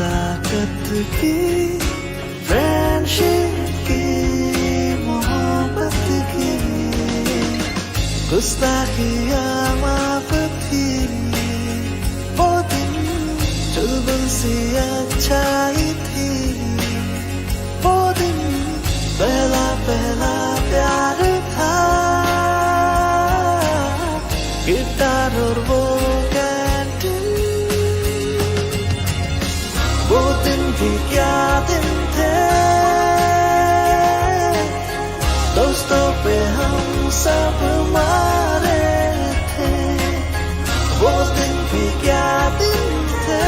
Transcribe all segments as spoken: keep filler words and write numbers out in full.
ताकत की, फ्रेंडशिप की, मोहब्बत की, गुस्ताखियाँ माफ थी। वो दिन चुलबुल सी अच्छाई थी। वो दिन पहला पहला प्यार था। गिटार और वो कैंटीन। वो दिन भी क्या दिन थे। दोस्तों पे हम सब मारे थे। वो दिन भी क्या दिन थे।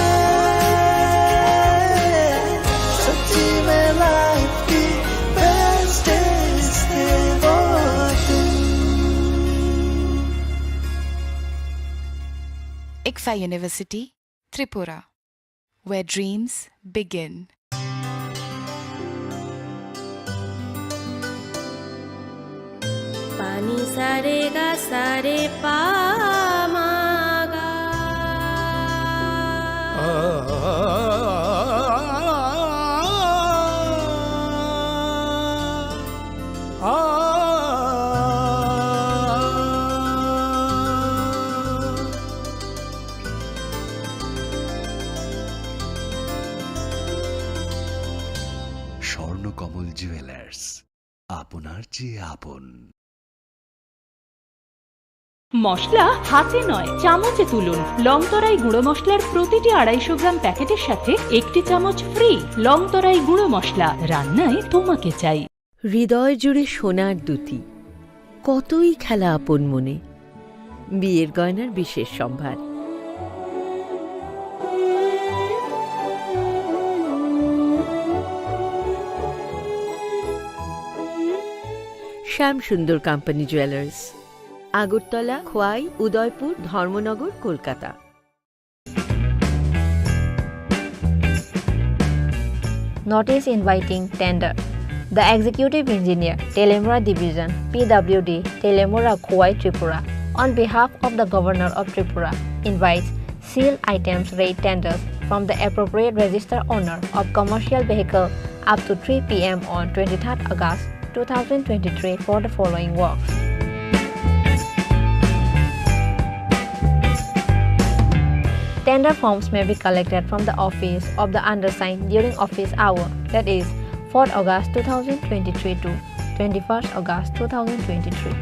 सच्ची में लाइफ की बेस्ट डेज थे वो दिन। ICFAI University, Tripura, where dreams begin. पानी सारे गा सारे पा मा गा। স্বর্ণকমল জুয়েলার্স, আপনার চেয়ে আপন। মশলা হাতে নয়, চামচে তুলুন। লংতরাই গুঁড়ো মশলার প্রতিটি আড়াইশো গ্রাম প্যাকেটের সাথে একটি চামচ ফ্রি। লংতরাই গুঁড়ো মশলা, রান্নায় তোমাকে চাই। হৃদয় জুড়ে সোনার দ্যুতি, কতই খেলা আপন মনে। বিয়ের গয়নার বিশেষ সম্ভার। শ্যাম সুন্দর কোম্পানি জুয়েলার্স, আগরতলা, খোয়াই, উদয়পুর, ধর্মনগর, Kolkata. Notice inviting tender. The executive engineer, Telemura Division, P W D, Telemura, Khowai, Tripura, on behalf of the Governor of Tripura, invites sealed items rate tenders from the appropriate register owner of commercial vehicle up to three P M on twenty-third August two thousand twenty-three for the following works. Tender forms may be collected from the office of the undersigned during office hour, that is, fourth August two thousand twenty-three to twenty-first August two thousand twenty-three.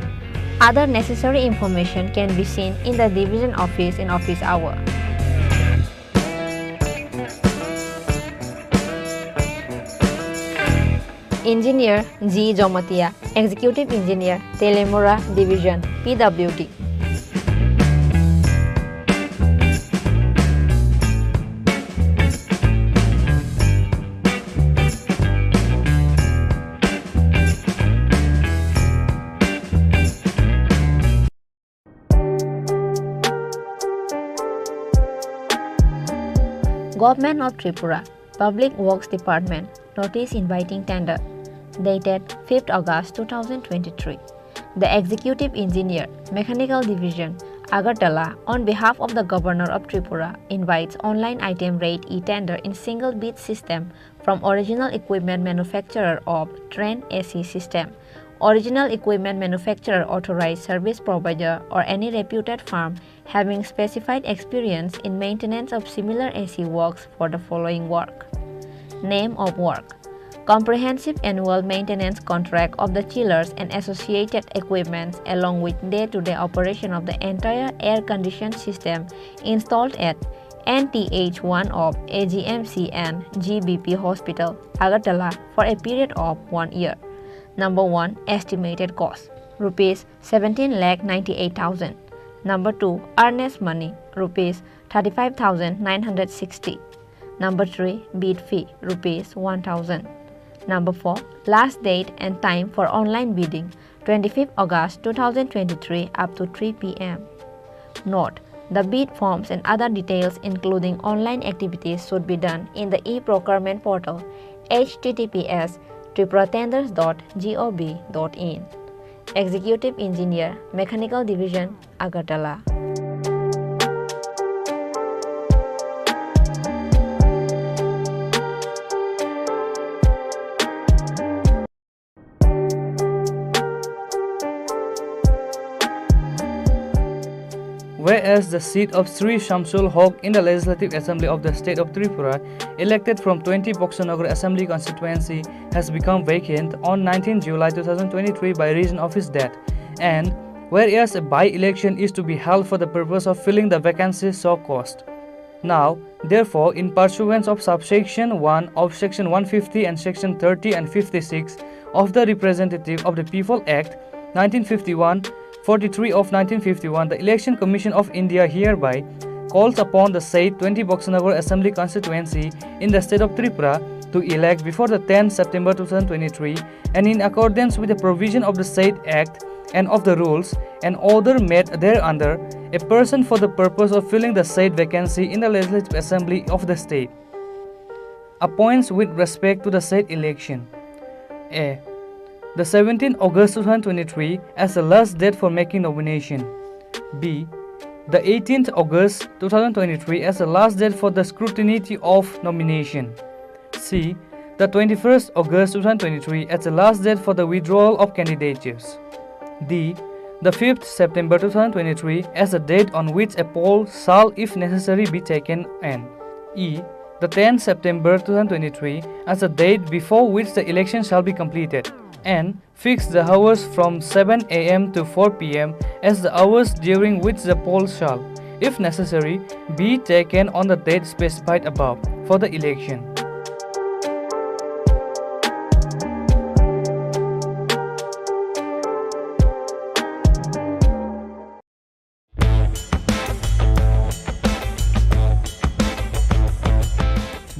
Other necessary information can be seen in the division office in office hour. Engineer G Jomatia, Executive Engineer, Telemura Division, P W D. Government of Tripura, Public Works Department, notice inviting tender, dated fifth August two thousand twenty-three. The Executive Engineer, Mechanical Division, Agartala, on behalf of the Governor of Tripura, invites online item rate e-tender in single bid system from original equipment manufacturer of train A C system, original equipment manufacturer, authorized service provider, or any reputed firm having specified experience in maintenance of similar A C works for the following work. Name of work: Comprehensive annual maintenance contract of the chillers and associated equipments, along with day-to-day operation of the entire air-conditioned system installed at N T H one of A G M C and G B P Hospital, Agartala, for a period of one year. Number one, estimated cost, rupees seventeen lakh ninety-eight thousand. Number two, earnest money, rupees thirty-five thousand nine hundred sixty. Number three, bid fee, rupees one thousand. Number four, last date and time for online bidding, twenty-fifth August two thousand twenty-three up to three P M. Note: the bid forms and other details, including online activities, should be done in the e-procurement portal, H T T P S tripura tenders dot gov dot in. Executive Engineer, Mechanical Division, Agartala. as the seat of Sri Shamsul Hoque in the Legislative Assembly of the State of Tripura, elected from twenty Boxanagar Assembly Constituency, has become vacant on nineteenth July two thousand twenty-three by reason of his death, and whereas a by-election is to be held for the purpose of filling the vacancy so caused. Now, therefore, in pursuance of subsection one of Section one fifty and Section thirty and fifty-six of the Representative of the People Act nineteen fifty-one, forty-three of nineteen fifty-one, the Election Commission of India hereby calls upon the said twenty Boxanagar Assembly Constituency in the state of Tripura to elect before the tenth September two thousand twenty-three, and in accordance with the provision of the said Act and of the rules and order made thereunder, a person for the purpose of filling the said vacancy in the Legislative Assembly of the state. Appoints with respect to the said election. A. The seventeenth August two thousand twenty-three as the last date for making nomination. B. The eighteenth August two thousand twenty-three as the last date for the scrutiny of nomination. C. The twenty-first August two thousand twenty-three as the last date for the withdrawal of candidatures. D. The fifth September two thousand twenty-three as the date on which a poll shall, if necessary, be taken, and E. The tenth September two thousand twenty-three as the date before which the election shall be completed, and fix the hours from seven A M to four P M as the hours during which the poll shall, if necessary, be taken on the date specified above for the election.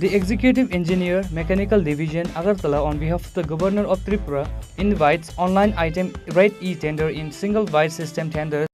The Executive Engineer, Mechanical Division, Agartala, on behalf of the Governor of Tripura, invites online item rate e-tender in single bid system tender.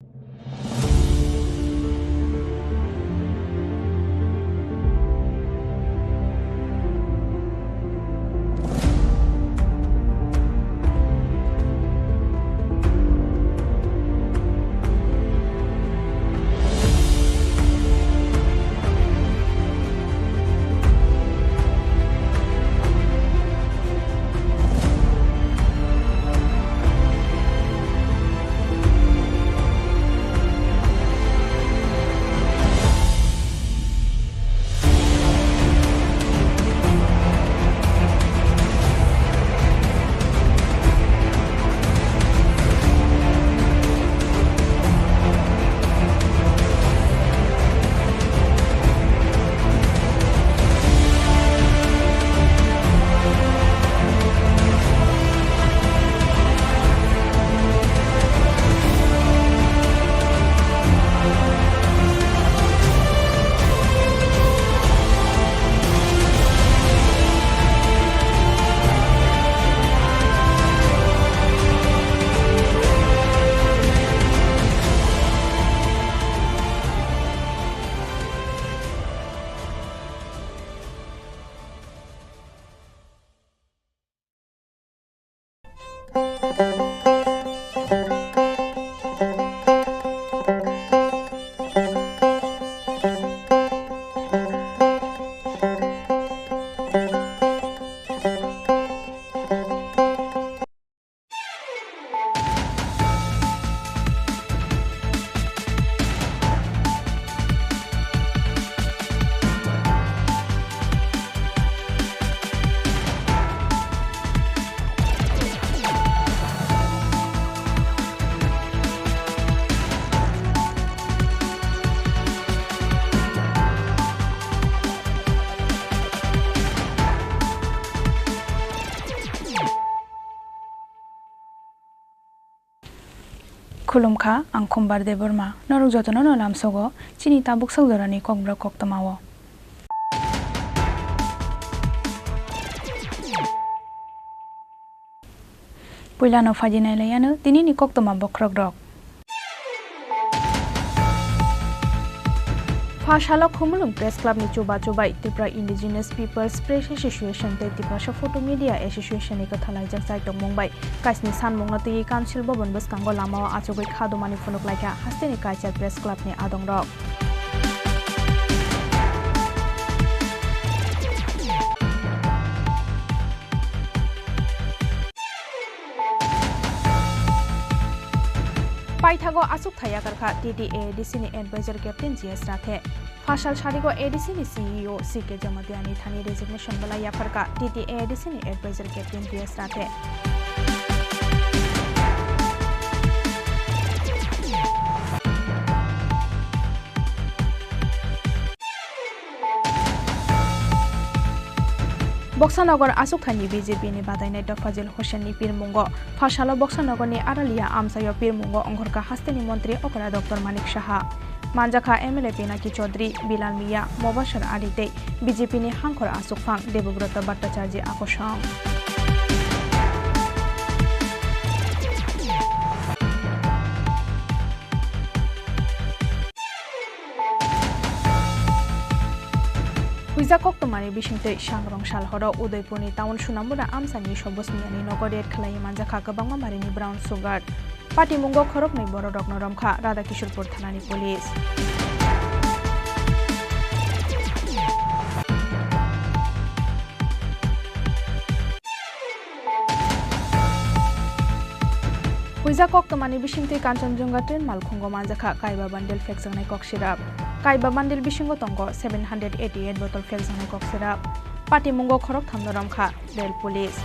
Khulumkha, ang Khumbar Debbarma. Norok jotono no lamsogo chini tabuk sak jorani kokborok koktwmao. Puilano phaidi nailaiano tinini koktwma bokhorokrok. Pha salo Khumulwng Press Club ni chuba chubai Tripura Indigenous Peoples Press Association tei Tiprasa Photo Media Association ni kwthalaijak chai tongmung bai kaisni sanmungno twiwi Council Bhavan bwskango lamao achugwi kha dumani phunuk laikha hasteni kaisa Press Club ni adongrok. Paithago achukthai yakarkha T T A A D C ni advisor Captain G S Rathe. Phasal sarigo A D C ni C E O C K Jamatia ni thani resignation belai yapharkha T T A A D C ni advisor Captain G S Rathe. Boksanagar achukthani B J P ni badainai Tofajil Hossain ni pirmungo, phasalo Boksanagar ni Aralia amchaio pirmungo ongkhorkha hasteni montri okra Doctor Manik Saha. Manjakha M L A Pinaki Chaudhary, Bilal Mia, Mobashir Ali tei B J P ni hangkhor achukphang Debabrata Bhattacharjee akosong. Huijak koktwmani bisingtwi sangrong salhoro Udaipurni town Sunamura amchaini Sobos Miyani nogo raid khlaiwi manjakha kwbangma marini brown sugar. Patimungo khoroknwi bororokno romkha Radhakishorpur thanani police. Huijak koktwmani bisingtwi Kanchanjunga train malkhungo manjakha kaiba bundle phekjaknai koksirap. Kaiba bundle bisingo tongo seven hundred eighty eight bottle phekjaknai koksirap. Patimungo khorokthamno romkha rail police.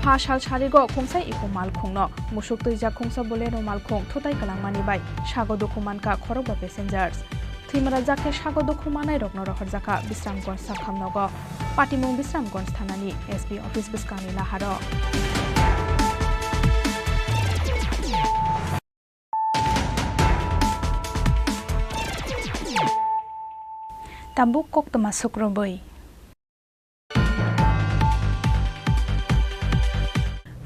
Pha sal sarigo khungsa iko malkhungno musuk twijak khungsa Bolero malkhung thutai kwlangmani bai sago dukhu mankha khorokba passengers. Thwimara jakhe sago dukhu manairokno rohorjakha Bisramganj sakhamnogo. Patimung Bisramganj thanani S P office bwskangni laharo. Tabuk koktwma sukrubwi.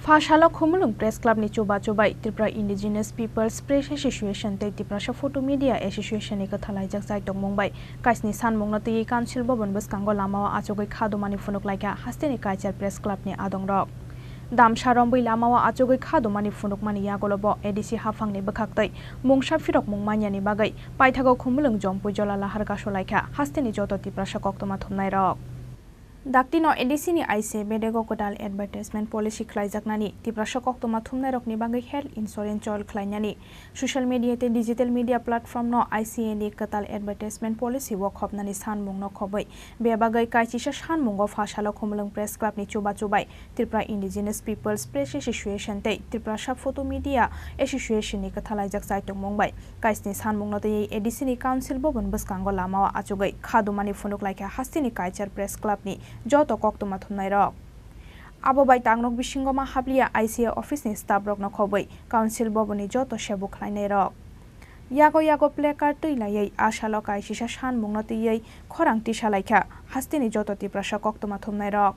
Pha salo Khumulwng Press Club ni chubachu bai Tripura Indigenous Peoples Press Association tei Tiprasa Photo Media Association ni kwthalaijak chaitokmung bai kaisni sanmungno twiwi Council Bhavan bwskango lamao achugwi kha dumani phunuk laikha hasteni Kaichar Press Club ni adongrok. Damsa rombwi lamao achugwi kha dumani phunukmani yagulo bo A D C haphangni bwkhaktwi mungsa phirokmung manyani bagwi paithago Khumulwng Jompui Jola lahar kasulaikha hasteni joto Tiprasa koktwma thumnairok. Daktino A D C ni I C A bedego kwtal advertisement policy khlaijaknani, Tiprasa koktwma thumnairokni bagwi health insurance chol khlainani, social media tei digital media platform no I C A ni kwtal advertisement policy o khopnani sanmungno khobwi. Bebagwi kaisisa sanmungo pha salo Khumulwng Press Club ni chubachu bai Tripura Indigenous Peoples Press Association tei Tiprasa Photo Media Association ni kwthalaijak chaitokmung bai kaisni sanmungno twiwi A D C ni Council Bhavan bwskango lamao achugwi kha dumani phunuk laikha hasteni Kaichar Press Club ni joto koktwma thumnairok. Abo bai tangrok bisingo ma habliya I C A office ni staff rokno khobwi Council Bhavan ni joto sebu khlainairok. Yago yago placard twi laiwi a salo kaisisa sanmungno twiwi khorang tisa laikha hasteni joto Tiprasa koktwma thumnairok.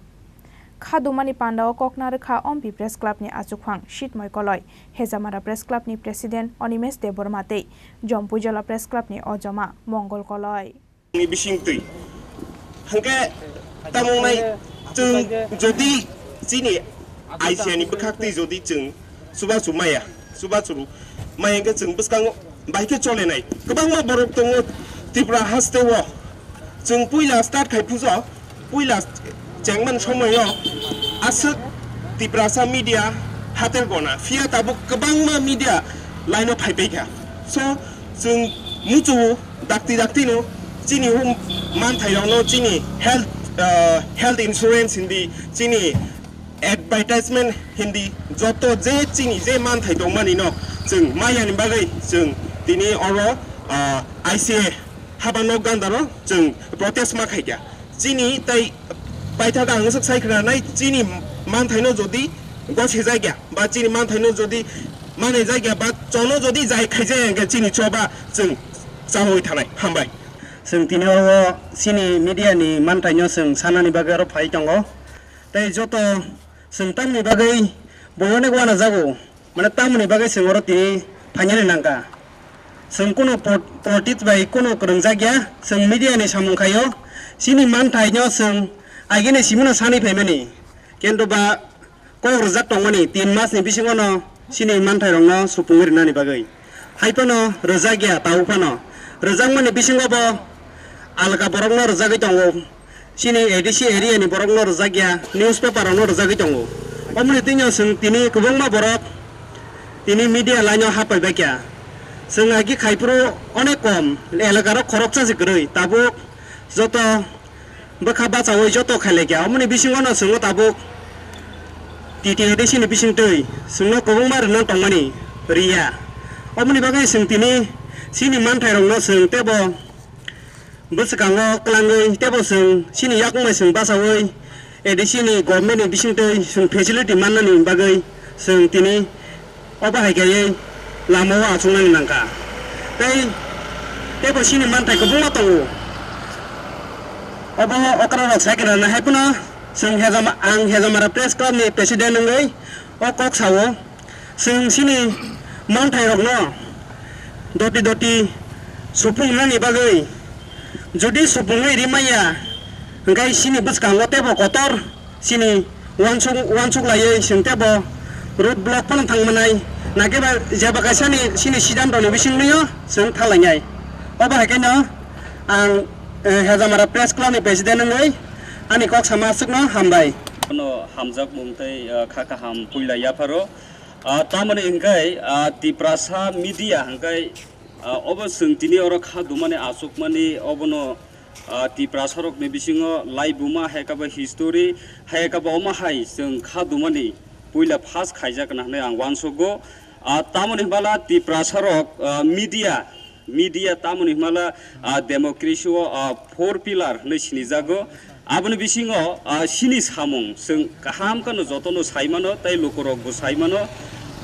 Kha dumani pandao kok narwkha Ompi Press Club ni achukphang Sitmoi Koloi, Hejamara Press Club ni President Onimesh Debbarma tei Jompuijola Press Club ni ojoma Mongol Koloi. Ni bising twi. Hwnkhe tamo wngnai chwng jodi chini I C A ni bwkhak twi jodi chwng chubachu maya, chubachu maya hwnkhe chwng bwskango bai khe cholenai. Kwbangma borok tongo Tripura haste o. Chwng puila start khai phujo, puila chengman somoio aswk Tiprasa media hatel gona. Phiya tabuk kwbangma media line o phai paikha. So, chwng muchungo dakti dakti no chini hum manthai rokno chini health, ah, health insurance hindi chini advertisement hindi joto je chini je manthai tongmani no chwng maya ni bagwi chwng tini oro, ah, I C A haba nok gandaro chwng protest ma khaikha. Chini tai paithago ang swk sai khna nai chini manthai no jodi gose jakya ba chini manthai no jodi manai jakya ba chono jodi jai khaijak hwnkhe chini choba chwng chawi thanai. Hambai. Chwng tini oro chini media ni manthai no chwng sanani bagwi oro phai tongo. Tei joto chwng tamni bagwi boyone uanajago, mane tamoni bagwi chwng oro tini phainani nangkha. Chwng kunu po-, politics bai kunu kwrwngjak ya, chwng media ni samung khaio, chini manthai no chwng agini simino sani phaimani. Kintu ba kok rwjak tongmani tin mas ni bisingo no chini manthai rok no supungwi rwnani bagwi. Hai phano rwjak ya, tau phano rwjakmani bisingo bo alga borokno rwjagwi tongo. Chini A D C area ni borokno rwjakya, newspaper rokno rwjagwi tongo. Omoni twino chwng tini kwbangma borok tini media line o hapaibaikha. Chwng agi khaiphuru onek kom, elaka rok khoroksa se kwrwi, tabuk joto bwkha bachaui joto khailaikha. Omoni bisingo no chwngno tabuk T T A D C ni bisingtwi chwngno kwbangma rwna tongmani rwya. Omoni bagwi chwng tini chini manthai rokno chwng tebo bwskango kwlangwi tebo chwng chini yakung bai chwng bachaui A D C ni government ni bisingtwi chwng facility mannani bagwi chwng tini obo hai khe lama o achuknani nangkha. Tei tebo chini manthai kwbangma tongo. Obo okra rok sai khe rwna hai phano chwng Hejama-, ang Hejamara Press Club ni president wngwi o kok sao. Chwng chini manthai rokno doti doti supung nani bagwi, jodi supungwi rimaya, hwnkhe chini bwskango tebo kotor chini uansuk, uansuk laiwi chwng tebo road block phano thang manai, nakhe ba jeba kaisa ni chini siddanto ni bisingtwi o chwng thang lainai. Obo hai kheno ang, eh, Hejamara Press Club ni president wngwi ani kok sama aswkno hambai. Bono hamjakmung tei, ah, kha kaham puila yapharo. Ah, tamoni hwnkhe, ah, Tiprasa media hwnkhe, ah, obo chwng tini oro kha dumani achukmani obono, ah, Tiprasarokni bisingo laibuma hai khe bo history hai khe bo omo hai chwng kha dumani puila first khaijak hwnwi ang uansugo. Ah, tamoni hwnba la Tiprasarok, ah, media Media tamoni hwnmala, ah, democracy o, ah, four pillar hwnwi sinijago. Aboni bisingo, ah, chini samung chwng kaham kheno jotono sai mano tei lukurokbo sai mano.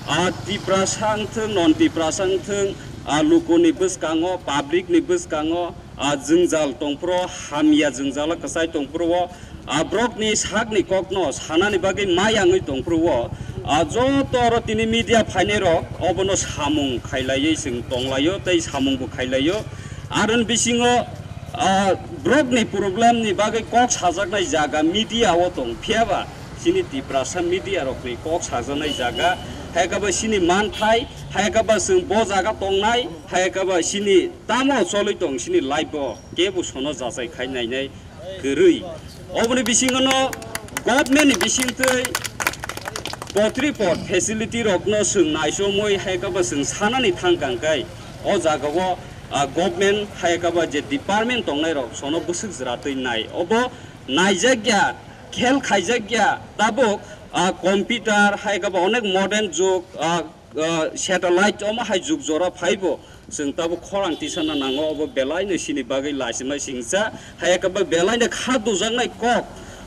Ah, Tiprasa wngthwng, non Tiprasa wngthwng, ah, lukuni bwskango, public ni bwskango, ah, jwngjal tongphuru, hamya jwngjalo kwchai tongphuru o, ah, borokni sakni kokno sanani bagwi mayangwi tongphuru o, ah, joto oro tini media phainai rok obono samung khailaiwi chwng tonglaio tei samungbo khailai o. Aroni bisingo, ah, borokni problem ni bagwi kok sajaknai jaga media o tong, phiyaba chini Tiprasa media rokni kok sajaknai jaga, hai khe bo chini manthai, hai khe bo chwng bo jaga tongnai, hai khe bo chini tamo cholwi tong chini life o kebo sono jachai khai nainai kwrwi. Oboni bisingo no government ni bisingtwi potri pot facility rokno chwng naisomwi hai khe bo chwng sanani thang kang khe o jaga o, ah, government hai khe bo je department tongnai rok sono bwswk jwra twi nai obo naijakya, khel khaijakya tabuk, ah, computer hai khe bo onek modern jug, ah, ah, satellite omo hai jug jora phaibo chwng tabuk khorang tisana nango obo belaino chini bagwi lachimai singcha hai khe bo belaino kha dujaknai kok,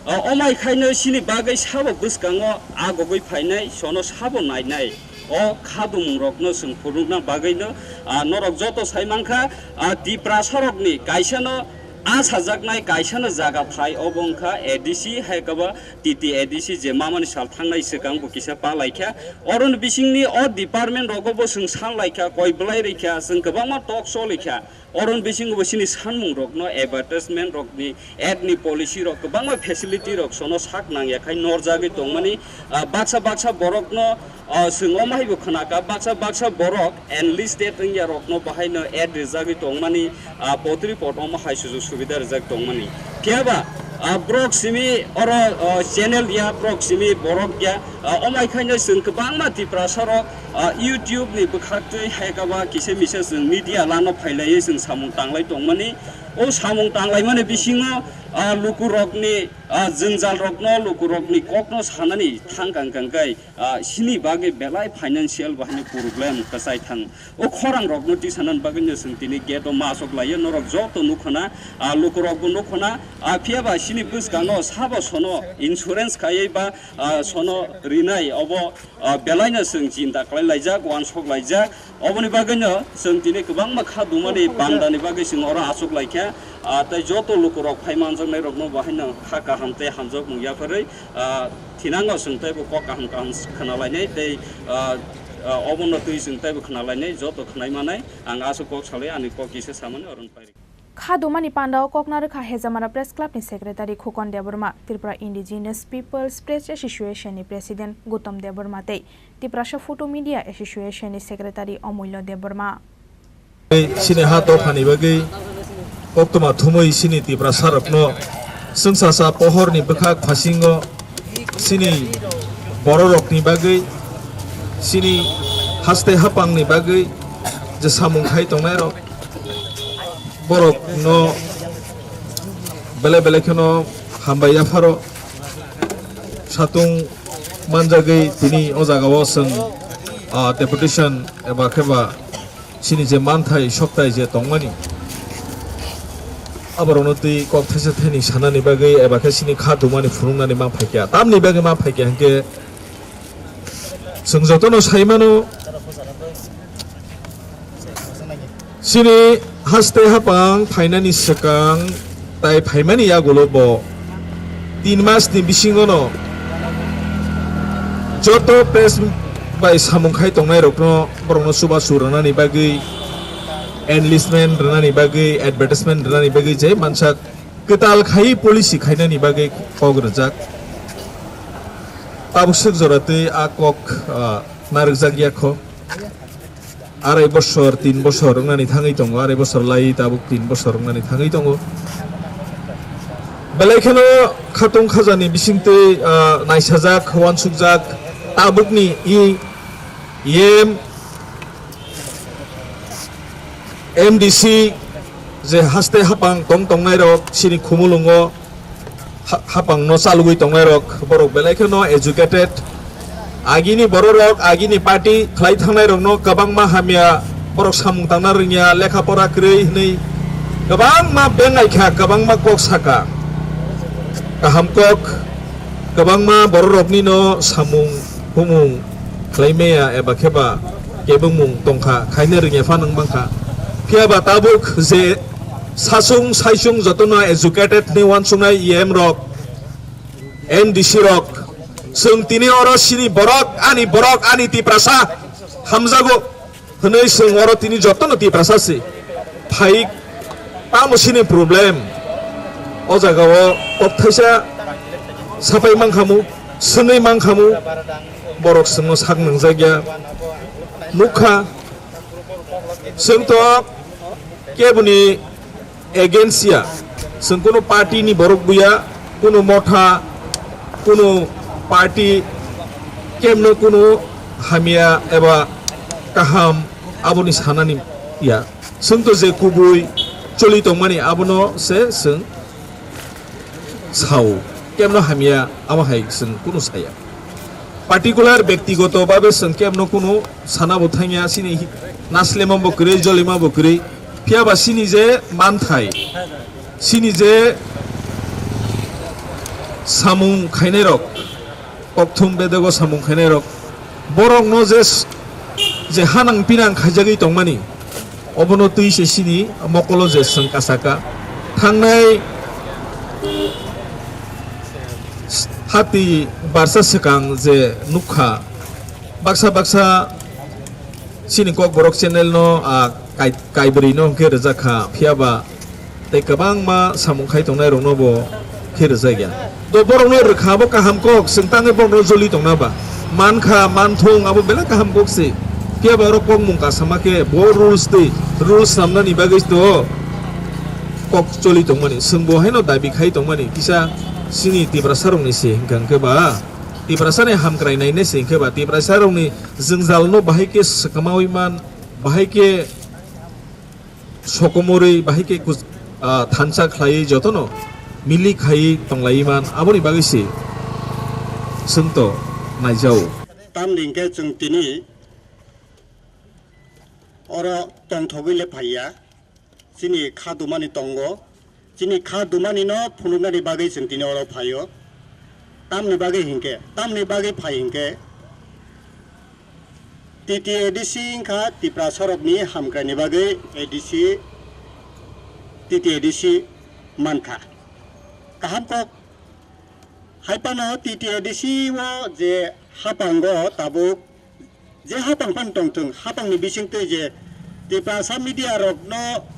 ah, omai khaino chini bagwi sabo bwskango agogwi phainai sono sabo nainai o khadumung rokno chwng phunukna bagwino, ah, norok joto sai mankha, ah, Tiprasa rokni kaisano a sajaknai kaisano jaga thai obo wngkha A D C hai khe bo T T A D C je mamani sal thangnai swkang bo kisa pa laikha. Oroni bisingni o department rogo bo chwng san laikha, koi belai rikha, chwng kwbangma talk show laikha. Oroni bisingo bo chini sanmung rokno advertisement rokni ad ni policy rok kwbangma facility rok sono sak nangya khai norjagwi tongmani, ah, baksa baksa borokno, ah, chwng omo haibo khwnakha, baksa baksa borok enlisted wngya rokno bahaino ad rijagwi tongmani, ah, potri pot omo hai sujuk subida rijak tongmani. Phiyaba, ah, borok simi oro, ah, channel ya borok simi borok ya, ah, omai khaino chwng kwbangma Tiprasa rok, ah, YouTube ni bwkhaktwi hai khe ba kisa misa chwng media lano phailaiwi chwng samung tanglai tongmani. O samung tanglaimani bisingo, ah, lukurokni, ah, jwngjal rokno, lukurokni kokno sanani thang kang kang khe, ah, chini bagwi belai financial bahai ni problem kwchai thang. O khorang rokno tisanani bagwi no chwng tini gate o ma aswk laio, norok joto nukhana, ah, lukurokbo nukhana, ah, phiyaba chini bwskango sabo sono insurance khaiwi ba, ah, sono rinai obo, ah, belaino chwng chinta khlai laijak, uansuk laijak. Oboni bagwino chwng tini kwbangma kha dumani bandani bagwi chwng oro aswk laikha, ah, tei joto lukurok phai manjaknai rokno bahaino kha kaham tei hamjakmung yapharwi, ah, thinango chwng teibo kok kaham kaham khna lainai tei, ah, ah, obono twi chwng teibo khna lainai, joto khnai manai. Ang aswk kok salai ani kok kisa samani oro pai rikha. Kha dumani pandao kokna rwkha Hejamara Press Club ni Secretary Khukon Debbarma, Tripura Indigenous Peoples Press Association ni President Gautam Debbarma tei Tiprasa Photo Media Association ni Secretary Omulya Debbarma. Chini ha dophani bagwi Koktwma thumwi chini Tiprasa rokno chwngsacha pohorni bwkhak phasingo chini bororokni bagwi, chini haste hapangni bagwi je samung khai tongnairok, borokno belai belai kheno hambai yapharo. Satung manjagwi tini o jagao chwng, ah, deputation eba khe ba chini je manthai soktai je tongmani, aborokno twi kok thaisa thaini sanani bagwi eba khe chini kha dumani phunuknani ma phaikha. Tamni bagwi ma phaikha hinkhe chwng jotono sai mano, chini haste hapang phainani swkang tai phaimani yagulo bo tin masni bisingono joto press bai samung khai tongnairokno, borokno chubachu rwnani bagwi, enlistment rwnani bagwi, advertisement rwnani bagwi je mansak kwtal khai policy khainani bagwi kok rwjak. Tabuk swk jora twi a kok, ah, narwkjak ya kho. Arai bosor, tin bosor wngnani thangwi tongo, arai bosor lai tabuk tin bosor wngnani thangwi tongo. Belai kheno khatung khajani bisingtwi, ah, naisajak, uansukjak, tabukni i M, M D C je haste hapang tong tongnairok chini khumulwngo ha-, hapangno chalogwi tongnairok, borok belai kheno educated. Agini bororok, agini party khlai thangnairokno kwbangma hamya, borok samung tangna rwngya, lekha pora kwrwi hwnwi kwbangma bengnai kha, kwbangma kok saka. Kaham kok, kwbangma bororoknino samung humung khlai maya eba khe ba kebengmung tongkha, khaina rwngya phano wng mankha. Phiya ba tabuk je sasung saisung jotono educated hwnwi uansuknai E M rok, M D C rok, chwng tini oro chini borok, ani borok, ani Tiprasa hamjago hwnwi chwng oro tini jotono Tiprasa se phai, tamo chini problem. O jagao kok thaisa sapai mankhamu, swngwi mankhamu, borok chwngno sak nangjakya. Nukha, chwng to keboni against ya, chwng kunu party ni borok buya, kunu motha, kunu party kemno kunu hamya eba kaham aboni sanani ya. Chwng to je kubui choli tongmani abono se chwng sao, kemno hamya amo hai chwng kunu saya. Particular bektigoto babe chwng kemno kunu sana bo thangya, chini hi-, naslema bo kwrwi, jolima bo kwrwi, phiya ba chini je manthai, chini je samung khainai rok, kokthum bedego samung khainai rok, borok no je s-, je hanang pinang khaijagwi tongmani, obono twi se chini mokolo je chwng kasaka. Thangnai hati barsa swkang je nukha, baksa baksa chini Kokborok channel no, ah, kai-, kaibrwi no hwnkhe rwjak kha, phiya ba tei kwbangma samung khai tongnai rokno bo khe rwjak ya. To borokno rwkha abo kaham kok, chwng tangwi borokno joli tongna ba. Mankha, manthung abo belai kaham kok se. Phiya ba oro kokmung kasama khe bo rules twi, rules snamnani bagwi to kok choli tongmani. Chwng bo haino dabi khai tongmani. Kisa chini Tiprasa rokni se hwnkha hwnkhe ba, Tiprasa ni hamkrai nainai se hwnkhe ba, Tiprasa rokni jwngjal no bahai khe swkamawi man, bahai khe sokomorwi, bahai khe kuch-, ah, thansa khlaiwi jotono milik khaiwi tonglaiwi man, aboni bagwi se chwng to naijao. Tamni hwnkhe chwng tini oro tongthogwi le phaiya, chini kha dumani tongo. Chini kha dumani no phunuknani bagwi chwng tini oro phaio. Tamni bagwi hinkhe, tamni bagwi phai hinkhe, T T A D C wngkha Tiprasa rokni hamkraini bagwi A D C, T T A D C mankha. Kaham kok, hai phano T T A D C o je hapango tabuk je hapang phano tongthwng, hapangni bisingtwi je Tiprasa media rokno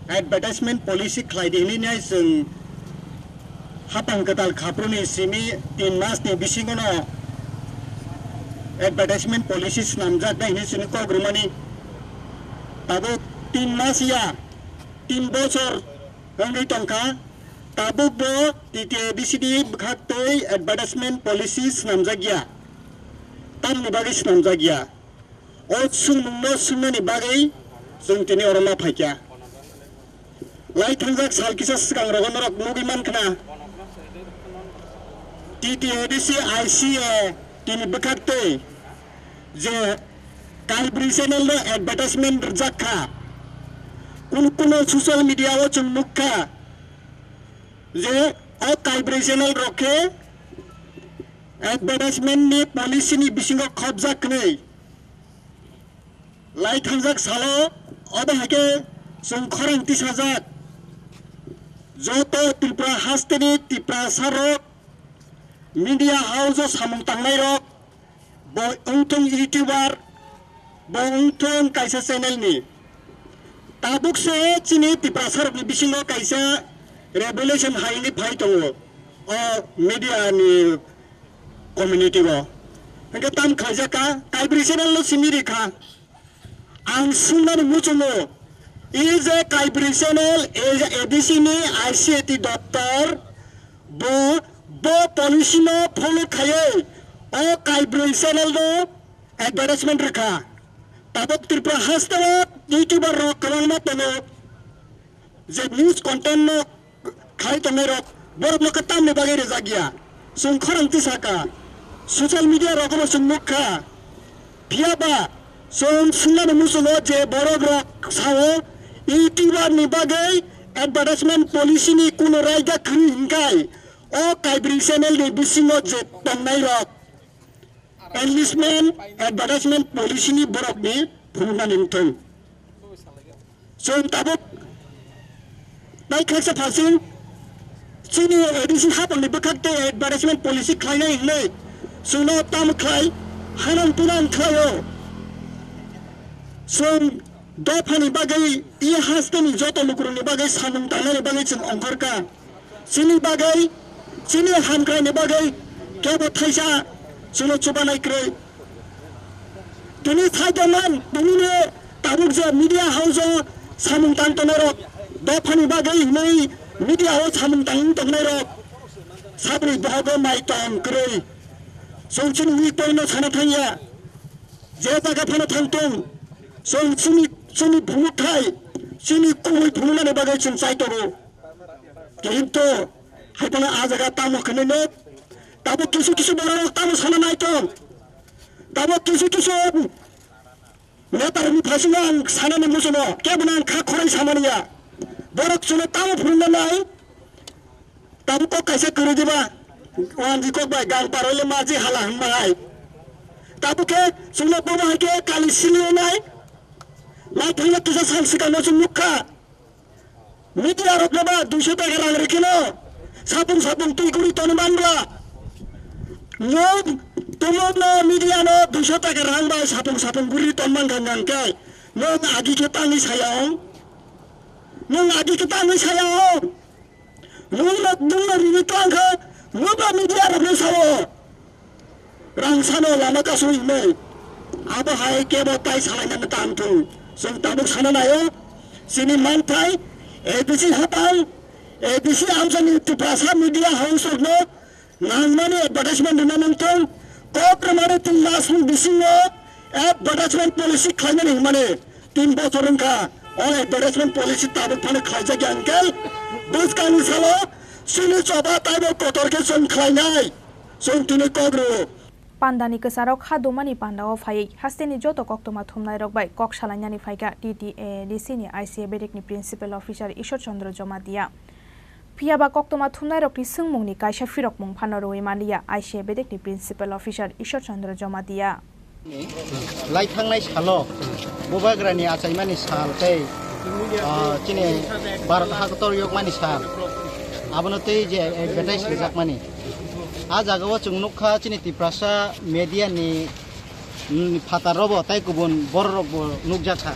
advertisement policy khlai di hwnwi nai chwng hapang kwtal khapruni simi tin masni bisingono advertisement policy snamjak nai hwnwi chwngno kok rwmani. Tabuk tin mas ya, tin bochor Wngwi tongkha, tabukbo T T A D C ni bwkhaktwi advertisement policy swnamjakya. Tamni bagwi swnamjakya? O swngmungno swngnani bagwi chwng tini oro ma phaikha. Lai thangjak sal kisa swkang rogo norok nugwi mankha na, T T A D C I C A tini bwkhaktwi je Kaibri channel no advertisement rwjak kha. Kunu kunu social media o chwng nukha je o Kaibri channel rok khe advertisement ni policy ni bisingo khopjak hwnwi. Lai thangjak salo obo hai khe chwng khorang tisajak joto Tripura hasteni Tiprasa rok, media house o samung tangnai rok, bo wngthung YouTuber, bo wngthung kaisa channel ni. Tabuk se chini Tiprasa rokni bisingo kaisa revolution hai ni phai tongo o media ni community o. Hingke tam khaijak ka, Kaibri channel no simi rikha. Ang sungnani muchungo, e je Kaibri channel, e je A D C ni I C A T doptor, bo, bo policy no follow khaiwi, o Kaibri channel no advertisement rikha. Tabuk Tripura hasteo YouTuber rok kwbangma tongo, je news content no khai tongnai rok, borok no khe tamni bagwi rijak ya. Chwng khorang tisaka, social media rogo bo chwng nukha. Phiya ba chwng swngnani muchungo je borok rok sao, YouTuber ni bagwi advertisement policy ni kuno raida khwrwi hinkhai, o Kaibri channel ni bisingo je tongnai rok enlistment advertisement policy ni borok ni phunuknani wngthung. Chwng tabuk nai khaksa phasing chini A D C hapangni bwkhak tei advertisement policy khlainai hinwi chwngno tamo khlai, hanan tunan khlaio. Chwng dophani bagwi, e hasteni joto lukurokni bagwi samung tangnani bagwi chwng ongkhorkha. Chini bagwi, chini hamkraini bagwi kebo thaisa chwngno chubanai kwrwi. Tini thai tongman, tinino tabuk je media house o samung tang tongnai rok, dophani bagwi hinwi media o samung tang tongnai rok, sabri bohogo mai tong kwrwi. Chwng chini weak point no sana thangya, je jaga phano thang tong, chwng chini, chini bumuk thai, chini kubui bumuknani bagwi chwng chai tongo. Kintu, hai phano a jaga tamo kheneno, tabuk kisu kisu borok tamo sana nai tong. Tabuk kisu kisu netarokni phaisingno ang sanani muchungo, kebono ang kha khorang samani ya. Borok chwngno tamo phunukna nai, tabuk kok kaisa kwrwi diba, wanji kok bai gang parole maji hala hwnma hai. Tabuk khe chwngno bobo hai khe kali sili nai, lai thangna kisa sal swkangno chwng nukha. Media rokno ba duiso taka rang rikino sapung sapung twi guri toni manba. Nwng tumungno media no duiso taka rang bai sapung sapung guri ton mankha hwnkhe nwng agi khe tangwi saya ong? Nwng agi khe tangwi saya ong? Nwng no, nwng no rini tangkha, nwng ba media rokno sao. Rang sano lama kasui hinwi. Abo hai kebo tai salainani tang thung. Chwng tabuk sana naio. Chini manthai A D C hapang, A D C amchani Tiprasa media house rokno nangmani advertisement rwna nang thung. Kok rwmani tin masni bisingo advertisement policy khlainani hinmani tin bochor wngkha. O advertisement policy tabuk phano khlaijak ya hwnkhe bwskangni salo chini choba taibo kotor khe chwng khlainai. Chwng tini kok rw. Pandani kwcharok ha dumani pandao phaiwi hasteni joto koktwma thumnairok bai kok salainani phaikha T T A D C ni I C A bedekni Principal Officer Ishwar Chandra Jamatia. Phiya ba koktwma thumnairokni swngmungni kaisa phirokmung phano rwui manliya I C A bedekni Principal Officer Ishwar Chandra Jamatia. Lai thangnai salo Bubagrani achaimani sal tei, ah, chini Bharat hakotor yokmani sal, abono tei je advertise rijakmani. A jagao chwng nukha chini Tiprasa media ni, mm, phataro bo tei kubun bororok bo nukjakha.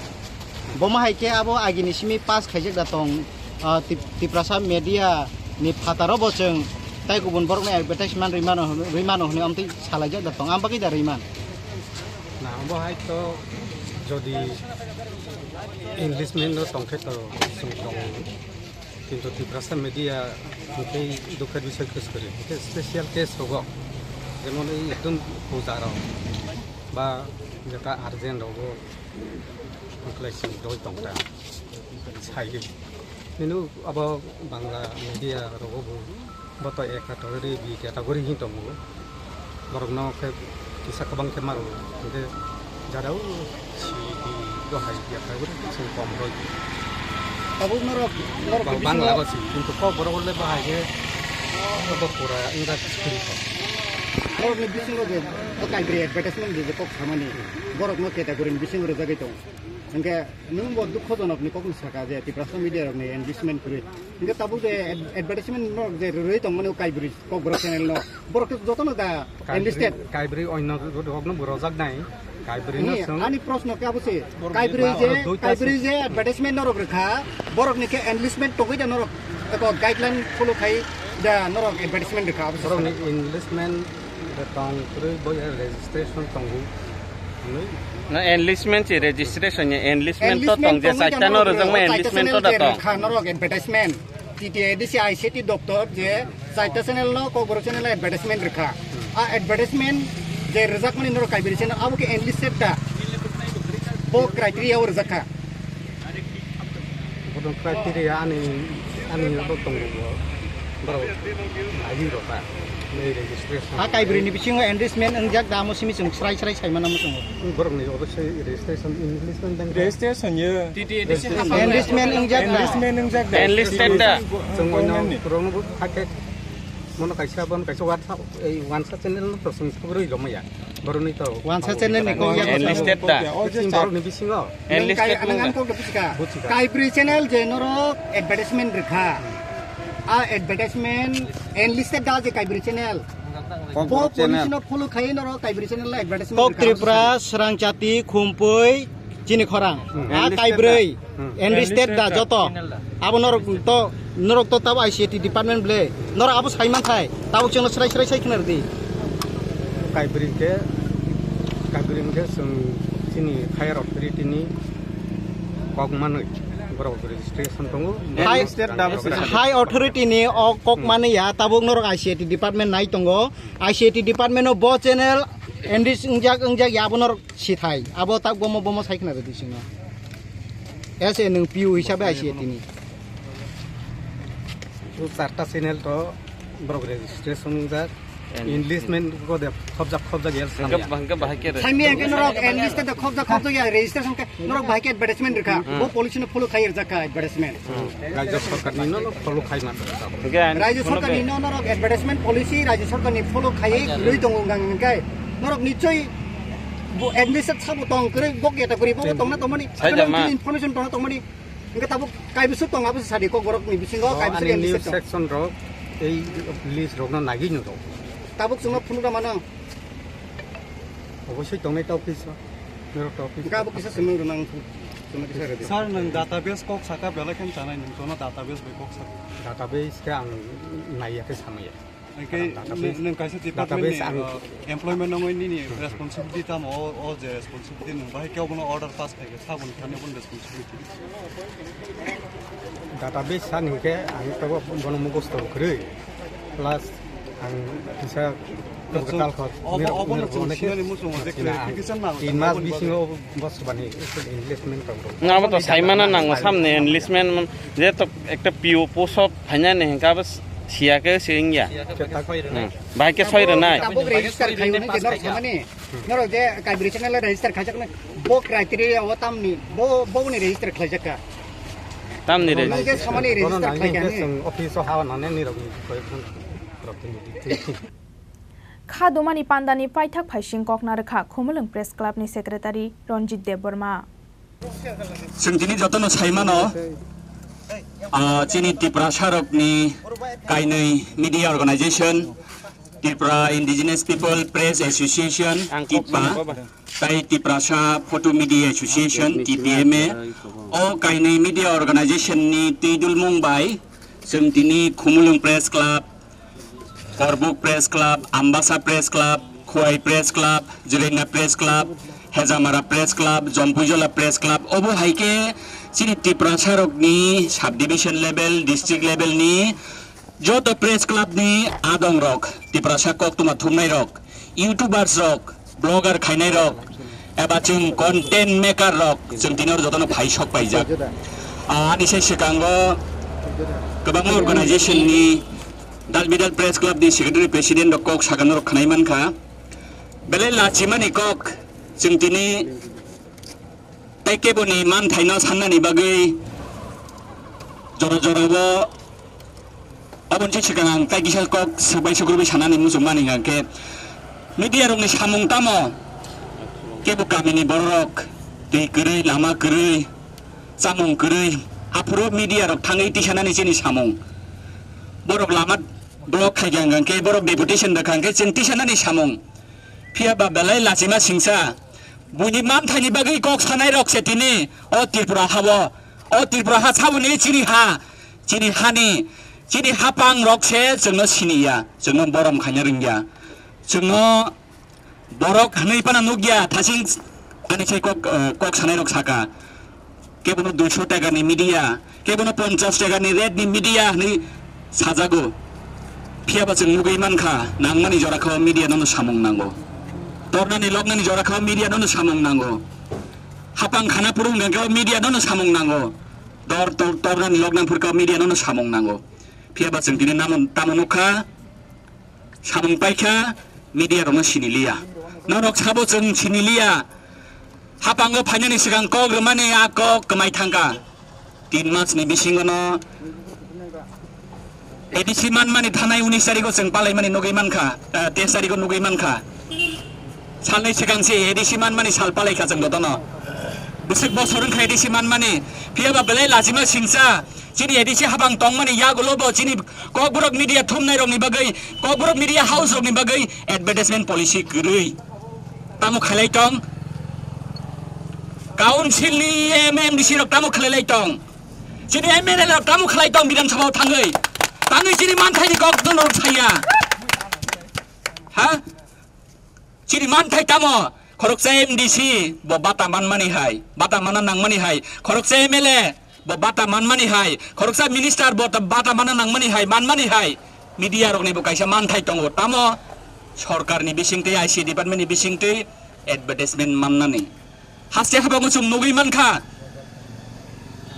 Bomo hai khe abo agini simi pass khaijak da tong, ah, Tip-, Tiprasa media ni phataro bo chwng tei kubun borokno advertisement rwi mano, rwi mano hwnwi amtwi salaijak da tong, am bagwi da rwi man? Na, abo hai to jodi Englishman no tong khe to chwng tong. Kintu Tiprasa media hwnkhe dukher bisoi khe kwrwi, hwnkhe special case rogo, jemon ei ekdom puja rok ba jeta urgent rogo, hwnkhe lai chwng doi tongta sai. Nini abo Bangla media rogo bo, bo to A category, B category hin tongo. Borokno khe kisa kwbang khe maro, hwnkhe jara o C D rohai ya kha, chwng kom roi. Tabuk norok, norok Bang-, Bangla bisingo, o si, kintu kok borok le bahai khe, kok pura wngkha screen kok. Norokni bisingo je, o kaibri advertisement je, je kok samani, borokno category ni bisingo rwjagwi tongo. Hwnkhe nwng bo dukhojonok ni kokno saka je Tiprasa media rokni engagement kwrwi. Hwnkhe tabuk je ad-, advertisement norok je rwrwi tongmani o kaibri Kokborok channel no. Borok khe jotono da enlisted. Kaibri oino rokno bo rojak nai. Kaibri no Ni, swng. Ani proshno khe abo se. Kaibri je, duita kaibri se. Je advertisement norok rwkha, borok ni khe enlistment tongwi da norok. Eko guideline follow khai da norok advertisement rwkha abo se. Borok ni enlistment tong kwrwi bo ya registration tongo. Hwnwi. Na enlistment chi registration ni enlistment to tong je tongwi da chaita no norok rwjakma rwkha, enlistment to da chaita channel je tong. Rwkha norok advertisement. T T A D C I C T doptor je chaita channel no Kokborok channel no advertisement rwkha. A advertisement je rwjakmani norok kaibri channel abo khe enlisted da. Bo criteria o rwjakha. Bono criteria ani, ani abo tongo bo. Borok agi rota. Nei registration. A kaibri ni bisingo enlistment wngjak da amo simi chwng srai srai sai mano muchungo. Borok ni obo se registration enlistment dang. Registration ye. T T A D C. Enlistment wngjak da. Enlistment wngjak da. Enlisted da. Chwng bono borok no bo hakhe mono kaisa, bono kaisa WhatsApp, ei wansa channel no to chwng sabrwi lomaya. Borok ni to. Wansa channel ni kok ya. Enlisted da. Borok ni bisingo. Enlisted nang ang kok da buchika. Buchika. Kaibri channel je norok advertisement rwkha. A advertisement enlisted da je kaibri channel. Bo police no follow khai norok kaibri channel advertisement rwkha. Kok Tripura, Srangchati, Khumpui, Chini khorang. Hmm. A enlisted kaibri, da. Hmm. Enlisted da, enlisted da joto. Abo norok to, norok to tabo I C A T department ble. Norok abo sai man thai. Tabo chwngno srai srai sai khna rwdi. Kaibri khe, kaibri khe chwng chini higher authority ni kok manwi borok registration tongo. High, enlisted da bo. High authority ni o kok manwi ya, tabuk norok I C A T department nai tongo. I C A T department o bo channel enlist wngjak, wngjak ya abo norok sithai. Abo tak bomo, bomo sai khna rwdi sino. As a nwng P U hisabe I C A T ni. O charta channel to borok registration wngjak. Enlistment ko de khobjak, khobjak ya. Hangke, hangke bahai khe re. Sami hangke norok enlisted de khobjak, khobjak ya registration khe norok bahai khe advertisement rwkha. Hmm. Bo police no follow khai rwjak kha advertisement. Hmm. Rajya sarkar ni no, no follow khai ma. Hangke ang Rajya sarkar ni no norok advertisement policy Rajya sarkar ni follow khai rwi tongo hwnkha hwnkhe norok nichoi bo enlisted sabo tong kwrwi bo category bo tongna tongmani. Sai jama. Information tongna tongmani. Hingke tabuk kaibiswk tong, abo se sadi Kokborok ni bisingo. Oh, kaibiswk ani enlisted news tong. Section rok, ei list rok no nagwi no rok. Tabuk chwngno phunuk rw mano. Obosoi tongnai tao kisa, norok tao kisa. Hingke abo kisa chwngno rw nang, chwngno kisa rw di. Sir, nwng database kok saka belai khe chanai, nwng jono database bai kok saka. Database khe ang naiya khe samaya. Hingke database, nwng, nwng kaisa department database ni, ang uh, employment nangwi nini responsibility tamo, o, o je responsibility nwng bahai khe obono order pass khaikhe saboni thani obono responsibility. Database san hingke ang tabo bono mugosto kwrwi. Plus ang kisa obo, obo no chwng sinani muchungo je clarification nango. Tin mas bisingo obo bosbani enlistment tong tong. Nga abo to saimana nango samne enlistment man, je to ekta P O post of phainani hingke abo siya ke singya. Bahai khe soi rwnai. Tabuk register khayo ni je norok samani. Norok je kaibri channel register khaijak nai, bo criteria o tamni, bo, bo ni register khlaijak kha. Tamni re. Nang je samani register khlaijak ni. Office o hawa nane ni rok ni koi khun rok ni. Kha dumani pandani paithak phaising kokna rwkha Khumulwng Press Club ni Secretary Ranjit Debbarma. Chwng tini jotono saimano, ah, chini Tiprasa rokni kainwi media organization, Tripura Indigenous People Press Association, TIPPA, tai Tiprasa Photo Media Association, T P M A, o kainwi media organization ni twi dulmung bai chwng tini Khumulwng Press Club, Korbuk Press Club, Ambasa Press Club, Khowai Press Club, Jirenda Press Club, Hejamara Press Club, Jompuijola Press Club, obo hai khe Chini Tiprasa rokni sub division level, district level ni joto press club ni adong rok, Tiprasa koktwma thumnai rok, YouTubers rok, blogger khainai rok, eba chwng content maker rok, chwng tini oro jotono phai sok paijak. Ah, ani sai swkango kwbangma organization ni Dal Bidal Press Club ni secretary president rok kok sakano rok khnai mankha. Belai lachimani kok chwng tini tei keboni manthaino sannani bagwi jora jorao aboni se swkang ang tei kisa kok swbai sukrubwi sanani muchungmani hwnkha khe media rokni samung tamo kebo kamini bororok twi kwrwi lama kwrwi chamung kwrwi aphuru media rok thangwi tisanani chini samung borok lama block khaikha hwnkha khe borok deputation rwkha hwnkhe chwng tisanani samung. Phiya ba belai lachima singsa. Buini manthaini bagwi kok sanai rok se tini o Tripura hao. O Tripura ha saboni chini ha. Chini hani, chini hapang rok se chwngno siniya. Chwngno borom khaina rwngya. Chwngno borok hwnwi phano nukya. Thasing ani sai kok, eh, kok sanai rok saka. Kebono duiso taka ni media, kebono ponchas taka ni rate ni media hwnwi sajago. Phiya ba chwng nugwi mankha, nangmani jora kha o media nono samung nango. Tornani loknani jora kha o media nono samung nango. Hapang khana phuru hwnkha khe o media nono samung nango. Dor tor-, tornani loknani phuru kha o media nono samung nango. Phiya ba chwng tini namo tamo nukha, samung paikha, media rokno siniliya. Norok sabo chwng siniliya. Hapango phainani swkang kok rwmani a kok kwmai thangkha. Tin masni bisingono A D C manmani thanai unis tarigo chwng palaimani nugwi mankha, eh, teis tarigo nugwi mankha. Salni swkang se A D C manmani sal palaikha chwng jotono. Bwswk bosor wngkha A D C manmani. Phiya ba belai lachima singsa. Chini A D C habang tongmani yagulo bo chini Kokborok media thumnai rokni bagwi, Kokborok media house rokni bagwi advertisement policy kwrwi. Tamo khailai tong? Council ni M M D C rok tamo khailai tong? Chini M L A rok tamo khalai tong Bidhan Sabha o thangwi? Tangwi chini manthaini kok no norok saya. Ha? Chini manthai tamo? Khoroksa M D C bo bata manmani hai, bata manna nangmani hai, khoroksa M L A bo bata manmani hai, khoroksa minister bo ta-, bata manna nangmani hai, manmani hai. Media rokni bo kaisa manthai tongo. Tamo sorkarni bisingtwi, I C department ni bisingtwi advertisement mannani. Haste habango chwng nugwi mankha.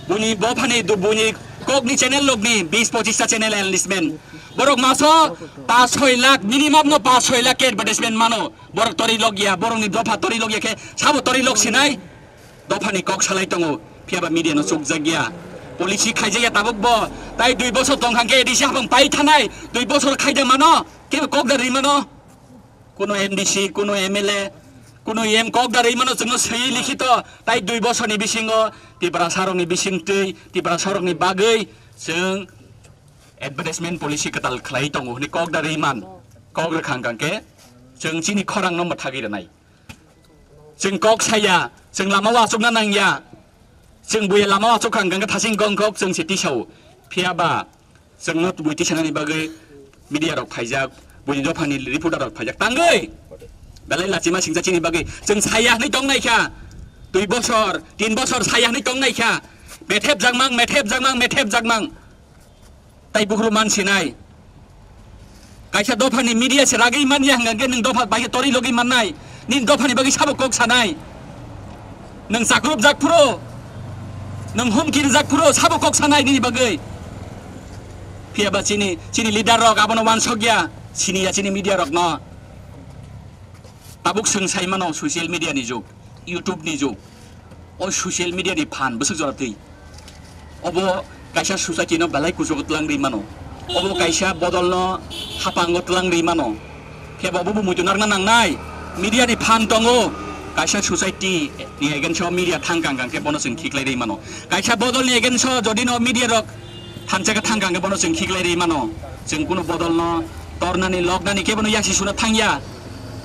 Buini bophani du-, buini kokni channel rokni bis pochista channel enlistment. Borok maso pas soi lakh, minimum no pas soi lakh ke advertisement mano. Borok tori logya, borokni dopha tori logya khe sabo tori log sinai. Dophani kok salai tongo, phiya ba media no chukjakya. Policy khaijakya tabuk bo. Tai dui bosor tong hangke A D C habang pai thanai, dui bosor khaida mano, kebo kok da ri mano. Kuno M D C, kuno M L A, kuno M kok da ri mano chwngno swi likhito. Tai dui bosorni bisingo Tiprasa rokni bisingtwi, Tiprasa rokni bagwi chwng advertisement policy kwtal khlai tongo hwnwi kok da ri man. Kok rwkha hwnkha khe chwng chini khorang no mwthagwi rwnai. Chwng kok saya, chwng lama o achukna nangya, chwng buya lama o achukha hwnkha khe thasing gong kok chwng se tisao. Phiya ba chwngno bui tisanani bagwi media rok phaijak, buini dophani reporter rok phaijak. Tangwi belai lachima singsa chini bagwi chwng saya hwnwi tong naikha. Dui bosor, tin bosor saya hwnwi tong naikha. Methep jakmang, methep jakmang, methep jakmang. Tai bukhru man sinai. Kaisa dophani media se ragwi manya hwnkha khe nwng dopha bai khe tori logwi mannai. Nini dophani bagwi sabo kok sanai. Nwng chakrup jak phuru, nwng humki rijak phuru sabo kok sanai nini bagwi. Phiya ba chini, chini leader rok abono wansokya, siniya chini media rokno. Tabuk swng sai mano social media ni jug, YouTube ni jug. O social media ni phan bwswk jora twi. Obo kaisa society no belai kuchugo twlang rwi mano. Obo kaisa bodol no hapango twlang rwi mano. Khe bo bo muitu narwkna nangnai. Media ni phan tongo. Kaisa society ni against o media thang kang kang khe bono chwng khiklai rwi mano. Kaisa bodol ni against o jodi no media rok thansa khe thang kang khe bono chwng khiklai rwi mano. Chwng kuno bodol no tornani, loknani kebono yasi suna thangya.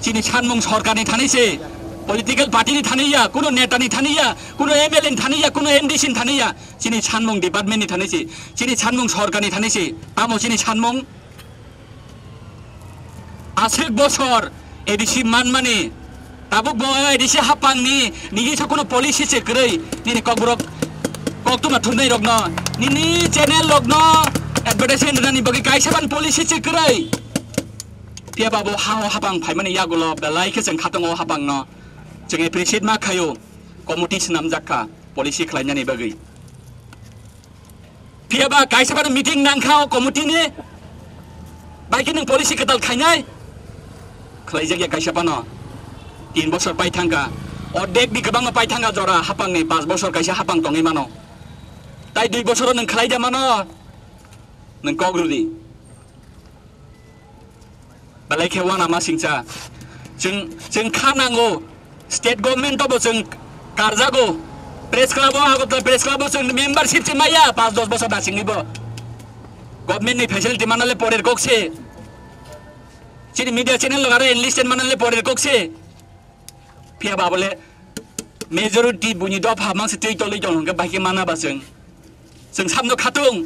Chini sanmung sorkarni thani se, political party ni thani ya, kuno neta ni thani ya, kuno M L A ni thani ya, kuno M D C ni thani ya. Chini sanmung department ni thani se, chini sanmung sorkarni thani se. Tamo chini sanmung? Aswk bosor A D C manmani, tabuk bo A D C hapangni nini sa kuno policy se kwrwi, nini kokborok Koktwma thumnai rokno, nini channel rokno advertisement rwnani bagwi kaisa ban policy se kwrwi. Phiya ba bo ha o hapang phaimani yagulo belai khe chwng khatung o hapangno chwng appreciate ma khaio, committee swnamjak kha policy khlainani bagwi. Phiya ba kaisa phano meeting nang kha o committee ni, bai khe nwng policy kwtal khainai? Khlaijak ya kaisa phano. Tin bosor pai thang kha, ordek ni kwbangma pai thang kha jora hapang ni, panch bosor kaisa hapang tongwi mano. Tai dui bosor o nwng khlai da mano? Nwng kok rw di. Belai khe uanama singcha. Chwng, chwng kha nango. State government o bo chwng karjago. Press club o, Agartala press club o chwng membership se maya, panch dos bosor da singni bo. Government ni facility manale porer kok se. Chini media channel lo aro enlisted manale porer kok se. Phiya ba bole majority buini dopha mangsa twi tolwi tong hwnkhe bai khe mana ba chwng. Chwng samno khatung.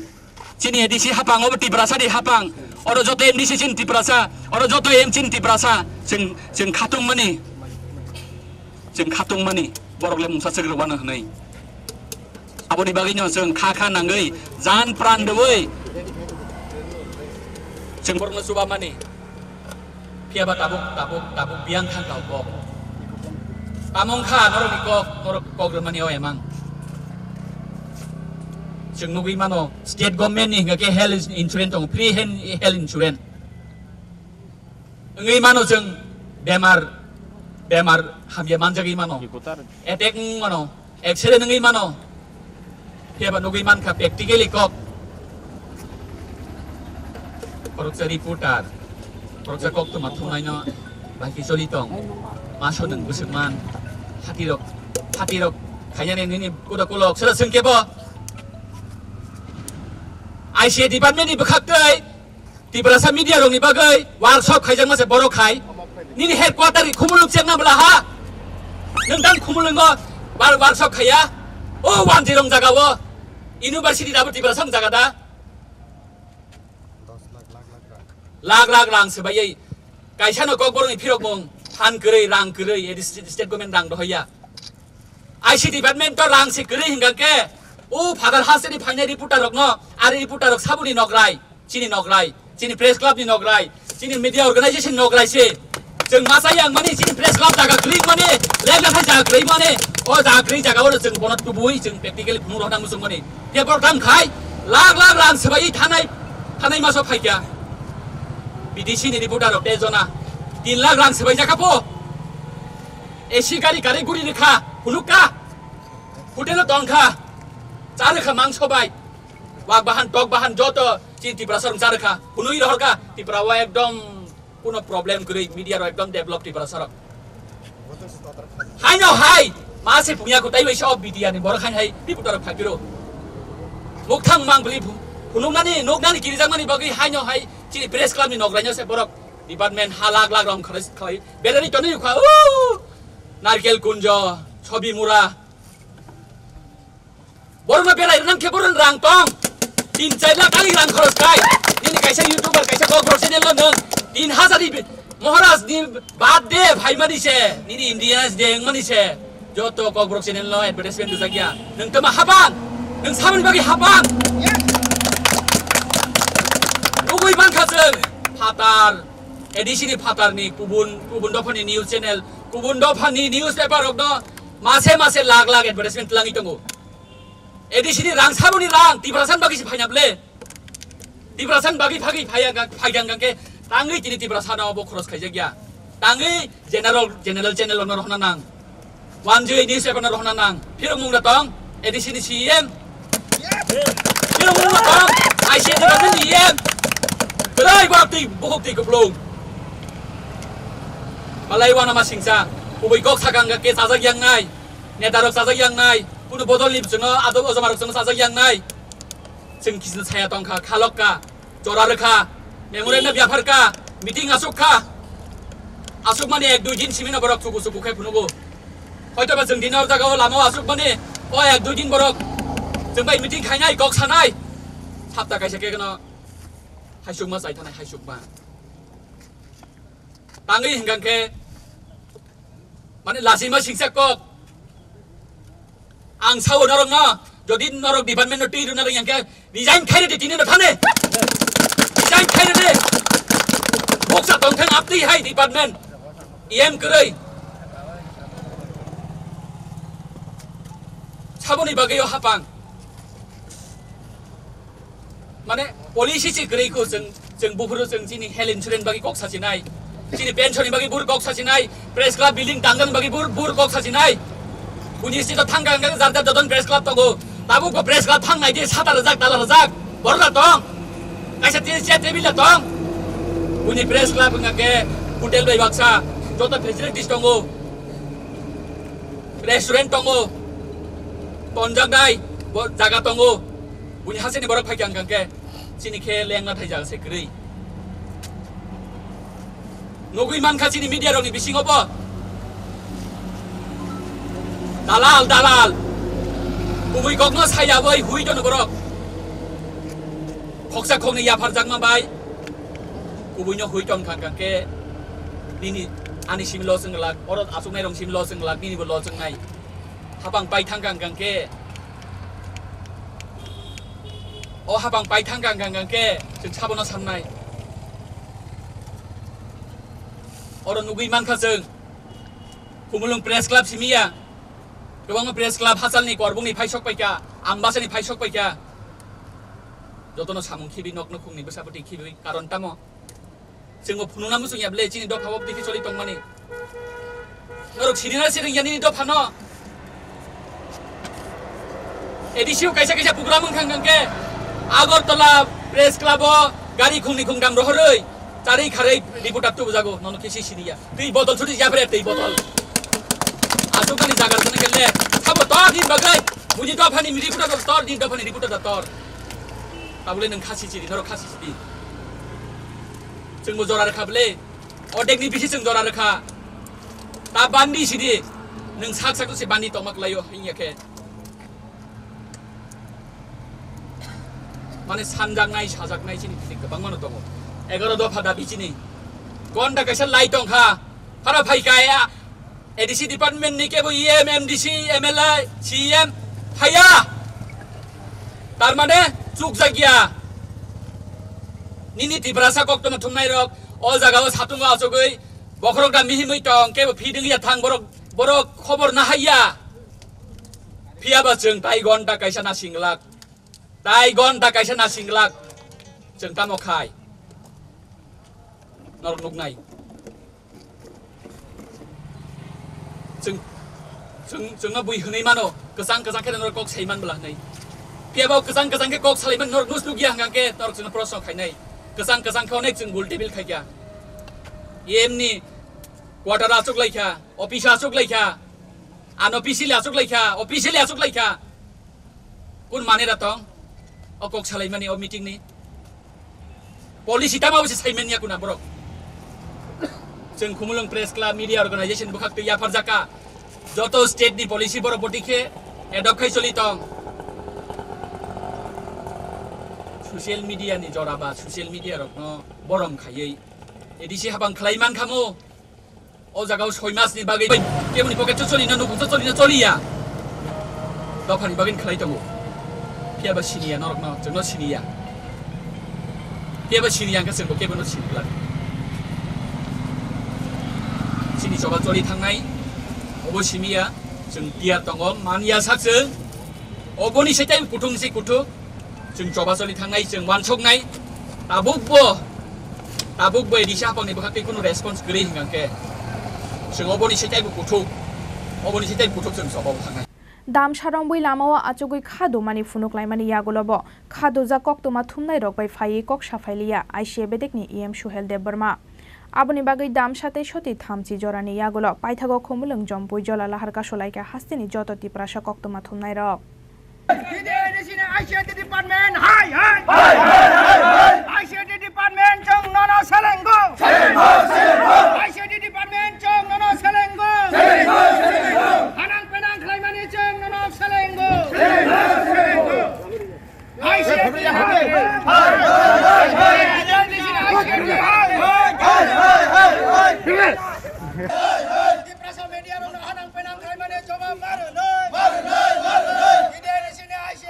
Chini A D C hapang, obo Tiprasa ni hapang. Oro joto M D C chini Tiprasa, oro joto M chini Tiprasa. Chwng, chwng khatung mani. Chwng khatung mani. Borok le mungsa chwk rwmano hwnwi. Aboni bagwi no chwng kha kha nangwi, jan pran rwwi chwng borokno chuba mani. Phiya ba tabuk, tabuk, tabuk biyang thang kha o kok. Tamo wng kha norokni kok, norok kok rwmani o emang. Chwng nugwi mano, state government ni hwnga khe health insurance tongo, free hen-, health insurance. Wngwi mano chwng bemar, bemar hamya manjagwi mano. Attack wng mano. Accident wngwi mano, phiya ba nugwi mankha practically kok. Khoroksa reporter, khoroksa koktwma thumnaino bai khe choli tong. Maso nwng bwswk man, phatirok, phatirok khainani nini kuda kulok, sero swngkhe bo I C A department ni bwkhak tei Tiprasa media rokni bagwi workshop khaijakma se borok khai. Nini headquarter ni khumulwng chengna bwla ha. Nwng tang khumulwngo bar workshop khaiya. O wanjwi rong jaga o. University dabo Tiprasa rong jaga da. Lak lak rang se bai. Kaisa no kokborok ni phirok mung. Phan kwrwi, rang kwrwi, edi state, state government rang dohoya. I C department to rang se kwrwi hingka ke. O Father Hasani phainai reporter rok no, ari reporter rok sabuni nokrai. Chini nokrai, chini press club ni nokrai, chini media organization nokrai se. Chwng masa yang mani chini press club jaga klik mani, lek lek hai jaga klik mani, o jaga klik jaga o chwng bono tubui chwng practically phunuk rok nang musung mani. Paper dam khai, lak lak rang swbai thanai, thanai maso phaikya. B D C ni reporter rok tei jona tin lak rang swbai jaka po. A C gari gari guri rikha, phunuk ka. Hotel o tong kha, cha rikha mangso bai. Wak bahan, tok bahan joto chini Tiprasa rok cha rikha. Phunui rohor kha, Tripura o ekdom kuno problem kwrwi, media rok ekdom develop Tiprasa rok. Haino hai, ma se phungya ko tai bai so B D R ni borok haino hai reporter rok phai phiro. Mukthang mang bwlwi phu-, phunuknani, nuknani kirijakmani bagwi haino hai chini press club ni nokraino se borok department ha lak lak rong kharwi khlai. Berani tonwi kha, o Narkel Kunjo, Sobi Mura. Borokno berai rwnang khe borokni rang tong. Tin char lakh ani rang khoros khai. Nini kaisa YouTuber, kaisa Kokborok channel no nwng tin hazar ni bi-, Maharaj ni birthday phaimani se, nini Independence Day wngmani se. Joto Kokborok channel no advertisement rijak ya. Nwng tama hapang. Nwng samani bagwi hapang. Nugwi mankha chwng phatar, A D C ni phatar ni kubun, kubun dopha ni news channel, kubun dopha ni newspaper rok no mase mase lakh lakh advertisement twlangwi tongo. A D C ni rang saboni rang, Tiprasa ni bagwi se phaina ble. Tiprasa ni bagwi phagwi phaiya ga-, phaigang gangke tangwi tini Tiprasa no bo khoros khaijak ya. Tangwi general, general channel no rohna nang. Wanjwi newspaper no rohna nang. Phirok mung da tong, A D C ni C E M. Phirok mung da tong, I C A department ni E M. Belai borok twi, bukhuk twi kuplung. Malai wana ma singsa, kubui kok sakang gangke chajak yang nai. Neta rok chajak yang nai. Kuno bodol ni bwswngno, adok ojoma rok chwngno chajak yang nai. Chwng kisno saya tong kha, khalok kha, jora rwkha, memorandum yaphar kha, meeting asuk kha. Asuk mani ek dui din simi no borok chuku chuku khe phunugo. Hoito ba chwng din or jaga o lama o asuk mani o ek dui din borok chwng bai meeting khainai, kok sanai. Sapta kaisa khe no haisukma chai thanai, haisukma. Tangwi hingkang khe mani lachima singsa kok. Ang sao norokno Jodi norok department no twi rwna rwngya khe resign khairedi tini no thane. Resign khairedi. Boksa tongthang aptwi hai department. E M kwrwi. Saboni bagwi o hapang. Mane policy se kwrwi kho chwng, chwng buphuru chwng chini health insurance bagwi kok sachinai. Chini pension ni bagwi bur kok sachinai. Press club building tangjani bagwi bur, bur kok sachinai. Buni sita thangka hwnkhe jar jar jotoni press club tongo. Tabuk bo press club thangnai di sata rwjak tala rwjak. Borok da tong. Kaisa te chair table da tong. Buni press club hwnkhe hotel bai baksa joto facilities tongo. Restaurant tongo. Tonjaknai bo jaga tongo. Buni hasini borok phaikha hwnkhe chini khe lengna thai jaga se kwrwi. Nugwi mankha chini media rokni bisingo bo. Dalal, dalal. Kubui kokno saya bai hui tono borok. Khoksa khokni yapharjakma bai. Kubuino hui ton kha khe nini ani simi lo chwnglak, oro achuknai rok simi lo chwnglak, nini bo lo chwngnai. Hapang pai thang kha khe, o hapang pai thang kha khe chwng sabono samnai. Oro nugwi mankha chwng, Khumulwng Press Club simi ya, kwbangma Press Club hachalni korbungni phai sok paikha, Ambasani phai sok paikha. Jotono samung khibi, nok nukhungni bwsapoti khibi, karon tamo? Chwngbo phunukna muchung ya ble, chini dopha bo twi khe choli tongmani. Norok sini na siring ya nini dopha no. A D C o kaisa kaisa program wngkha hwnkhe Agartala Press Club o gari khungni khungdam rohorwi charwi kharwi reporter tubujago, nono khe si sini ya. Twi botol suti ya phre twi botol. Asukani jaga rwkhe le, sabo to nini bagwi, buji dophani reporter tor, nini dophani reporter tor. Tabule nwng khasi chiri, norok khasi chiri. Chwngbo jora rwkha bwle. Odekni bisi chwng jora rwkha. Ta bandi sidi. Nwng sak sak se bandi tongma kwlaio, hinya khe. Mane sanjaknai, sajaknai chini thik kwbangma no tongo. Egaroh dopha dabi chini. Konda kaisa lai tongkha. Phara phai kaya. A D C department ni kebo E M, M D C, M L A, C M phaiya. Tar mane chukjakya. Nini Tiprasa koktwma thumnai rok o jaga o satungo achugwi bokhorok da mihimwi tong, kebo feeding ya thang borok, borok khobor nahaiya. Phiya ba chwng tai gonta kaisa na singlak. Tai gonta kaisa na singlak. Chwng tamo khai. Norok nuknai. Chwng, chwng, chwngno bui hwnwi mano, kwchang kwchang khe norok kok sai man bwla hwnwi. Phiya bo kwchang kwchang khe kok salai man norok nus nukya hwnkha khe norok chwngno proshno khainai. Kwchang kwchang khe onek chwng gul table khaikha. E M ni quarter achuk laikha, office achuk laikha, unofficially achuk laikha, officially achuk laikha. Kun mane da tong? O kok salaimani o meeting ni policy tama bwse saiman ya kuna borok. Chwng Khumulwng Press Club Media Organization bwkhak twi yapharjaka. Joto state ni policy borok boti khe adopt khai choli tong. Social media ni jora ba social media rokno borom khaiwi A D C habang khlai man khamu. O jaga o soi mas ni bagwi keboni pocket cho choli na, nukung cho choli na, choli ya. Dophani bagwi khlai tongo. Phiya ba sini ya, norok no, chwng no sini ya. Phiya ba sini ya, hwnkhe chwng bo kebo no sini glak. Chini choba choli thangnai, obo simi ya, chwng tiyar tongo, man ya sak chwng. Oboni se tei kuthung se kuthuk. Chwng choba choli thangnai, chwng wansoknai. Tabukbo, tabukbo A D C hapangni bwkhak tei kunu response kwrwi hwnkha khe, chwng oboni se teibo kuthuk, oboni se tei kuthuk chwng choba bo thangnai. Damsa rongwi lamao achugwi kha dumani phunuk laimani yagulobo kha dujak koktwma thumnairok bai phaiwi kok saphailiya, I C A bedekni E M Suhel Debbarma. Aboni bagwi Damsa tei Soti thamchi jorani yagulo paithago Khumulwng Jompui Jola lahar kasulaikha hasteni joto Tiprasa koktwma thumnairok. Bidai ni sini I C A department, hai, hai. Hai, hai, hai, hai. I C A department chwng nono selengo. Selengo, selengo. I C A department chwng nono selengo. Selengo, selengo. Hanang penang khlaimani chwng nono selengo. Selengo, selengo. I C A department. Hai, hai, hai, hai. Bidai ni sini I C A department. Hai, hai, hai, hai. Tiprasa media rokno hanang penang khlaimani jawab marinai. Marinai, marinai. Bidai ni sini I C A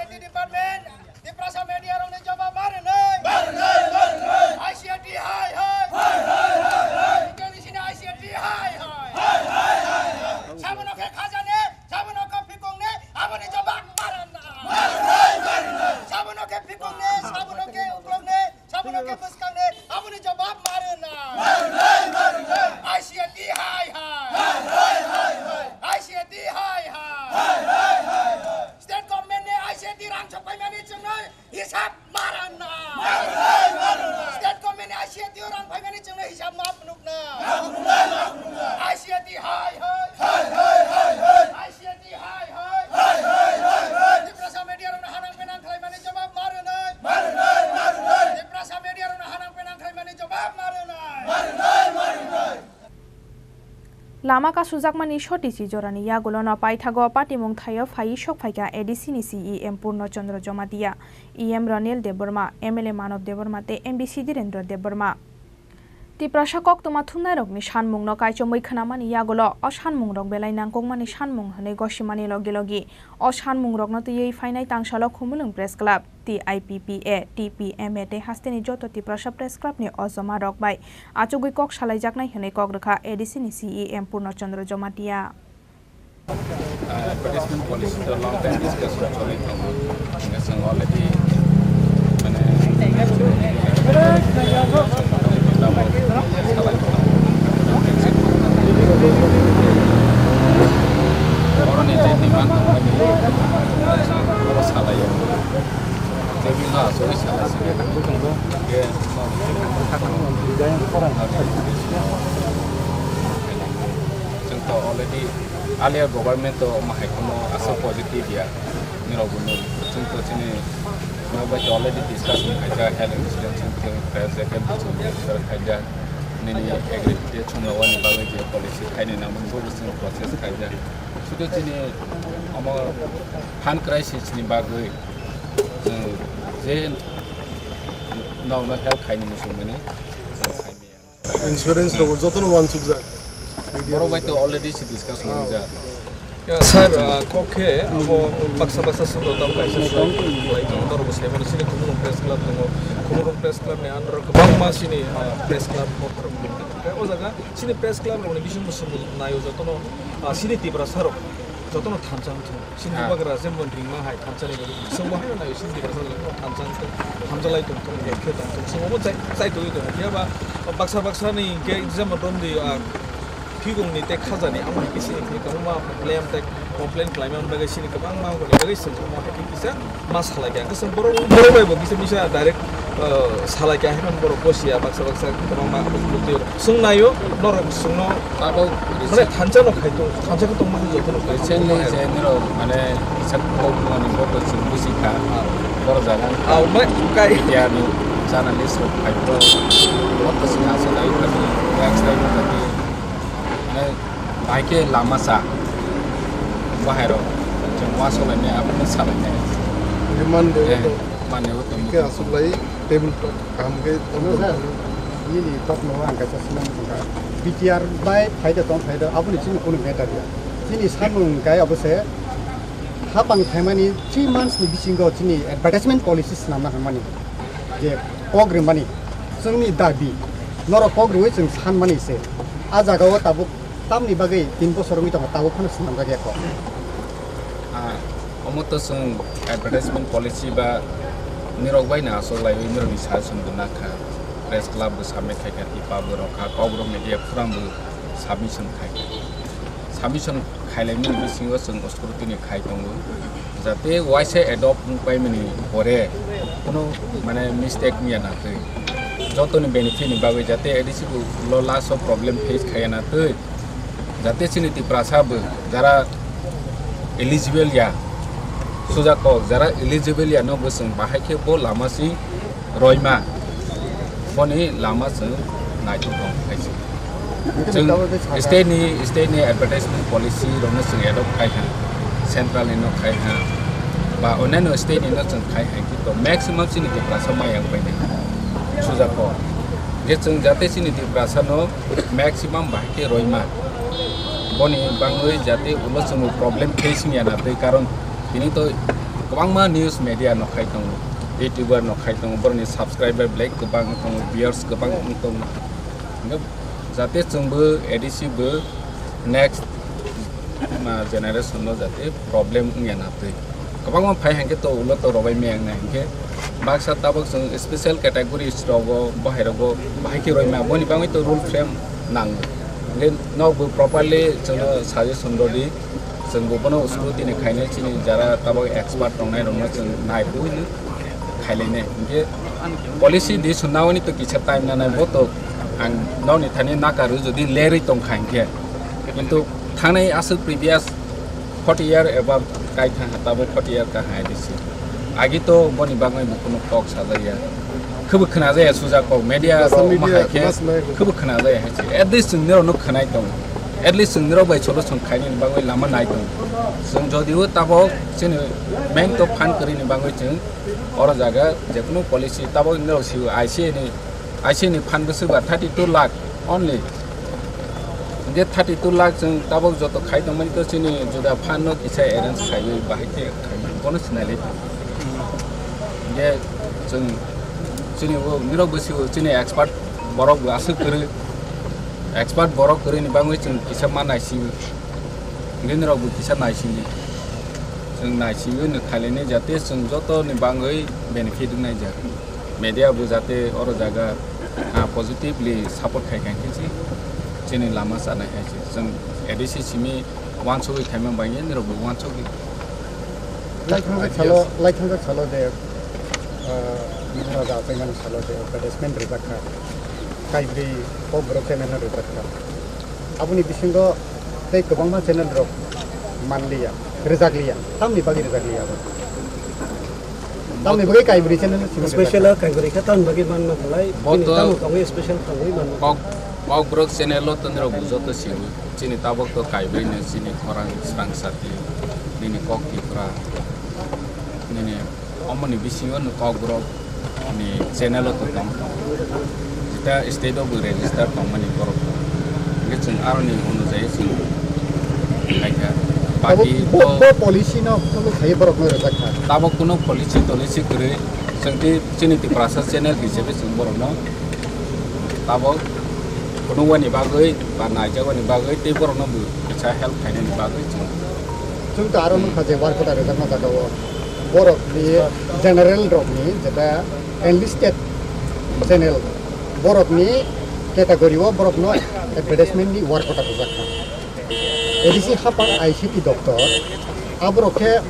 Sab marana! Marana! State government ni I C A T o rang phaimani chwngno hisab ma phunukna! Ma phunukna, ma phunukna! I C A T hai hai! Hai hai hai hai! I C A T hai hai! Hai hai hai hai! Tiprasa media rokno hanang penang khlaimani jawab ma rwnai! Ma rwnai, ma rwnai! Tiprasa media rokno hanang penang khlaimani jawab ma rwnai! Ma rwnai, ma rwnai! Lama kasujakmani sotisi jorani yagulono paithago patimung thaio phaiwi sokphaikha A D C ni C E M Purno Chandra Jamatia, E M Ronil Debbarma, M L A Manav Debbarma tei M P C Dhirendra Debbarma. Tiprasa koktwma thumnairokni sanmungno kaichomwi khnamani yagulo o sanmungrok belai nangkukmani sanmung hwnwi gosimani logi logi o sanmungrokno twiwi phainai tangsalo Khumulwng Press Club, T I P P A, T P M A tei hasteni joto Tiprasa Press Club ni ojoma rok bai achugwi kok salaijaknai hwnwi kok rwkha A D C ni C E M Purno Chandra Jamatia. Advertisement policy to long time discussion choli tongo. Hingke chwng already mane boroni je demand tongmani oro salaio. Tei bini asugwi salaisi. Hingke chwng to already earlier government to omo hai kheno aswk positive ya. Nirok bo nwng chwng to chini nok bai to already discussion khaijak, health insurance chwng to khaijak, health insurance khaijak. Nini agriculture chwng rok ni bagwi je policy khaini nangmani bo chwng process khaijak. Sudu chini omo fund crisis ni bagwi chwng je nokno help khaini muchungmani chwng khaimaya. Insurance rok jotono wansukjak. Borok bai to already se discuss rijak. Ya, sir, ah, kok khe abo baksa baksa swngo tamo kaisa swngo lai tong norok bo sai mano chini Khumulwng Press Club tongo. Khumulwng Press Club ni under o kwbangma chini, ah, press club bokhorok tongo. Khe o jaga chini press club rokni bisingo swngo naio jotono, ah, chini Tiprasa rok jotono thansa wngthung. Chini bubagra jemon ringma hai thansa ni bagwi. Chwngbo haino naio chini bubagra thansa wngthung, hamjalai tongthung, khe tongthung. Chwngbo chai, chai tongwi tongo. Phiya ba baksa baksa ni hwnkhe jemon romdi, ah, thwigongni tei khajani amo hai khe chini khe kwbangma blame tei complain khlaimani bagwi chini kwbangma abo ni bagwi chwng omo hai khe kisa ma salai kha. Hwnkhe chwng borok, borok bai bo kisa misa direct, ah, salai kha, haino borok gosiya baksa baksa kwbangma abo twi. Chwng naio, norok chwngno abo mane thansa no khai tong, thansa khe tongma joto no khai tong. Recently je nirok mane kisa kok mani boto chwng busi kha. Boro jaga ah, mai kai. Media ni journalist rok khai to boto chwng aswk lai kha ni, next time no kha ni. Mane bai khe lama sa bahai rok chwng wasok lai ni abo no salai nai. Remand de. Eh, mane o to. Khe aswk lai table talk. Kaham khe tongthok. Nini tokno ang kaisa swnam thangkha. B T R bai phaida tong phaida aboni chini kunu matter ya. Chini samung hwnkhe abo se hapang phaimani three months ni bisingo chini advertisement policy swnamna hwnmani je kok rimani chwngni dabi norok kok riwi chwng sanmani se. A jagao tabuk tamni bagwi tin bosor wngwi tongo tabuk phano swnamjak ya kok. Ah, omo to chwng advertisement policy ba nirok bai no aswk laiwi nirokni suggestion bo nakha. Press club bo submit khaikha, tipa bo rokha, kok rok media forum bo submission khaikha. Submission khailaimani bisingo chwng scrutiny khai tongo. Jate waisa adopt wng paimani pore kono mane mistake wngya na twi. Jotoni benefit ni bagwi jate A D C bo lo last o problem face khaiya na twi. Jate chini Tiprasa bo jara eligible ya, suja kok jara eligible ya no bo chwng bahai khe bo lama si roima, boni lama chwng naithok tong khai se. Chwng state ni, state ni advertisement policy rokno chwng adopt khai kha, central ni no khai kha, ba onyaino state ni no chwng khai kha, kintu maximum chini Tiprasa maya wng pai nai suja kok. Je chwng jate chini Tiprasa no maximum bahai khe roima. Boni bangwi jate ulo chwngbo problem facing ya na twi, karon tini to kwbangma news media no khai tongo, YouTuber no khai tongo, boroni subscriber belai kwbang wng tongo, viewers kwbang wng tongo. Hingke jate chwngbo A D C bo next ma generation no jate problem wngya na twi. Kwbangma phai hangke to ulo to robai maya wngnai hingke baksa tabok chwng special categories rogo bahai rogo bahai khe roima boni bagwi to rule frame nango. Hingke nokbo properly chwngno suggestion rodi chwngbo bono scrutiny khainai chini jara tabok expert tongnai rokno chwng nai buino. Khailene, hingke policy di sunawani to kisa time nanai bo to ang nokni thani nakaru jodi lerui tongkha hingke. Kintu thanai aswk previous forty year above kai thang ha, tabo forty year ka hai disi. Agi to boni bagwi bo kuno kok sajaya. Khubu khna jaya suja kok media Social ro media ma hai khe mass media. Khubu khna jaya hai se. At least chwng nirok no khnai tong. At least chwng nirok bai solution khaini bagwi lama nai tong. Chwng jodi o tabo chini main to phan kwrwi ni bagwi chwng oro jaga jekunu policy tabo nirok si I C A ni I C ni phan bwswk ba thirty two lakh only. Hingke thirty two lakh chwng tabok joto khai tongmani to chini juda phan no kisa arrange khaiwi bahai khe khaimani bono sinai lai. Hingke chwng chini o nirok bwsio chini expert borok bo aswk kwrwi, expert borok kwrwi ni bagwi chwng kisa ma naisingwi. Hingke nirok bo kisa naisingdi. Chwng naisingwi no khailene jate chwng joto ni bagwi benefit wngnai ja. Media bo jate oro jaga, ah, positively support khai khai khe se chini lama chanai hai se. Chwng A D C simi wansugwi khaima bangya nirok bo wansugwi. Laithang jak salo, laithang jak salo je, ah, Bihar raja achaimani salo je advertisement rijak kha. Kaibrwi kok borok channel no rijak kha. Aboni bisingo tei kwbangma channel rok manliya, rwjakliya. Tamni bagwi rwjakliya abo? Tamni bagwi kaibrwi channel no simi Special rwjak kha? Kaibrwi khe tamni bagwi manma khlai, Bo bini to tamo tongwi special tongwi manma. Kok, Kokborok channel o twnrok bo joto sio. Chini tabok to kaibrwi no chini khorang srang sati, nini kok Tripura, nini Omoni bisingo no Kokborok ni channel o tong tong. Jeta state o bo register tongmani borok. Hingke chwng aroni onujai chwng khaikha. Abo Baki bo, to bo policy no follow khai borok no rwjak kha. Tabok kuno policy tolicy kwrwi. Chwng tei chini Tiprasa channel hisabe chwng borok no tabok phunukmani bagwi ba naijakmani bagwi tei borokno bo kisa help khainani bagwi chwng. Chwng to aro nukha je work order rwjakma jaga o borokni general rokni jeta enlisted channel borokni category o borokno advertisement ni work order rwjak kha. A D C hapang I C T doctor, aborok khe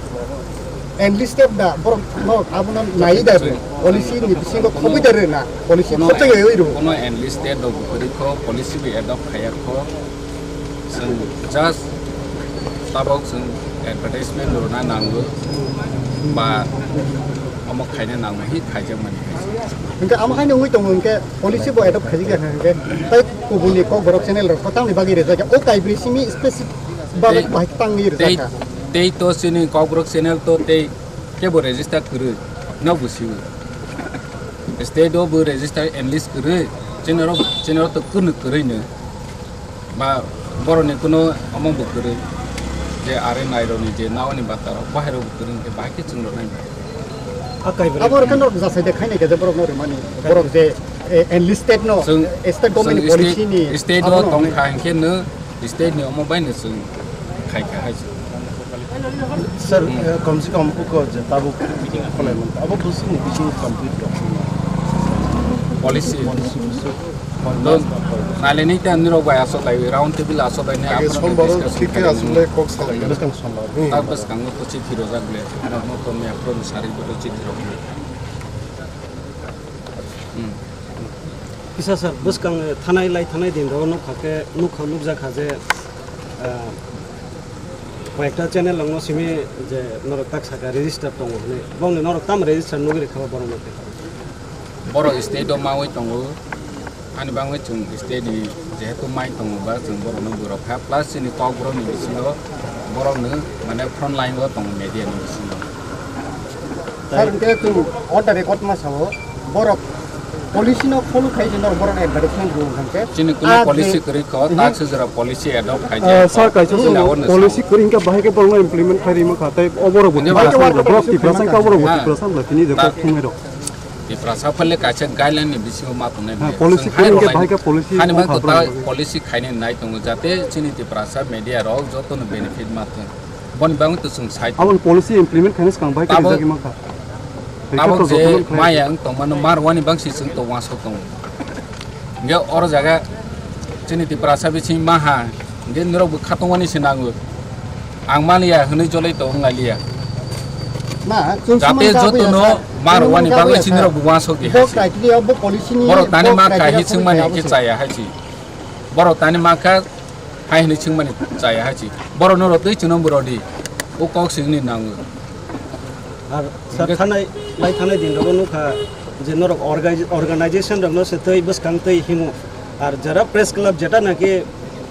enlisted da, borok no abono nai da rw, policy ni bisingo khoboi da rw na, policy Kono khoboi da rw. Kono enlisted rok bwrwi kho policy bai adopt khaiya kho, chwng just tabok chwng advertisement rwna nango ba omo khaina nango hi khaijakmani. Hingke amo haino wngwi tongo hingke policy bo adopt khaijak ya hingke tai kubuni Kokborok channel rok tamni bagwi rijak ya o kaibrwi simi specific bagwi Tei- bahai tangwi tei- rijak kha. Tei to chini Kokborok channel to tei kebo register kwrwi no busiwo. State o bo register enlist kwrwi chini rok chini rok to kwrwi kwrwi no. Ba borokni kuno omo bo kwrwi je are nairokni je naoni bata rok bahai rok bo kwrwi hwnkhe bahai khe chwng rok nai. Akai abo rok no jasai de khainai khe je borok no rwmani borok je eh, enlisted no Chwng- state government ni chwng policy ni state- state o abono tong hwnwi. Kha hwnkhe no state ni omo bai no chwng khai kha hai se. Sir, eh, kom se kom uko je tabuk kholai man. Abo bwswk ni bising complete rok. Policy. Policy bwswk. Don, naleni ta nirok bai asok lai, round table asok lai ne, Age apno sombar discussion thik khe khaini. Asok lai kok salai. Bwskang sombar. Hmm. Tak bwskango to chithi rojak le. Ano to me apro sari bo chithi rok. Hmm. Kisa sir, bwskang, eh, thanai lai thanai din ro nukha khe, nukha nukjak kha je, ah, koyekta channel rokno simi je norok tak saka register tongo hwnwi. Bongni norok tam register nugwi rwkha ba borok no khe? Borok state o mawi tongo. Ani bangwi chwng state ni jehetu mai tongo ba chwng borok no bwrok kha. Plus chini kok borok ni bisingo borok no mane front line o tongo media ni bisingo. Sir, hwnkhe chwng on the record ma sao, borok policy no follow khai se norok borok advertisement rw hwnkhe. Chini kuno policy kwrwi kho, mhm, tak se jora policy adopt khai je. Sir, kaisa chini sono awareness policy kwrwi hwnkhe bahai khe borok no implement khai rima kha, tei o borok bo Tiprasa, borok Tiprasa wngkha, borok bo Tiprasa wngkha, tini je kok thumai rok. Tiprasa phale kaisa guideline ni bisingo ma tongnai. Policy kwrwi hwnkhe bahai khe policy. Hani bang to policy khainai nai tongo, jate chini Tiprasa media rok joto no benefit ma thung. Boni bagwi to chwng sai tongo. Aboni policy implement khaina swkang bai khe rijagwi mankha. Tabok je maya wng tongmano mar wani bangsi chwng to wansok tongo. Hingke oro jaga chini Tiprasa bising maha, hingke norok bo khatungmani se nango. Ang maliya hwnwi jolai to wng lailiya. Jate jotono Ma rwani bagwi chini rok buwa sok di hai si. Borok tani ma kha hi chwngmani khe chaya hai si. Borok tani ma kha hai hwnwi chwngmani chaya hai si. Borok no rw twi chwngno bwrw di. O kok singni nango. Ar sir, thanai, lai thanai din rogo nukha je norok orga-, organization rokno se twi bwskang twi himo. Ar jara press club jeta naki,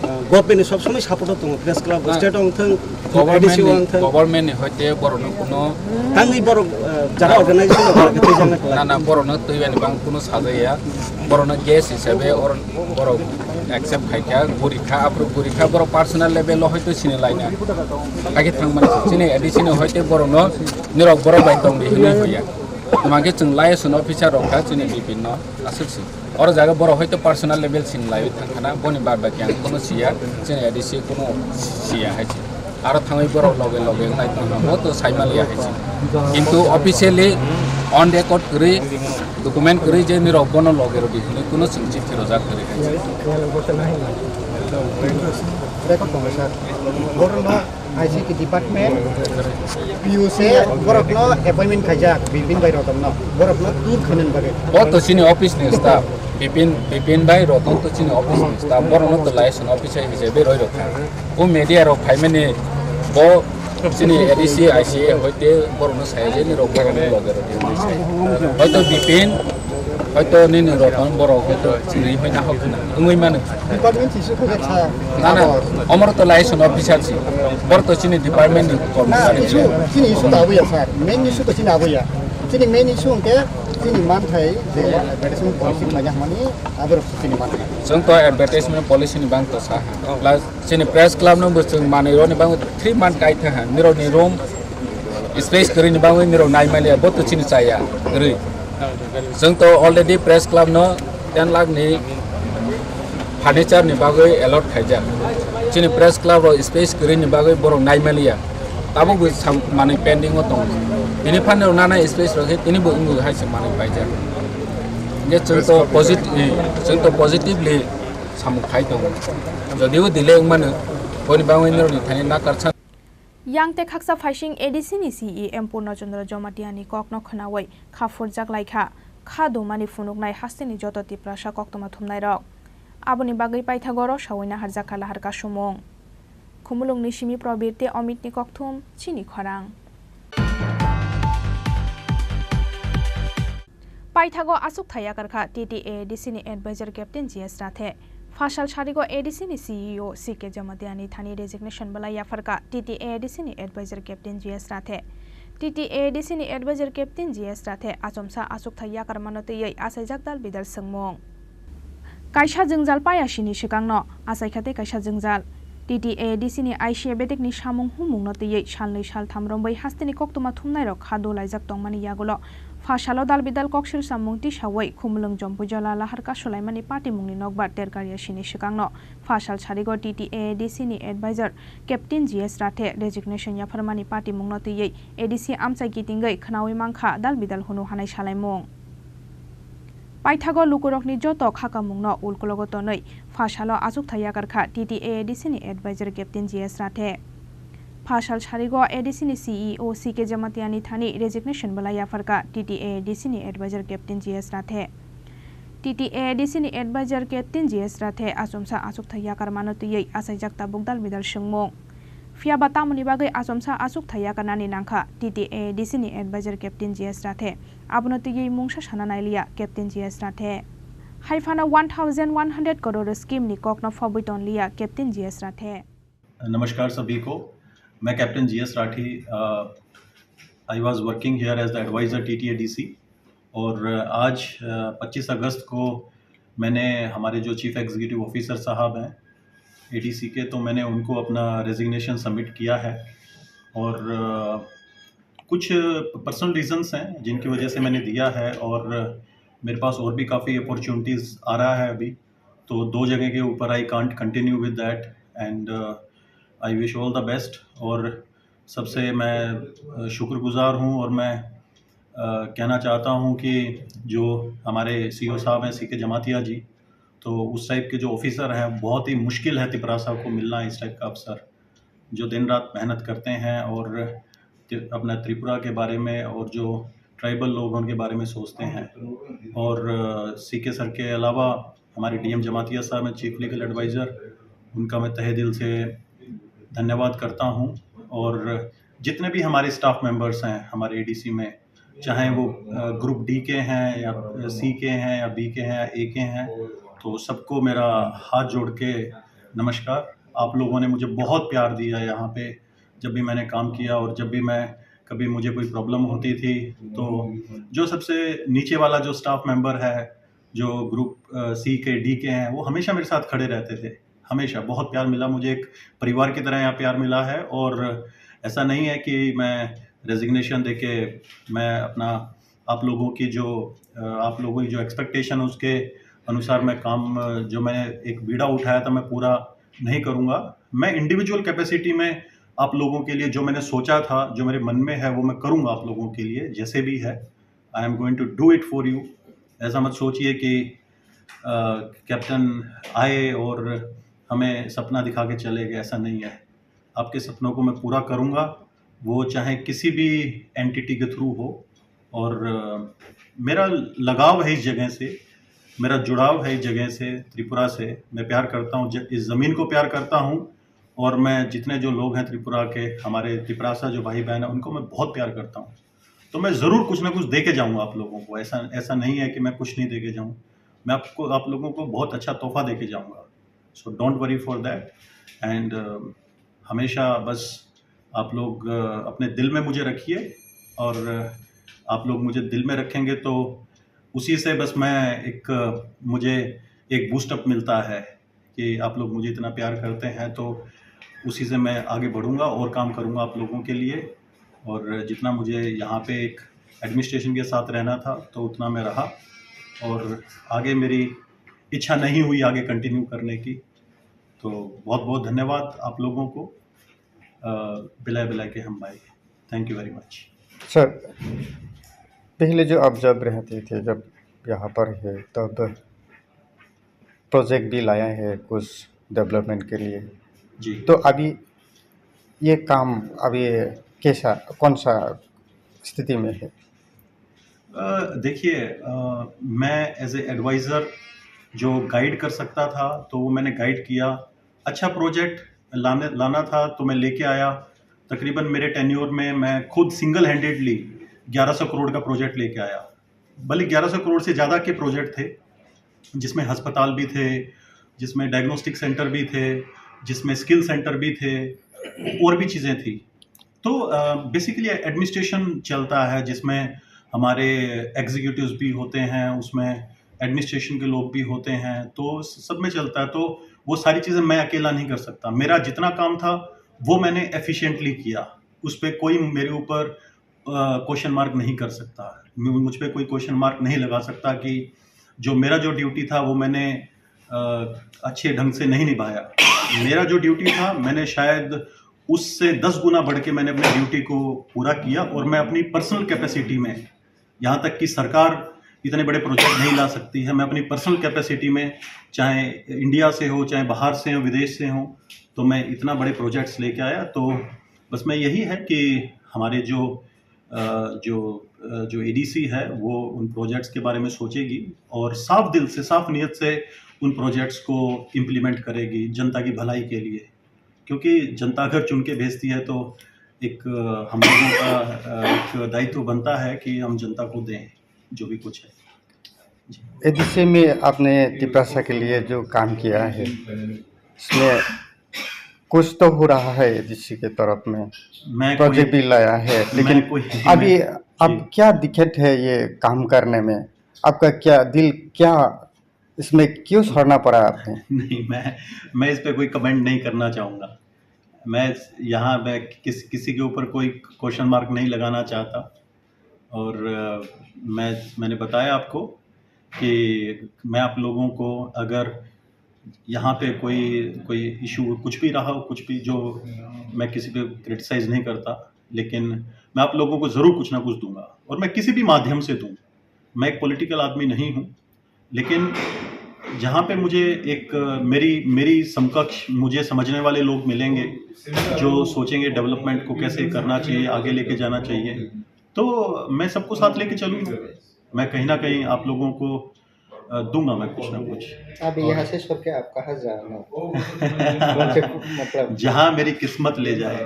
ah, government ni sob somoi support o tongo, press club, state o wngthang, A D C o wngthang. Government ni hoite borok no kuno tangwi borok, ah, jara organization rok twi jang na, na, borok no twi bani bang kuno sajaya. Borok no guest hisabe or borok accept khaikha, guri kha, aphuru guri kha, borok personal level o hoito sini laina. Hakhe thangmani chini A D C no hoite borok no nirok borok bai tongdi hinwi hoya. Tuma khe chwng liaison officer rok kha chini B P no aswk si. Oro jaga borok hoito personal level sini laiwi thangkhana, boni bad baki ang kuno siya, chini A D C kuno siya hai si. Aro thangwi borok loge loge nai tongkha, bo to saimaliya hai si. Kintu officially on record kwrwi, document kwrwi je nirok bono loge rwdi hinwi kuno chwng chithi rwjak kwrwi hai si. Record tongo, sir. Borok no I C T department, P U C, borok no appointment khaijak, Bipin bai Roton no. Borok no tour khainani bagwi. Bo to chini office ni staff, Bipin, Bipin bai Roton to chini office ni staff, borok no to liaison officer hisabe roi rok kha. O media rok phaimani bo chini A D C, I C A hoite borok no sai je nirok borok no loge rok hinwi sai. Hoito Bipin, hoito nini Roton borok hoito chini hoi na hok na wngwi mano. Department issue khe sa. Na, na, omoro to liaison officer si. Bor to chini department ni kormchari si. Issue, chini issue to abuya sir. Main issue to chini abuya. Chini main issue hwnkhe chini manthai je advertisement policy khlaijak mani aborok chini manthai. Chwng to advertisement policy ni bang to sa. Plus chini press club no bo chwng manwi roni bang three month kai tha ha. Nirok ni room space kwrwi ni bagwi nirok nai maliya, bo to chini chaya kwrwi. Chwng to already press club no ten lakh ni furniture ni bagwi allot khaijak. Chini press club rok space kwrwi ni bagwi borok nai maliya. Tabuk bo sam-, manwi pending o tongo. Bini phano nana space rok khe tini bo wngwi hai se manwi paijak. Hingke chwng to posit-, chwng to positively samung khai tongo. Jodio delay wngmano, boni bagwi nirok ni thani nakar san. Yang tei khaksa phaising A D C ni C E M Purno Chandra Jamatia ni kokno khwnawi kha phurjak lai kha, kha dumani phunuknai hasteni joto Tiprasa koktwma thumnairok. Aboni bagwi paithago rosawui naharjak kha lahar kasumung. Khumulwngni simi Probir tei Omitni kokthum chini khorang. Paithago aswk thai yakar kha T T A A D C ni advisor Captain G S Rathe. Phasal sarigo A D C ni C E O C K Jamatia ni thani resignation belai yaphar kha T T A A D C ni advisor Captain G S Rathe. T T A A D C ni advisor Captain G S Rathe achomsa aswk thai yakar mano twiwi achaijak dal bidal swngmung. Kaisa jwngjal payasini swkangno achaikha tei kaisa jwngjal. T T A A D C ni I C A bedekni samung humungno twiwi salnwi saltham romwi hasteni koktwma thumnairok kha dolaijak tongmani yagulo phasalo dal bidal koksil samung tisawi Khumulwng Jompuijala lahar kasulaimani patimungni nokbar terkaryasini swkangno phasal sarigo T T A A D C ni advisor Captain G S Rathe resignation yapharmani patimungno twiwi A D C amchai kitingwi khwnawi mankha dal bidal hunu hanai salaimung. Paithago lukurokni joto khakamungno ulkulogo tonwi phasalo achukthai yakar kha T T A A D C ni advisor Captain G S Rathe. Phasal sarigo A D C ni C E O C K Jamatia ni thani resignation belai yaphar kha T T A A D C ni advisor Captain G S Rathe. T T A A D C ni advisor Captain G S Rathe achomsa achukthai yakar mano twiwi achaijak tabuk dal bidal swngmung. Phiya ba tamoni bagwi achomsa achukthai yakarnani nangkha T T A A D C ni advisor Captain G S Rathe. Abono twiwi mungsa sana nailiya Captain G S Rathe. Hai phano one thousand one hundred crore scheme ni kokno phobwi tonliya Captain G S Rathe. नमस्कार सभी को। मैं captain G S Rathi, I was working here as the advisor TTADC. और आज, अ, पच्चीस अगस्त को मैंने हमारे जो चीफ एग्जीक्यूटिव ऑफिसर साहब हैं एडीसी के, तो मैंने उनको अपना रेजिग्नेशन सबमिट किया है। और, अ, कुछ पर्सनल रीजंस हैं जिनकी वजह से मैंने दिया है, और मेरे पास और भी काफ़ी अपॉर्चुनिटीज़ आ रहा है अभी, तो दो जगह के ऊपर I can't continue with that, and I wish all the best। और सबसे मैं, अ, शुक्रगुजार हूँ, और मैं, अ, कहना चाहता हूँ कि जो हमारे सीईओ साहब हैं सीके जमातिया जी, तो उस टाइप के जो ऑफिसर हैं, बहुत ही मुश्किल है तिपरासा को मिलना इस टाइप का अफसर, जो दिन रात मेहनत करते हैं और त्रि-, अपना त्रिपुरा के बारे में और जो ट्राइबल लोग हैं, उनके बारे में सोचते हैं। और सीके सर के अलावा हमारे डीएम जमातिया साहब हैं, चीफ लीगल एडवाइजर, उनका मैं तहे दिल से धन्यवाद करता हूँ। और जितने भी हमारे स्टाफ मेंबर्स हैं हमारे एडीसी में, चाहे वो ग्रुप डी के हैं या सी के हैं या बी के हैं या ए के हैं, तो सबको मेरा हाथ जोड़ के नमस्कार। आप लोगों ने मुझे बहुत प्यार दिया यहाँ पे, जब भी मैंने काम किया और जब भी मैं, कभी मुझे कोई प्रॉब्लम होती थी, तो जो सबसे नीचे वाला जो स्टाफ मेंबर है, जो ग्रुप सी के डी के हैं, वो हमेशा मेरे साथ खड़े रहते थे। हमेशा बहुत प्यार मिला मुझे, एक परिवार की तरह यहाँ प्यार मिला है। और ऐसा नहीं है कि मैं रेजिग्नेशन देके मैं अपना, आप लोगों की जो आप लोगों की जो एक्सपेक्टेशन, उसके अनुसार मैं काम, जो मैंने एक बीड़ा उठाया था, मैं पूरा नहीं करूँगा। मैं इंडिविजुअल कैपेसिटी में आप लोगों के लिए जो मैंने सोचा था, जो मेरे मन में है, वो मैं करूँगा आप लोगों के लिए, जैसे भी है। I am going to do it for you। ऐसा मत सोचिए कि कैप्टन आए और हमें सपना दिखा के चले गए, ऐसा नहीं है। आपके सपनों को मैं पूरा करूँगा, वो चाहे किसी भी एंटिटी के थ्रू हो। और मेरा लगाव है इस जगह से, मेरा जुड़ाव है इस जगह से, त्रिपुरा से। मैं प्यार करता हूँ, इस ज़मीन को प्यार करता हूँ। और मैं जितने जो लोग हैं त्रिपुरा के, हमारे तिपरासा जो भाई बहन हैं, उनको मैं बहुत प्यार करता हूँ। तो मैं ज़रूर कुछ ना कुछ दे के जाऊँगा आप लोगों को। ऐसा ऐसा नहीं है कि मैं कुछ नहीं दे के जाऊँ। मैं आपको, आप लोगों को बहुत अच्छा तोहफा दे के जाऊँगा। So don't worry for that। And हमेशा बस आप लोग अपने दिल में मुझे रखिए। और आप लोग मुझे दिल में रखेंगे तो उसी से बस मैं एक, मुझे एक बूस्टअप मिलता है कि आप लोग मुझे इतना प्यार करते हैं, तो उसी से मैं आगे बढ़ूँगा और काम करूँगा आप लोगों के लिए। और जितना मुझे यहाँ पे एक एडमिनिस्ट्रेशन के साथ रहना था, तो उतना मैं रहा। और आगे मेरी इच्छा नहीं हुई आगे कंटिन्यू करने की। तो बहुत बहुत धन्यवाद आप लोगों को बिलाय बिलाय के हम भाई। Thank you very much। Sir, पहले जो आप जब रहते थे, जब यहाँ पर है, तब प्रोजेक्ट भी लाया है कुछ डेवलपमेंट के लिए। जी। तो अभी ये काम अभी कैसा, कौन सा स्थिति में है? देखिए, मैं एज ए एडवाइज़र जो गाइड कर सकता था, तो वो मैंने गाइड किया। अच्छा प्रोजेक्ट लाने लाना था, तो मैं लेके आया। तकरीबन मेरे टेन्योर में मैं खुद सिंगल हैंडेडली ग्यारह सौ करोड़ का प्रोजेक्ट लेके आया। बल्कि ग्यारह सौ करोड़ से ज़्यादा के प्रोजेक्ट थे, जिसमें अस्पताल भी थे, जिसमें डायग्नोस्टिक सेंटर भी थे, जिसमें स्किल सेंटर भी थे, और भी चीज़ें थी। तो बेसिकली एडमिनिस्ट्रेशन चलता है, जिसमें हमारे एग्जीक्यूटिव्स भी होते हैं, उसमें एडमिनिस्ट्रेशन के लोग भी होते हैं, तो सब में चलता है। तो वो सारी चीज़ें मैं अकेला नहीं कर सकता। मेरा जितना काम था, वो मैंने एफिशिएंटली किया। उस पर कोई मेरे ऊपर क्वेश्चन मार्क नहीं कर सकता, मुझ पर कोई क्वेश्चन मार्क नहीं लगा सकता कि जो मेरा जो ड्यूटी था, वो मैंने अच्छे ढंग से नहीं निभाया। मेरा जो ड्यूटी था, मैंने शायद उससे दस गुना बढ़ के मैंने अपनी ड्यूटी को पूरा किया। और मैं अपनी पर्सनल कैपेसिटी में, यहाँ तक कि सरकार इतने बड़े प्रोजेक्ट नहीं ला सकती है, मैं अपनी पर्सनल कैपेसिटी में, चाहे इंडिया से हो, चाहे बाहर से हो, विदेश से हो, तो मैं इतना बड़े प्रोजेक्ट्स लेके आया। तो बस मैं यही है कि हमारे जो जो जो एडीसी है, वो उन प्रोजेक्ट्स के बारे में सोचेगी और साफ दिल से, साफ नीयत से उन प्रोजेक्ट्स को इम्प्लीमेंट करेगी जनता की भलाई के लिए। क्योंकि जनता अगर चुन के भेजती है, तो एक हम लोगों का एक दायित्व बनता है कि हम जनता को दें जो भी कुछ है। एडीसी में आपने तिपरासा के लिए जो काम किया है, इसमें कुछ तो हो रहा है एडीसी के तरफ में, मैं प्रोजेक्ट भी लाया है, लेकिन कोई अभी आप क्या दिक्कत है ये काम करने में? आपका क्या दिल, क्या इसमें क्यों छोड़ना पड़ा आपने? नहीं, मैं मैं इस पर कोई कमेंट नहीं करना चाहूँगा। मैं यहाँ मैं किस किसी के ऊपर कोई क्वेश्चन मार्क नहीं लगाना चाहता। और मैं मैंने बताया आपको कि मैं आप लोगों को, अगर यहाँ पे कोई कोई इशू कुछ भी रहा हो, कुछ भी जो मैं किसी पे क्रिटिसाइज नहीं करता, लेकिन मैं आप लोगों को ज़रूर कुछ ना कुछ दूंगा और मैं किसी भी माध्यम से दूँ। मैं एक पॉलिटिकल आदमी नहीं हूँ, लेकिन जहाँ पे मुझे एक मेरी मेरी समकक्ष, मुझे समझने वाले लोग मिलेंगे, जो सोचेंगे डेवलपमेंट को कैसे करना चाहिए, आगे लेके जाना चाहिए, तो मैं सबको साथ लेके चलूंगा। मैं कहीं ना कहीं आप लोगों को, अ, दूंगा मैं कुछ ना कुछ। अब और यहाँ से छोड़ के आप कहाँ जाना? कौन से, मतलब जहाँ मेरी किस्मत ले जाए,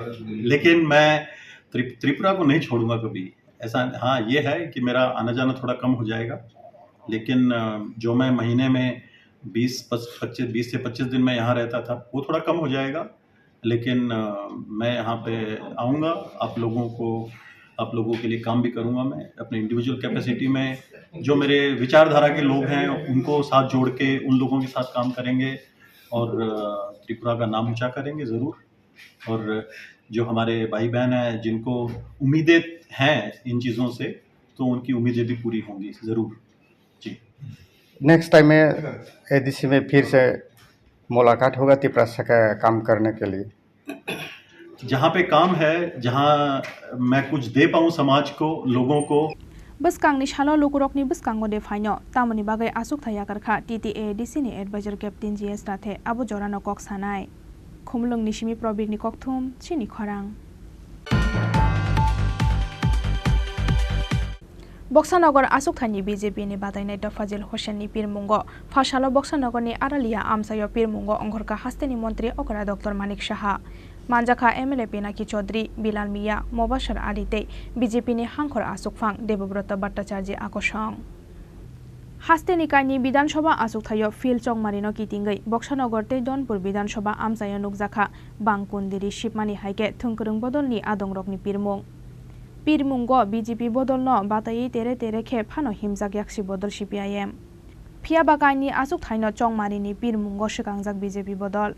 लेकिन मैं त्रिप-, त्रिपुरा को नहीं छोड़ूंगा कभी। ऐसा, हाँ, ये है कि मेरा आना जाना थोड़ा कम हो जाएगा, लेकिन, अ, जो मैं महीने में बीस, पच-, पच्चीस, बीस से पच्चीस दिन मैं यहाँ रहता था, वो थोड़ा कम हो जाएगा। लेकिन, अ, मैं यहाँ पे आऊँगा, आप लोगों को, आप लोगों के लिए काम भी करूँगा मैं, अपने इंडिविजुअल कैपेसिटी में। जो मेरे विचारधारा के लोग हैं, उनको साथ जोड़ के उन लोगों के साथ काम करेंगे और, अ, त्रिपुरा का नाम ऊँचा करेंगे ज़रूर। और जो हमारे भाई-बहन हैं, जिनको उम्मीदें हैं इन चीज़ों से, तो उनकी उम्मीदें भी पूरी होंगी ज़रूर। जी। नेक्स्ट टाइम में एडीसी में फिर से मुलाकात होगा तिपरासा का काम करने के लिए। जहाँ पे काम है, जहाँ मैं कुछ दे पाऊँ समाज को, लोगों को। Bwskangni salo lukurokni bwskango de phaino, tamoni bagwi achukthai yakarkha T T A A D C ni advisor Captain G S Rathe, abo jorano kok sanai. Khumulwngni simi Probirni kokthum, chini khorang. Boksanagar achukthaini B J P ni batainai Tofajil Hossain ni pirmungo, phasalo Boksanagar ni Aralia amchaio pirmungo ongkhorkha hasteni montri okra Doctor Manik Saha. Manjakha M L A Pinaki Chaudhary, Bilal Miya, Mobashar Ali tei B J P ni hangkhor achukphang Debobroto Bhattacharjee akosong. Hasteni kaini Bidhan Sabha achukthaio field chongmarino kitingwi Boksanagar tei Donpur Bidhan Sabha amchaio nukjakha bang kundiri sipmani hai khe thwngkwrwng bodolni adongrokni pirmung. Pirmungo B J P bodolno bataiwi tere tere khe phano himjak yaksi bodol C P I M. Phiyaba kaini achukthaino chongmarini pirmungo swkangjak B J P bodol.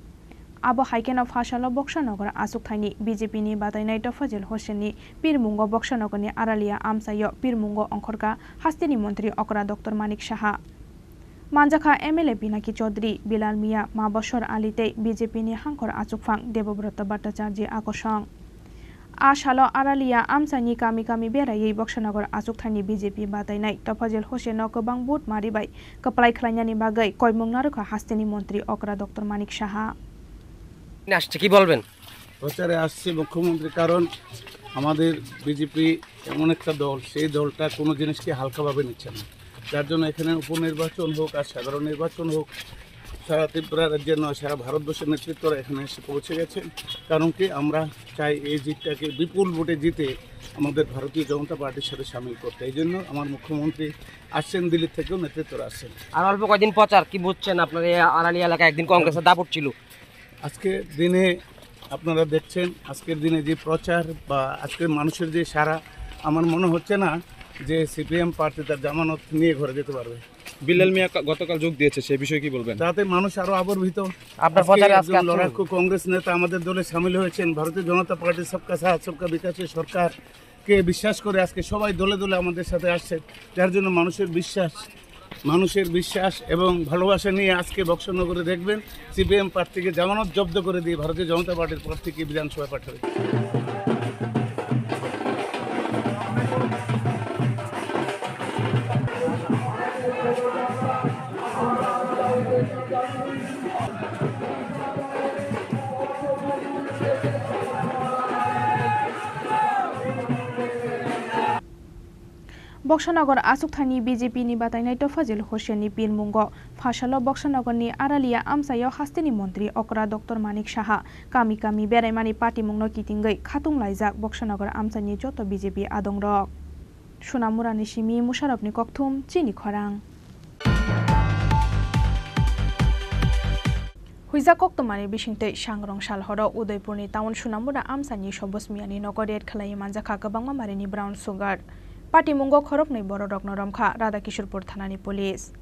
Abo hai kheno phasalo Boksanagar achukthaini B J P ni batainai Tofajil Hossain ni pirmungo Boksanagar ni Aralia amchaio pirmungo ongkhorkha hasteni montri okra Doctor Manik Saha. Manjakha M L A Pinaki Chaudhary, Bilal Miya, Mabasor Ali tei B J P ni hangkhor achukphang Debobroto Bhattacharjee akosong. A salo Aralia amchaini kami kami beraiwi Boksanagar achukthaini B J P batainai Tofajil Hossaino kwbang vote mari bai kwplai khlainani bagwi koimung narwkha hasteni montri okra Doctor Manik Saha. আপনি আসছে, কি বলবেন? প্রচারে আসছি মুখ্যমন্ত্রী, কারণ আমাদের বিজেপি এমন একটা দল, সেই দলটা কোনো জিনিসকে হালকাভাবে নিচ্ছে না। যার জন্য এখানে উপনির্বাচন হোক আর সাধারণ নির্বাচন হোক, সারা ত্রিপুরা রাজ্যের নয়, সারা ভারতবর্ষের নেতৃত্বরা এখানে এসে পৌঁছে গেছেন। কারণ কি, আমরা চাই এই জিতটাকে বিপুল ভোটে জিতে আমাদের ভারতীয় জনতা পার্টির সাথে সামিল করতে। এই জন্য আমার মুখ্যমন্ত্রী আসছেন, দিল্লি থেকেও নেতৃত্বরা আসছেন। আর অল্প কয়দিন প্রচার, কি বুঝছেন? আপনার এই আড়ালি এলাকায় একদিন কংগ্রেসের দাপট ছিল। আজকের দিনে আপনারা দেখছেন, আজকের দিনে যে প্রচার বা আজকের মানুষের যে সাড়া, আমার মনে হচ্ছে না যে সিপিএম প্রার্থী তার জামানত নিয়ে ঘরে যেতে পারবে। বিল্লাল মিয়া কা-, গতকাল যোগ দিয়েছে, সে বিষয়ে কি বলবেন? তাতে মানুষ আরো আবর্ভিত। আপনার আজকে প্রচারে আজকে একজন আসছেন? লড়াকু কংগ্রেস নেতা আমাদের দলে সামিল হয়েছেন। ভারতীয় জনতা পার্টি সবকা সাথ সবকা বিকাশের সরকারকে বিশ্বাস করে আজকে সবাই দলে দলে আমাদের সাথে আসছেন, যার জন্য মানুষের বিশ্বাস, মানুষের বিশ্বাস এবং ভালোবাসা নিয়ে আজকে বক্সনগরে দেখবেন সিপিএম প্রার্থীকে জামানত জব্দ করে দিয়ে ভারতীয় জনতা পার্টির প্রার্থীকে বিধানসভায় পাঠাবে। Boksanagar achukthani B J P ni batainai Tofajil Hossain ni pirmungo phasalo Boksanagar ni Aralia amchaio hasteni montri okra Doctor Manik Saha kami kami beraimani patimungno kitingwi khatung laijak Boksanagar amchaini joto B J P adongrok. Sunamurani simi Musharapni kokthum chini khorang. Huijak koktwmani bisingtwi sangrong sal horo Udaipurni town Sunamura amchaini Sobos Miyani nogo raid khlaiwi manjakha kwbangma marini brown sugar. Patimungo khoroknwi bororokno romkha Radhakishorpur thanani police.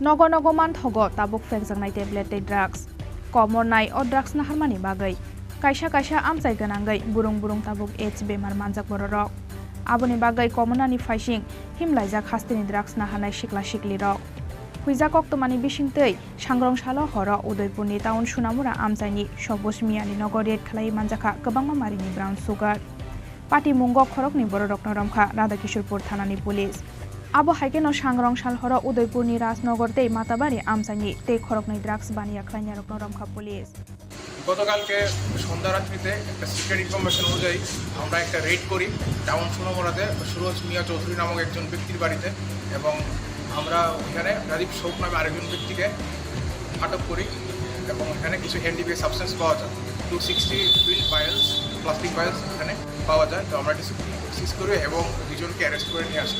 Nogo nogo manthogo tabuk phekjaknai tablet tei drugs. Komor nai o drugs naharmani bagwi. Kaisa kaisa amchai gwnangwi burung burung tabuk AIDS bemar manjak bororok. Aboni bagwi komonani phaising himlaijak hasteni drugs naharnai sikla siklirok. Huijak koktwmani bisingtwi sangrong salo horo Udaipurni town Sunamura amchaini Sokbus Miyani nogo raid khlaiwi manjakha kwbangma marini brown sugar. Patimungo khoroknwi bororokno romkha Radhakishorpur thanani police. Abo hai kheno sangrong sal horo Udaipurni Rajnagar tei Matabari amchaini tei khoroknwi drugs baniya khlainarokno romkha police. গতকালকে সন্ধ্যা রাত্রিতে একটা secret information অনুযায়ী আমরা একটা রেড করি টাউন সোনামুড়াতে সুরজ মিয়া চৌধুরী নামক একজন ব্যক্তির বাড়িতে, এবং আমরা ওইখানে রাজীব শোক নামে আরেকজন ব্যক্তিকে আটক করি এবং এখানে কিছু এনডিপিএস সাবস্টেন্স পাওয়া যায়, টু সিক্সটি ফিল্ড ভায়ালস, প্লাস্টিক ভায়ালস এখানে পাওয়া যায়। তো আমরা সিজ করি এবং দুজনকে অ্যারেস্ট করে নিয়ে আসি।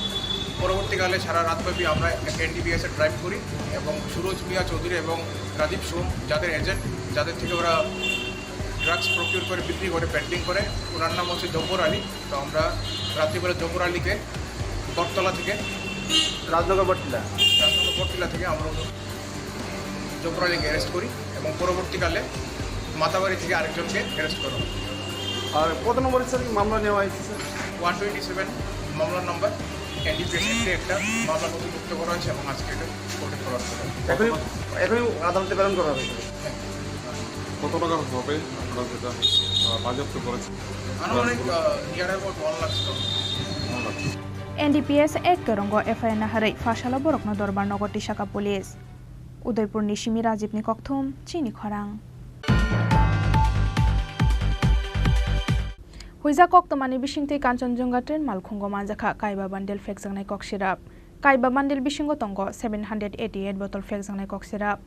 পরবর্তীকালে সারা রাতব্যাপী আমরা একটা এনডিপিএস এর ড্রাইভ করি এবং সুরজ মিয়া চৌধুরী এবং রাজীব সোম, যাদের এজেন্ট, যাদের থেকে ওরা ড্রাগস প্রকিউর করে, বিক্রি করে, পেডলিং করে, ওনার নাম হচ্ছে জব্বর আলী। তো আমরা রাত্রিবেলা জব্বর আলীকে বটতলা থেকে রাজনগর বটতলা। রাজনগর বটতলা থেকে আমরা জব্বর আলীকে অ্যারেস্ট করি এবং পরবর্তীকালে মাতাবাড়ি থেকে আরেকজনকে অ্যারেস্ট করা হয়। আর কত নম্বর স্যার মামলা নেওয়া হয়েছে স্যার? ওয়ান টোয়েন্টি সেভেন মামলার নম্বর, এনডিপিএস অ্যাক্টে একটা মামলা নথিভুক্ত করা হয়েছে এবং আজকে এটা কোর্টে ফরওয়ার্ড করা হবে। এখনই, এখনই আদালতে প্রেরণ করা হবে। হ্যাঁ। কত টাকার হবে আপনারা যেটা, আহ, বাজেয়াপ্ত করেছেন? আনুমানিক, আহ, নিয়ার অ্যাবাউট ওয়ান লাখ টাকা। ওয়ান লাখ। এনডিপিএস এক কেরঙ্গ FIR naharwi phasalo borokno dorbar nogo tisaka police. Udaipurni simi Rajibni kokthum, chini khorang. Huijak koktwmani bisingtwi Kanchanjunga train malkhungo manjakha kaiba bandel phekjaknai koksirap. Kaiba bandel bisingo tongo seven hundred eighty eight bottle phekjaknai koksirap.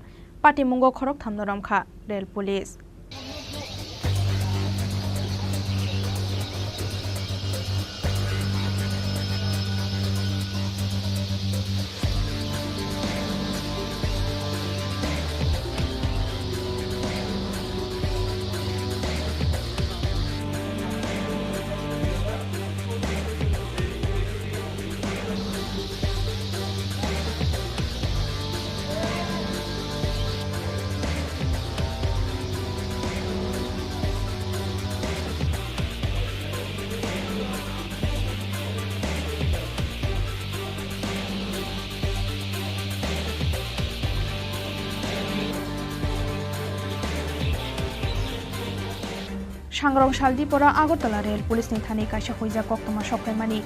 Patimungo khorokthamno romkha rail police. Sangrong sal dipora Agartala Rail Police ni thani kaisa huijak koktwma sokphaimani.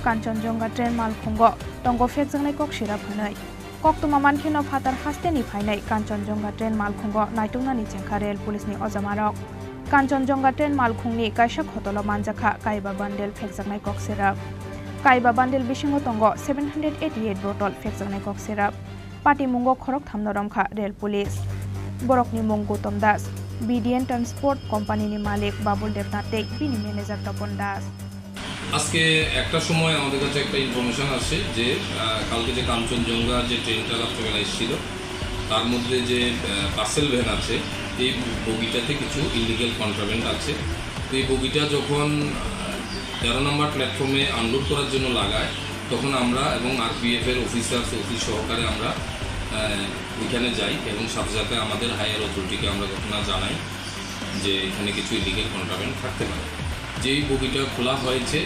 Kanchanjunga train malkhungo tongo phekjaknai koksirap hwnwi. Koktwma mankheno phatar hasteni phainai Kanchanjunga train malkhungo naituknani chengkha Rail Police ni ojamarok. Kanchanjunga train malkhungni kaisa khotolo manjakha kaiba bandel phekjaknai koksirap. Kaiba bandel bisingo tongo seven hundred eighty eight bottle phekjaknai koksirap. Patimungo khorokthamno romkha Rail Police. Borokni mung Gautam Das, B D N Transport Company ni malik Babul Debnath tei bini manager Topon Das. আজকে একটা সময় আমাদের কাছে একটা ইনফরমেশন আসে যে, আহ, কালকে যে কাঞ্চনজঙ্ঘা যে ট্রেনটা রাত্রেবেলা এসেছিল, তার মধ্যে যে, আহ, পার্সেল ভ্যান আছে, এই বগিটাতে কিছু ইলিগাল কন্ট্রাব্যান্ড আছে। তো এই বগিটা যখন, আহ, তেরো নম্বর প্ল্যাটফর্মে আনলোড করার জন্য লাগায়, তখন আমরা এবং আরপিএফ এর অফিসার্স, ওসি সহকারে আমরা, আহ, ওইখানে যাই এবং সাথে সাথে আমাদের হায়ার অথরিটিকে আমরা ঘটনা জানাই যে এখানে কিছু ইলিগাল কন্ট্রাব্যান্ড থাকতে পারে। যেই বগিটা খোলা হয়েছে,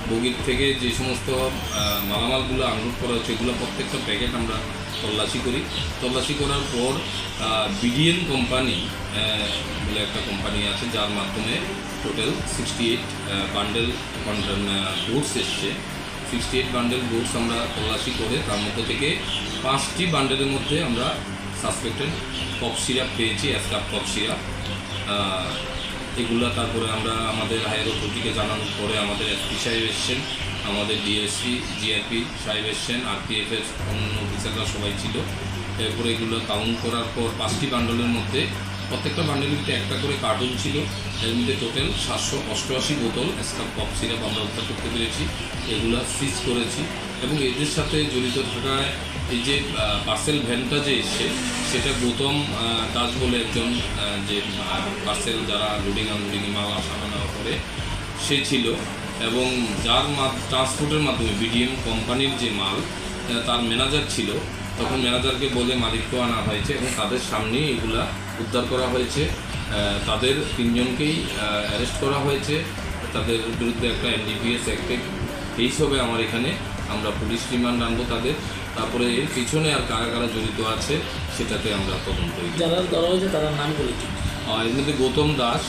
বগির থেকে যে সমস্ত, আহ, মালামালগুলো আনলোড করা হচ্ছে, এগুলো প্রত্যেকটা প্যাকেট আমরা তল্লাশি করি। তল্লাশি করার পর, আহ, বিডিএন কোম্পানি, আহ, বলে একটা কোম্পানি আছে, যার মাধ্যমে টোটাল সিক্সটি এইট, আহ, বান্ডেল কন্টেন-, আহ, গুডস এসছে। সিক্সটি এইট বান্ডেল গুডস আমরা তল্লাশি করে তার মধ্যে থেকে পাঁচটি বান্ডেলের মধ্যে আমরা সাসপেক্টেড কফ সিরাপ পেয়েছি, অ্যাসকাপ কফ সিরাপ। আহ, এগুলা তারপরে আমরা আমাদের হায়ার অথরিটিকে জানানোর পরে আমাদের এসপি সাহেব এসছেন, আমাদের ডিএসপি, জিআরপি সাহেব এসছেন, আরপিএফ এর অন্যান্য অফিসাররা সবাই ছিল। এরপরে এগুলো কাউন্ট করার পর পাঁচটি বান্ডেলের মধ্যে প্রত্যেকটা বান্ডেলের ভিতরে একটা করে কার্টুন ছিল। এর মধ্যে টোটাল সাতশো অষ্টআশি বোতল অ্যাসকাপ কফ সিরাপ আমরা উদ্ধার করতে পেরেছি। এগুলা সিজ করেছি এবং এদের সাথে জড়িত থাকায় এই যে, আহ, পার্সেল ভ্যানটা যে এসছে, সেটা গৌতম, আহ, দাস বলে একজন, আহ, যে, আহ, পার্সেল যারা লোডিং আনলোডিং মাল আসা নেওয়া করে, সে ছিল এবং যার মা-, ট্রান্সপোর্টের মাধ্যমে বিডিএম কোম্পানির যে মাল, আহ, তার ম্যানেজার ছিল। তখন ম্যানেজারকে বলে মালিককে আনা হয়েছে এবং তাদের সামনেই এগুলা উদ্ধার করা হয়েছে। আহ, তাদের তিনজনকেই, আহ, অ্যারেস্ট করা হয়েছে। তাদের বিরুদ্ধে একটা এনডিপিএস অ্যাক্টে কেস হবে আমার এখানে। আমরা পুলিশ রিমান্ড আনবো তাদের। তারপরে এর পিছনে আর কারা কারা জড়িত আছে, সেটাতে আমরা তদন্ত এগিয়ে যারা ধরা হয়েছে, তারা নাম বলে দিন। আহ, এর মধ্যে গৌতম দাস,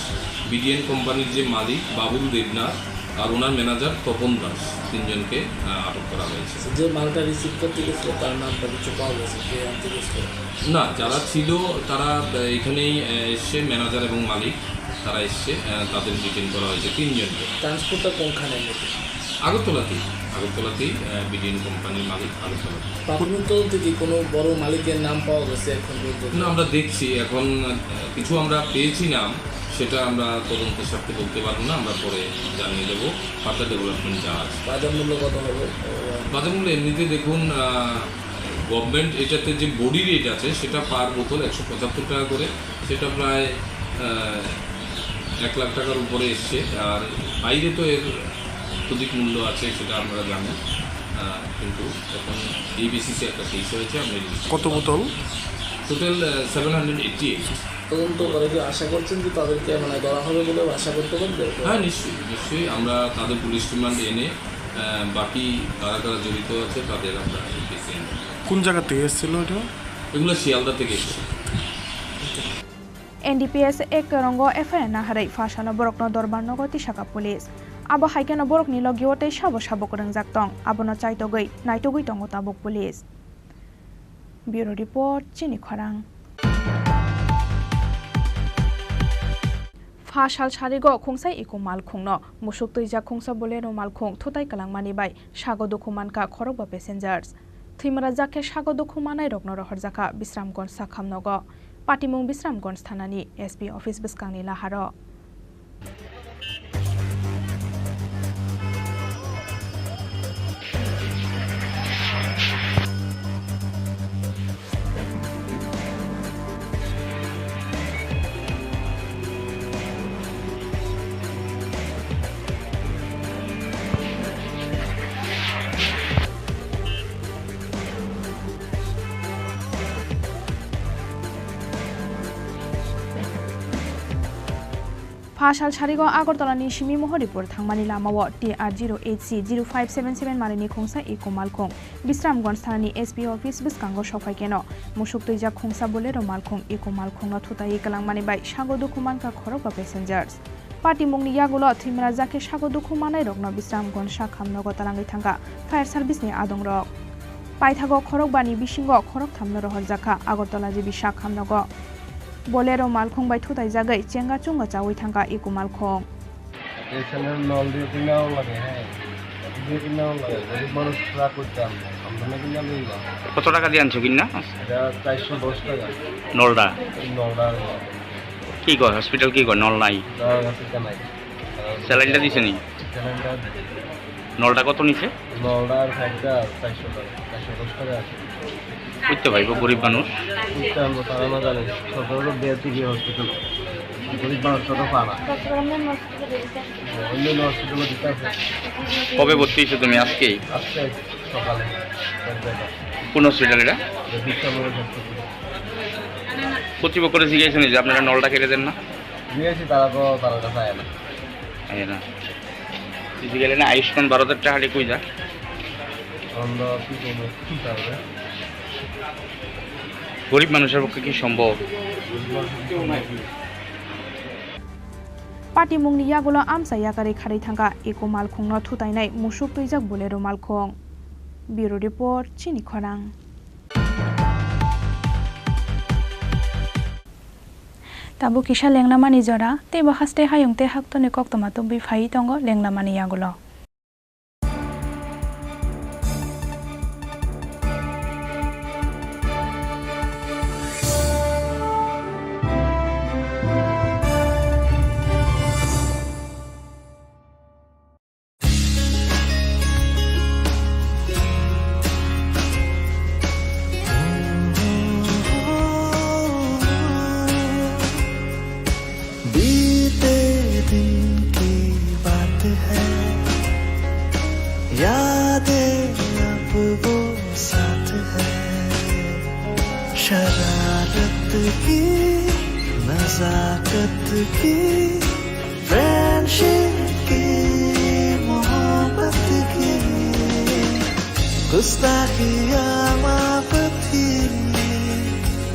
বিডিএন কোম্পানির যে মালিক বাবুল দেবনাথ, আর ওনার ম্যানেজার তপন দাস, তিনজনকে, আহ, আটক করা হয়েছে। যে মালটা রিসিভ করতে গেছিল, তার নামটা কিছু পাওয়া গেছে? কে আনতে গেছিল? না, যারা ছিল, তারা, আহ, এখানেই, আহ, এসছে, ম্যানেজার এবং মালিক, তারা এসছে, আহ, তাদের ডিটেইন করা হয়েছে, তিনজনকে। ট্রান্সপোর্টটা কোনখানে? আগরতলাতেই, আগরতলাতেই, আহ, বিডিএন কোম্পানির মালিক আগরতলাতেই। প্রাথমিক তদন্তে কি কোনো বড় মালিকের নাম পাওয়া গেছে এখন পর্যন্ত? না, আমরা দেখছি এখন, আহ, কিছু আমরা পেয়েছি নাম, সেটা আমরা তদন্তের স্বার্থে বলতে পারবো না, আমরা পরে জানিয়ে দেবো ফার্দার ডেভেলপমেন্ট যা আছে। বাজার মূল্য কত হবে? বাজার মূল্য এমনিতে দেখুন, আহ, গভর্নমেন্ট এটাতে যে বডি রেট আছে, সেটা পার বোতল একশো পঁচাত্তর টাকা করে, সেটা প্রায়, আহ, এক লাখ টাকার উপরে এসছে। আর বাইরে তো এর অধিক মূল্য আছে, সেটা আমরা জানি। আহ, কিন্তু এখন এই বেসিসে একটা কেস হয়েছে, আমরা এই বেসিসে কত বোতল? টোটাল, আহ, সেভেন হান্ড্রেড এইটটি এইট। তদন্ত করে কি আশা করছেন যে তাদেরকে, মানে, ধরা হবে বলে আশা করতে পারেন? হ্যাঁ, নিশ্চয়ই, নিশ্চয়ই। আমরা তাদের পুলিশ রিমান্ড এনে, আহ, বাকি কারা কারা জড়িত আছে, তাদের আমরা এই কেসে এনে কোন জায়গা থেকে এসেছিল এটা? এগুলো শিয়ালদা থেকে এসেছে। এনডিপিএস এক rongo FIR naharwi pha salno borokno Dorbar nogo tisaka police. Abo hai kheno borokni logio tei sabo sabo kwrwngjak tong, abono chaitogwi naitugwi tongo tabuk police. Bureau Report, Chini Khorang. Pha sal sarigo khungsa eco malkhungno musuk twijak khungsa Bolero malkhung thutai kwlangmani bai sago dukhu mankha khorokba passengers. Thwimara jak khe sago dukhu manairokno rohorjakha Bisramganj sakhamnogo. Patimung Bisramganj thanani S P office bwskangni laharo. Pha sal sarigo Agartala ni simi Mohoripur thangmani lamao T R zero H C zero five seven seven marini khungsa eco malkhung Bisramganj thanani S P office bwskango sokphai kheno musuk twijak khungsa Bolero malkhung eco malkhungno thutai kwlangmani bai sago dukhu mankha khorokba passengers. Patimungni yagulo thwimara jak khe sago dukhu manairokno Bisramganj sakhamnogo talangwi thangkha fire service ni adongrok. Paithago khorokbani bisingo khorokthamno rohorjakha Agartala G B sakhamnogo. Bolero malkhung bai thutaijagwi chenga chunga chaui thangkha eco malkhung. ये channel knoll दियो कि ना लगे है, दियो कि ना लगे, गरीब মানুষ পুরা করতাম, আমরা না কিনা লইবা। কত টাকা দিয়ে আনছো কিনা? এটা চারশো দশ টাকা। নলডা? নলডা। কি কয় হসপিটাল, কি কয় নল নাই? না, হসপিটাল নাই। স্যালাইনটা দিছে নি? স্যালাইনটা দিছে। নলটা কত নিছে? নলটার একটা চারশো টাকা, চারশো দশ টাকা আছে। বুঝতে পারবো গরিব মানুষ। বুঝতে পারবো, তারা না জানে। সরকারেরও দেয় তো গিয়ে হসপিটাল। গরিব মানুষ তো পায় না। অন্যান্য হসপিটালে দিতে আছে। কবে ভর্তি হয়েছো তুমি? আজকেই? আজকে সকালে। কোন হসপিটাল এটা? বিশ্রামবাড়ি হসপিটাল। কর্তৃপক্ষরে জিজ্ঞাসা নেই যে আপনারা নলটা কেটে দেন না? জিজ্ঞাসা, তারা তো, তারা তো পায় না। পায় না। ফিজিক্যালি না, আয়ুষ্মান ভারতের টাকাটি কই যা? আমরা কি করবো? কি করবে? গরিব মানুষের পক্ষে কি সম্ভব? Patimungni yagulo amsa yakarwi kharwi thangkha eco malkhungno thutainai musuk twijak Bolero malkhung. Bureau Report, Chini Khorang. Tabuk kisa lenglamani jora, teibo haste hayung tei haktoni koktwma tubui phaiwi tongo lenglamani yagulo. बीते दिन की बात है, यादें अब वो साथ है। शरारत की, नजाकत की, फ्रेंडशिप की, मोहब्बत की, गुस्ताखियाँ माफ थी।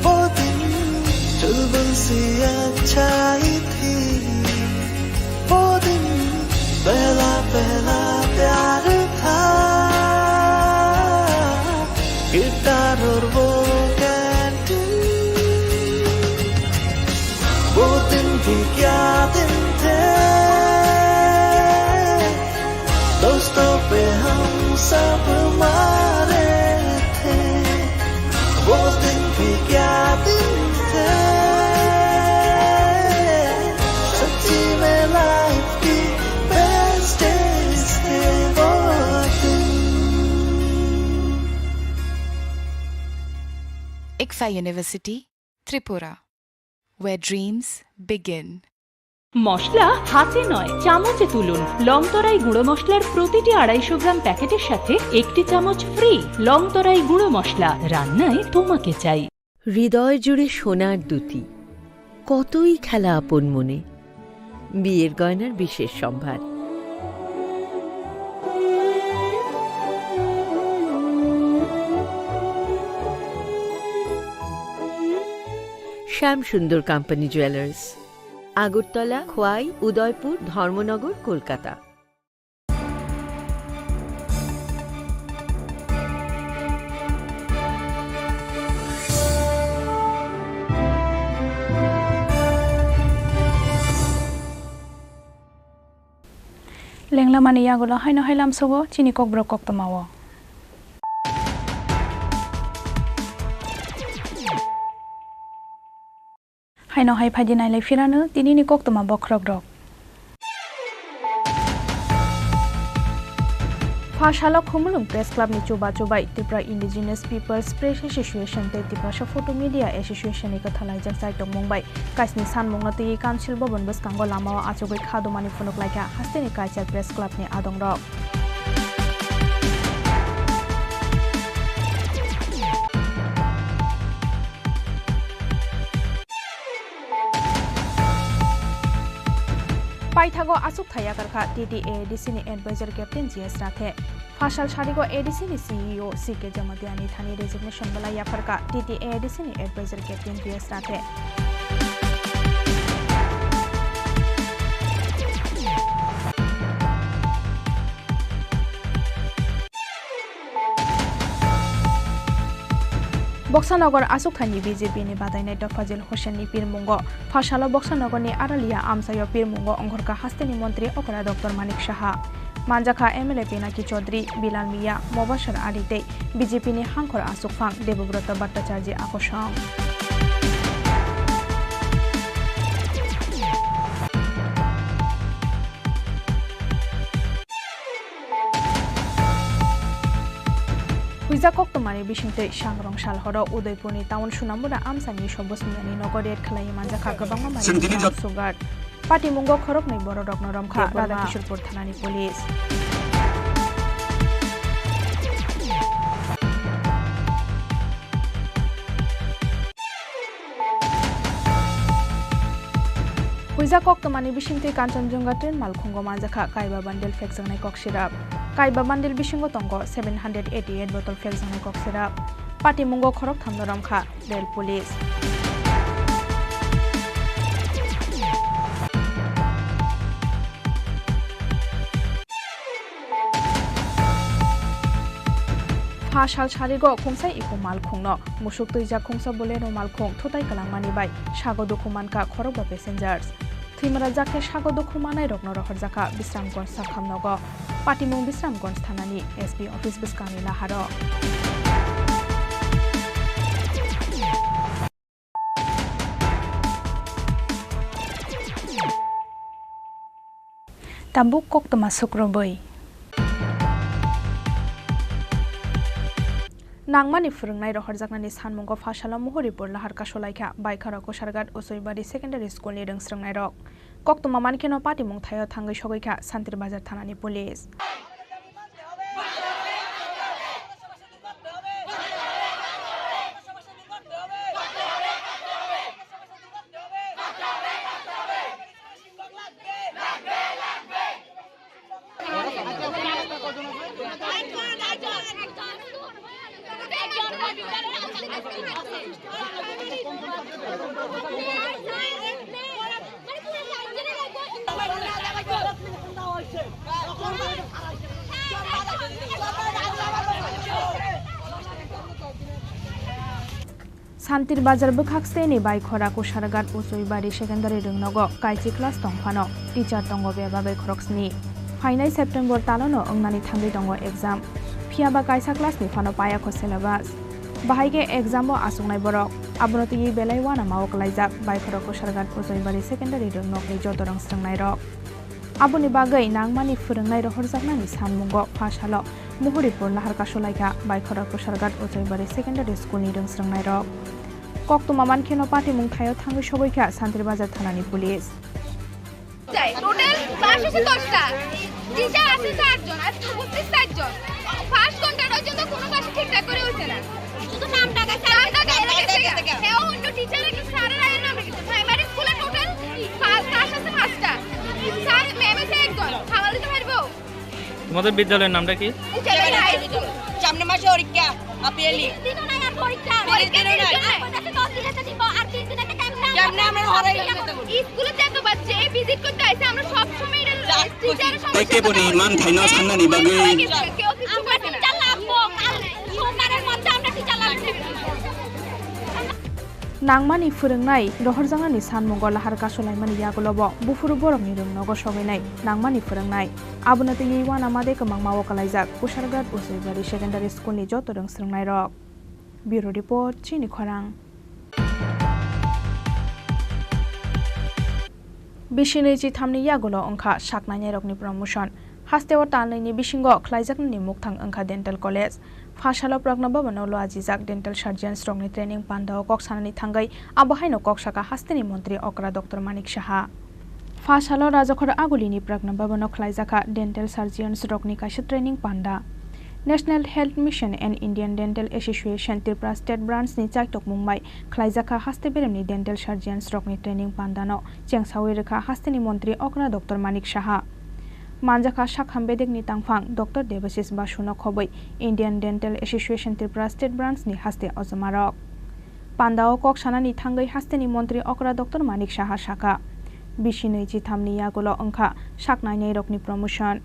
वो दिन चुलबुल सी अच्छाई थी। वो दिन पहला पहला प्यार था। गिटार और वो कैंटीन, वो दिन भी क्या दिन थे। दोस्तों पे हम सब मारे थे। वो दिन भी क्या दिन थे। सच्ची में लाइफ की बेस्ट डेज थे वो दिन। Ikfa University, Tripura, where dreams begin. মশলা হাতে নয়, চামচে তুলুন। লং তরাই গুঁড়ো মশলার প্রতিটি আড়াইশো গ্রাম প্যাকেটের সাথে একটি চামচ ফ্রি। লং তরাই গুঁড়ো মশলা, রান্নায় তোমাকে চাই। হৃদয় জুড়ে সোনার দ্যুতি, কতই খেলা আপন মনে। বিয়ের গয়নার বিশেষ সম্ভার। শ্যাম সুন্দর কোম্পানি জুয়েলার্স, আগরতলা, খোয়াই, উদয়পুর, ধর্মনগর, Kolkata. Lenglamani yagulo haino hai lamsogo chini kokborok koktwmao. Haino hai phaidi nailai phirano tinini koktwma bokhorokrok. Pha salo Khumulwng Press Club ni chuba chubai Tripura Indigenous People's Press Association tei Tiprasa Photo Media Association ni kwthalaijak chaitokmung bai kaisni sanmungno twiwi Council Bhavan bwskango lamao achugwi kha dumani phunuk laikha hasteni kaisa Press Club ni adongrok. Paithago aswk thai yakarkha T T A A D C ni advisor Captain G S Rathe. Phasal sarigo A D C ni C E O C K Jamatia ni thani resignation belai yapharkha T T A A D C ni advisor Captain G S Rathe. Boksanagar aswk thani B J P ni badainai Tofajil Hossain ni pirmungo. Phasalo Boksanagar ni Aralia amchaio pirmungo ongkhorkha hasteni montri okra Doctor Manik Saha. Manjakha M L A Pinaki Chaudhary, Bilal Mia, Mobashar Ali tei B J P ni hangkhor achukphang Debabrata Bhattacharjee akosong. Huijak koktwmani bisingtwi sangrong salhoro Udaipurni town Sunamura amchaini Sobosmiyani nogo raid khlaiwi manjakha kwbangma manwi sugar. Patimungo khoroknwi bororokno romkha Radhakishorpur thanani police. Huijak koktwmani bisingtwi Kanchanjunga train malkhungo manjakha kaiba bundle phekjaknai koksirap. Kaiba bundle bisingo tongo seven hundred eighty eight bottle phekjaknai koksirap. Patimungo khorokthamno romkha Rail Police. Pha sal sarigo khungsa iko malkhungno musuk twijak khungsa Bolero malkhung thutai kwlangmani bai sago dukhu mankha khorokba passengers. Thwimarajak khe sago dukhu manairokno rohorjakha Bisramganj sakhamnogo. Patimung Bisramganj thanani S P office bwskangni laharo. Tabuk koktwma sukrubwi. Nangmani phwrwngnai rohorjaknani sanmungo phasalo Muhuripur lahar kasulaikha Baikharok Kusarghat Usoibari Secondary School ni rwngsrwngnairok. Koktwma mankheno patimung thaio thangwi sogwikha Santir Bazar thanani police. Santir Bazar bwkhak steni Baikhora Kusharghat Uchoibari Secondary Rwngnogo kaisi class tong phano teacher tongo bebagwi khoroksni. Phainai September talono wngnani thangwi tongo exam. Phiyaba kaisa class ni phano payakho syllabus. Bahai khe exam o achuknai borok. Abono twiwi belai uanama o kwlaijak Baikhora Kusharghat Uchoibari Secondary Rwngnokni joto rwng swrwngnairok. Aboni bagwi nangmani phwrwngnai rohorjaknani sanmungo pha salo Muhuripur nahar kasulaikha Baikhora Kusharghat Uchoibari Secondary School ni rwng swrwngnairok. Koktwma mankheno patimung thaio thangwi sogwikha Santir Bazar thanani police. যাই, total class হচ্ছে দশটা, টিচার আছে চারজন, আজকে উপস্থিত চারজন। ফার্স্ট ঘন্টা পর্যন্ত কোনো ক্লাস ঠিকঠাক করে হচ্ছে না। শুধু নাম ডাকা, স্যার, নাম ডাকা, এরা গেছে গা। সেও অন্য টিচার, একটা স্যারের আগে নাম রেখেছে। প্রাইমারি স্কুলে টোটাল পা-, ক্লাস আছে পাঁচটা। স্যার, ম্যাম আছে একজন, সামাল দিতে পারবো? তোমাদের বিদ্যালয়ের নামটা কি? উচ্চ মাধ্যমিক হাই স্কুল। সামনে মাসে পরীক্ষা, হাফ ইয়ারলি। দিনও নাই আর পরীক্ষা। পরীক্ষা দিনও নাই। আর পঞ্চাশে দশ দিনে তো দিব, আর তিন দিনে তো ক্যাম্প না। ক্যাম্প না, আমরা হরাই দিতে হবে। স্কুলে তো এত বাচ্চা, এই ভিজিট করতে আইছে, আমরা সব সময় এটা যা, টিচারের সমস্যা। একে বলি, মান থাইনা সান্নানি বাগে। কেউ কিছু আমরা পারবে না। টিচার লাগবো, কাল সোমবারের মধ্যে আমরা টিচার লাগবো। Nangmani phwrwngnai rohorjaknani sanmungo lahar kasulaimani yagulobo buphuru borokni rwngnogo sogwinai nangmani phwrwngnai. Abono twiwi uanama de kwbangma o kwlaijak Kusharghat Uchoibari Secondary School ni joto rwng swrwngnairok. Bureau Report, Chini Khorang. Bisi nwi chi thamni yagulo wngkha saknainairokni promotion. Hasteo talnwini bisingo khlaijaknani mukthang wngkha Dental College. Phasalo Pragna Bhavan-o lua ajijak dental surgeons rokni training pandao kok sanani thangwi abo haino kok saka hasteni montri okra Doctor Manik Saha. Phasalo Rajakhor Agulini Pragna Bhavan-o khlaijakha dental surgeons rokni kaisa training panda. National Health Mission and Indian Dental Association Tripura State Branch ni chaitokmung bai khlaijakha haste beremni dental surgeons rokni training pandano chengsawi rwkha hasteni montri okra Doctor Manik Saha. Manjakha sakham bedekni tangphang Doctor Debashis Basuno khobwi Indian Dental Association Tripura State Branch ni haste ojomarok. Pandao kok sanani thangwi hasteni montri okra Doctor Manik Saha sakha, bisi nwi chi thamni yagulo wngkha saknainairokni promotion.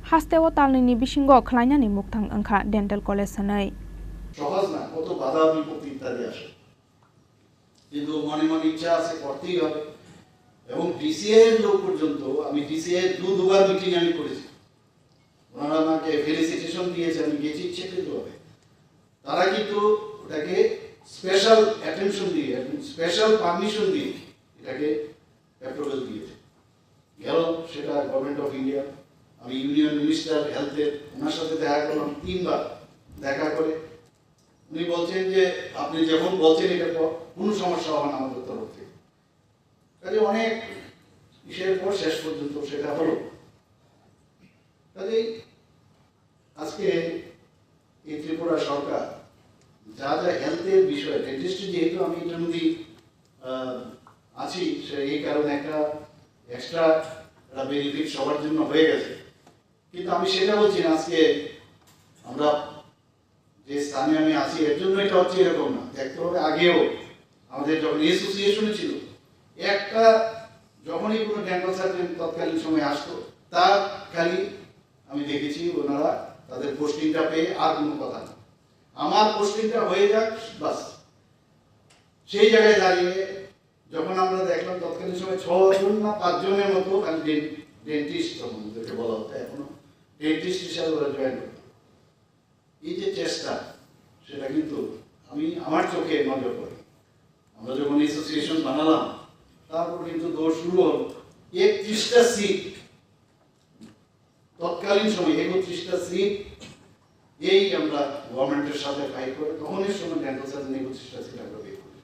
Hasteo talnwini bisingo khlainani mukthang wngkha dental college hwnwi. সহজ না, কত বাধা বিপত্তি ইত্যাদি আসে, কিন্তু মনে মনে ইচ্ছা আছে, করতেই হবে। এবং ডিসিএ এর লোক পর্যন্ত, আমি ডিসিএ দু দুবার মিটিং আমি করেছি, ওনারা আমাকে ফেলিসিটেশন দিয়েছে, আমি গেছি ইচ্ছাকৃতভাবে। তারা কিন্তু ওটাকে স্পেশাল অ্যাটেনশন দিয়ে এবং স্পেশাল পারমিশন দিয়ে এটাকে অ্যাপ্রুভাল দিয়েছে। গেল সেটা গভর্নমেন্ট অফ ইন্ডিয়া, আমি ইউনিয়ন মিনিস্টার হেলথের, ওনার সাথে দেখা করলাম তিনবার। দেখা করে উনি বলছেন যে, "আপনি যখন বলছেন, এটা ক-, কোনো সমস্যা হবে না আমাদের তরফ থেকে।" কাজে অনেক ইসের পর শেষ পর্যন্ত সেটা হলো। কাজেই আজকে এই ত্রিপুরা সরকার যা যা হেলথের বিষয়ে, ডেন্টিস্ট যেহেতু আমি ইতিমধ্যেই, আহ, আছি, সে এই কারণে একটা এক্সট্রা বেনিফিট সবার জন্য হয়ে গেছে। কিন্তু আমি সেটা বলছি না, আজকে আমরা যে স্থানে আমি আছি এর জন্য এটা হচ্ছে এরকম না, দেখতে হবে আগেও আমাদের যখন অ্যাসোসিয়েশনে ছিল, একটা যখনই কোনো ডেন্টাল সার্জন তৎকালীন সময় আসতো, তার খালি আমি দেখেছি ওনারা তাদের পোস্টিংটা পেয়ে আর কোনো কথা না, আমার পোস্টিংটা হয়ে যাক, বাস। সেই জায়গায় দাঁড়িয়ে যখন আমরা দেখলাম তৎকালীন সময় ছজন না পাঁচজনের মতো খালি ডেন-, ডেন্টিস্ট তখন ওদেরকে বলা হতো, এখনো ডেন্টিস্ট হিসাবে ওরা জয়েন করতো। এই যে চেষ্টা, সেটা কিন্তু আমি আমার চোখে নজর পড়ে। আমরা যখন অ্যাসোসিয়েশন বানালাম, তারপর কিন্তু দৌড় শুরু হলো। একত্রিশটা সিট, তৎকালীন সময় একত্রিশটা সিট, এই আমরা গভর্নমেন্টের সাথে ফাইট করে তখনই সময় ডেন্টাল সার্জন একত্রিশটা সিট আমরা বের করি।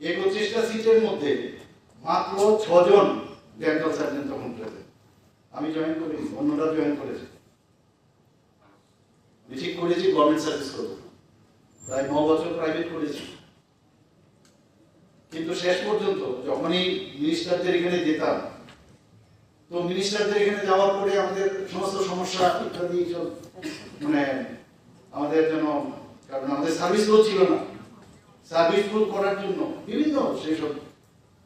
একত্রিশটা সিটের মধ্যে মাত্র ছজন ডেন্টাল সার্জন তখন প্রেজেন্ট। আমি জয়েন করি, অন্যরা জয়েন করেছে। আমি ঠিক করেছি গভর্নমেন্ট সার্ভিস করবো, প্রায় ন বছর প্রাইভেট করেছি। কিন্তু শেষ পর্যন্ত যখনই মিনিস্টারদের এখানে যেতাম, তো মিনিস্টারদের এখানে যাওয়ার পরে আমাদের সমস্ত সমস্যা ইত্যাদি সব, মানে, আমাদের যেন কারণ আমাদের সার্ভিস রোড ছিল না। সার্ভিস রোড করার জন্য বিভিন্ন সেই সব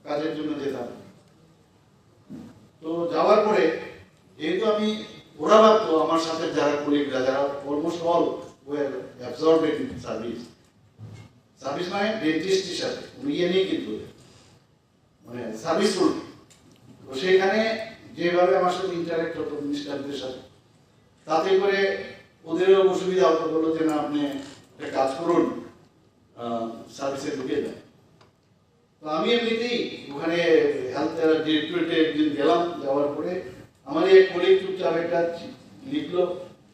কাজের জন্য যেতাম। তো যাওয়ার পরে যেহেতু আমি, ওরা ভাবতো আমার সাথে যারা কলিগরা, যারা almost all were absorbed in service, service মানে ডেন্টিস্ট হিসাবে কোনো ইয়ে নেই, কিন্তু মানে সার্ভিস রোড। তো সেখানে যেভাবে আমার সাথে ইন্টারেক্ট হতো মিনিস্টারদের সাথে, তাতে করে ওদেরও অসুবিধা হতো, বললো যে না, আপনি একটা কাজ করুন, সার্ভিসে ঢুকে যান। তো আমি এমনিতেই ওখানে হেলথ ডিরেক্টরেটে একদিন গেলাম, যাওয়ার পরে আমার এক কলিগ চুপচাপ একটা লিখলো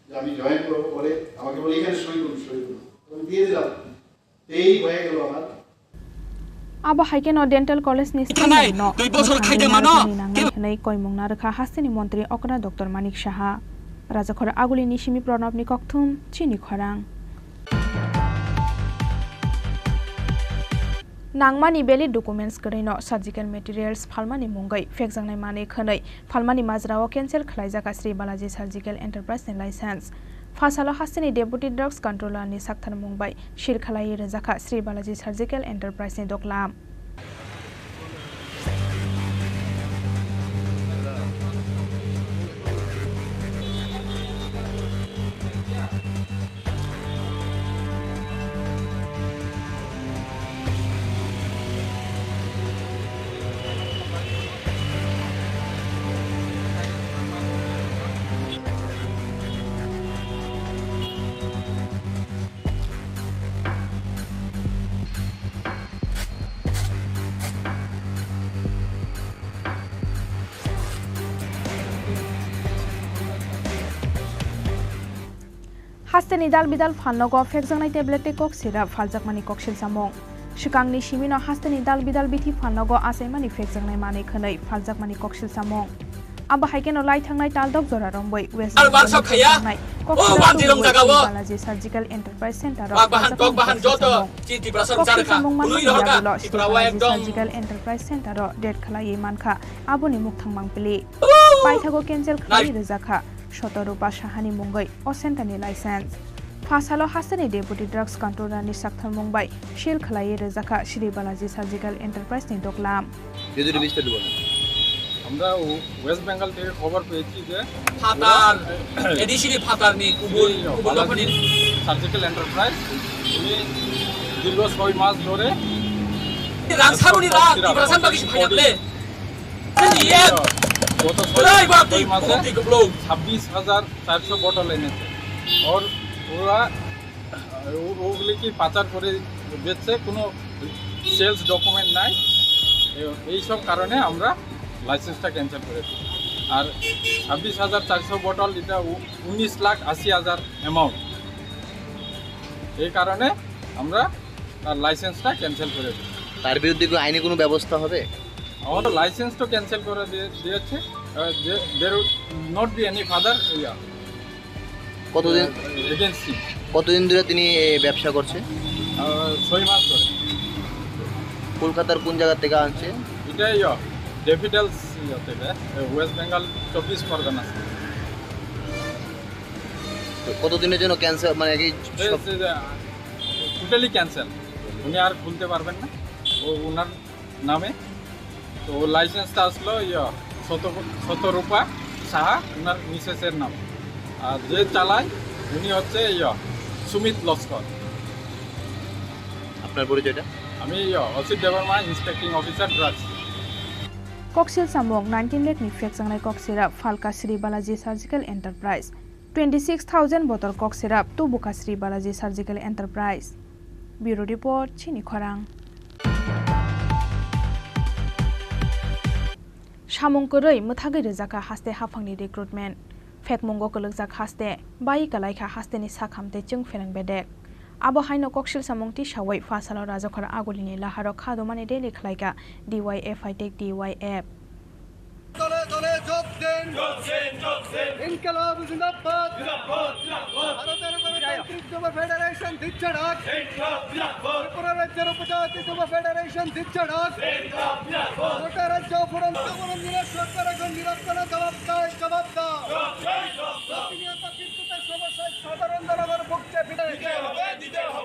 যে আমি জয়েন করবো, বলে আমাকে বলে, "এখানে সই করুন, সই করুন।" তো আমি দিয়ে দিলাম। তো এই হয়ে গেল আমার। Abo hai kheno Dental College ni student no dui bosor khai de mano, nangnai hwnwi koimung narwkha hasteni montri okra Doctor Manik Saha. Rajakhor Aguli ni simi Pranab ni kokthum chini khorang. Nangmani valid documents kwrwino surgical materials phalmani mungwi phekjaknai manwi khwnwi phalmani majrao cancel khwlaijak Sri Balaji Surgical Enterprise ni license. Phasalo hasteni Deputy Drugs Controller ni saktharmung bai sil khwlaiwi rwjakha Sri Balaji Surgical Enterprise ni doklam. Hasteni dal bidal phalnogo phekjaknai tablet tei kok sirap phaljakmani koksil samung. Swkangni simino hasteni dal bidal bithi phalnogo achaimani phekjaknai manwi khwnwi phaljakmani koksil samung. Abo hai kheno lai thangnai taldok jora romboi West Ar Bengal baksa khaya? Koksil O, samung Banjirong jaga o. Balaji Surgical Enterprise Center o Bak bahan, phaljakmani tok bahan koksil joto. Samung. Chini Tiprasa koksil rwchar kha. Samung manwi Unui rohor kha. Yabulo Tipra wa Balaji ekdom. Surgical Enterprise Center o date khwlaiwi mankha. Aboni mukthang mangpili. Paithago cancel khwlaiwi rwjakha. Soto Rupa Sahani mungwi o center ni license. Phasalo hasteni Deputy Drugs Controller ni saktharmung bai seal khwlaiwi rwjakha Shri Balaji Surgical Enterprise ni doklam. যদি একটু বিস্তারিত বলেন। আমরা ও-, ওয়েস্ট বেঙ্গল থেকে খবর পেয়েছি যে Phatar, A D C ni phatar ni kubul, এই kubul বালাজি dophani. সার্জিক্যাল এন্টারপ্রাইজ, উনি দীর্ঘ ছয় মাস ধরে Rang saruni ra, Tiprasa bagwi si phaiya ble. গত ছয়, Rai ba ছয় twi মাসে kubuk twi kublo. ছাব্বিশ হাজার চারশো বটল এনেছে। ওর, ওরা, ও-, ওগুলি কি পাচার করে বেচছে, কোনো সেলস ডকুমেন্ট নাই। এ-, এই সব কারণে আমরা লাইসেন্সটা ক্যান্সেল করে দিই। আর ছাব্বিশ হাজার চারশো বটল, এটা উ-, উনিশ লাখ আশি হাজার অ্যামাউন্ট। এই কারণে আমরা তার লাইসেন্সটা ক্যান্সেল করে দিই। তার বিরুদ্ধে কি আইনি কোনো ব্যবস্থা হবে? আমাদের লাইসেন্স তো ক্যান্সেল করে দিয়ে, দিয়েছে। আহ, যে, there would not be any further, ইয়া, কতদিন, আহ, against him। কতদিন ধরে তিনি এই ব্যবসা করছে? আহ, ছয় মাস ধরে। কলকাতার কোন জায়গা থেকে আনছে? এটা, ইয়া, ডেফিডেলস, ইয়া, থেকে, আহ, ওয়েস্ট বেঙ্গল চব্বিশ পরগনা। তো কতদিনের জন্য ক্যান্সেল, মানে, কি এই সব যে, টোটালি ক্যান্সেল, উনি আর খুলতে পারবেন না, ও ওনার নামে। তো লাইসেন্সটা আসলো, ইয়া, শত-, শতরূপা সাহা, ওনার মিসেসের নাম। আর যে চালায়, উনি হচ্ছে, ইয়া, সুমিত লস্কর। আপনার পরিচয়টা? আমি, yeah, Asit Debbarma, inspecting officer, drugs. Koksil samung nineteen lakh ni phekjaknai kok sirap phalka Sri Balaji Surgical Enterprise. Twenty six thousand bottle kok sirap tubukha Sri Balaji Surgical Enterprise. Bureau Report, Chini Khorang. Samung kwrwi mwthagwi rwjakha haste haphangni recruitment. Phekmungo kwlwkjak haste, bai kwlaikha hasteni sakham tei chwng phereng bedek. Abo haino koksil samung tisawi pha salo Rajakhor Agulini laharo kha domani rally khlaikha D Y F I tei D Y F. দলে দলে যোগ দিন। যোগ দিন, যোগ দিন। ইনকিলাব জিন্দাবাদ। জিন্দাবাদ, জিন্দাবাদ। ভারতের গণতান্ত্রিক যুব ফেডারেশন দিচ্ছে ডাক। ইনকিলাব জিন্দাবাদ। ত্রিপুরা রাজ্যের উপজাতি যুব ফেডারেশন দিচ্ছে ডাক। ইনকিলাব জিন্দাবাদ। গোটা রাজ্য অফুরন্ত অবরোধ নিরসন করে এখন নিরসনে জবাব দাও, জবাব দাও। যোগ দিন, যোগ দিন। প্রতিনিয়ত বিদ্যুতের সমস্যায় সাধারণ জনগণ ভুগছে। দিতে হবে, দিতে হবে।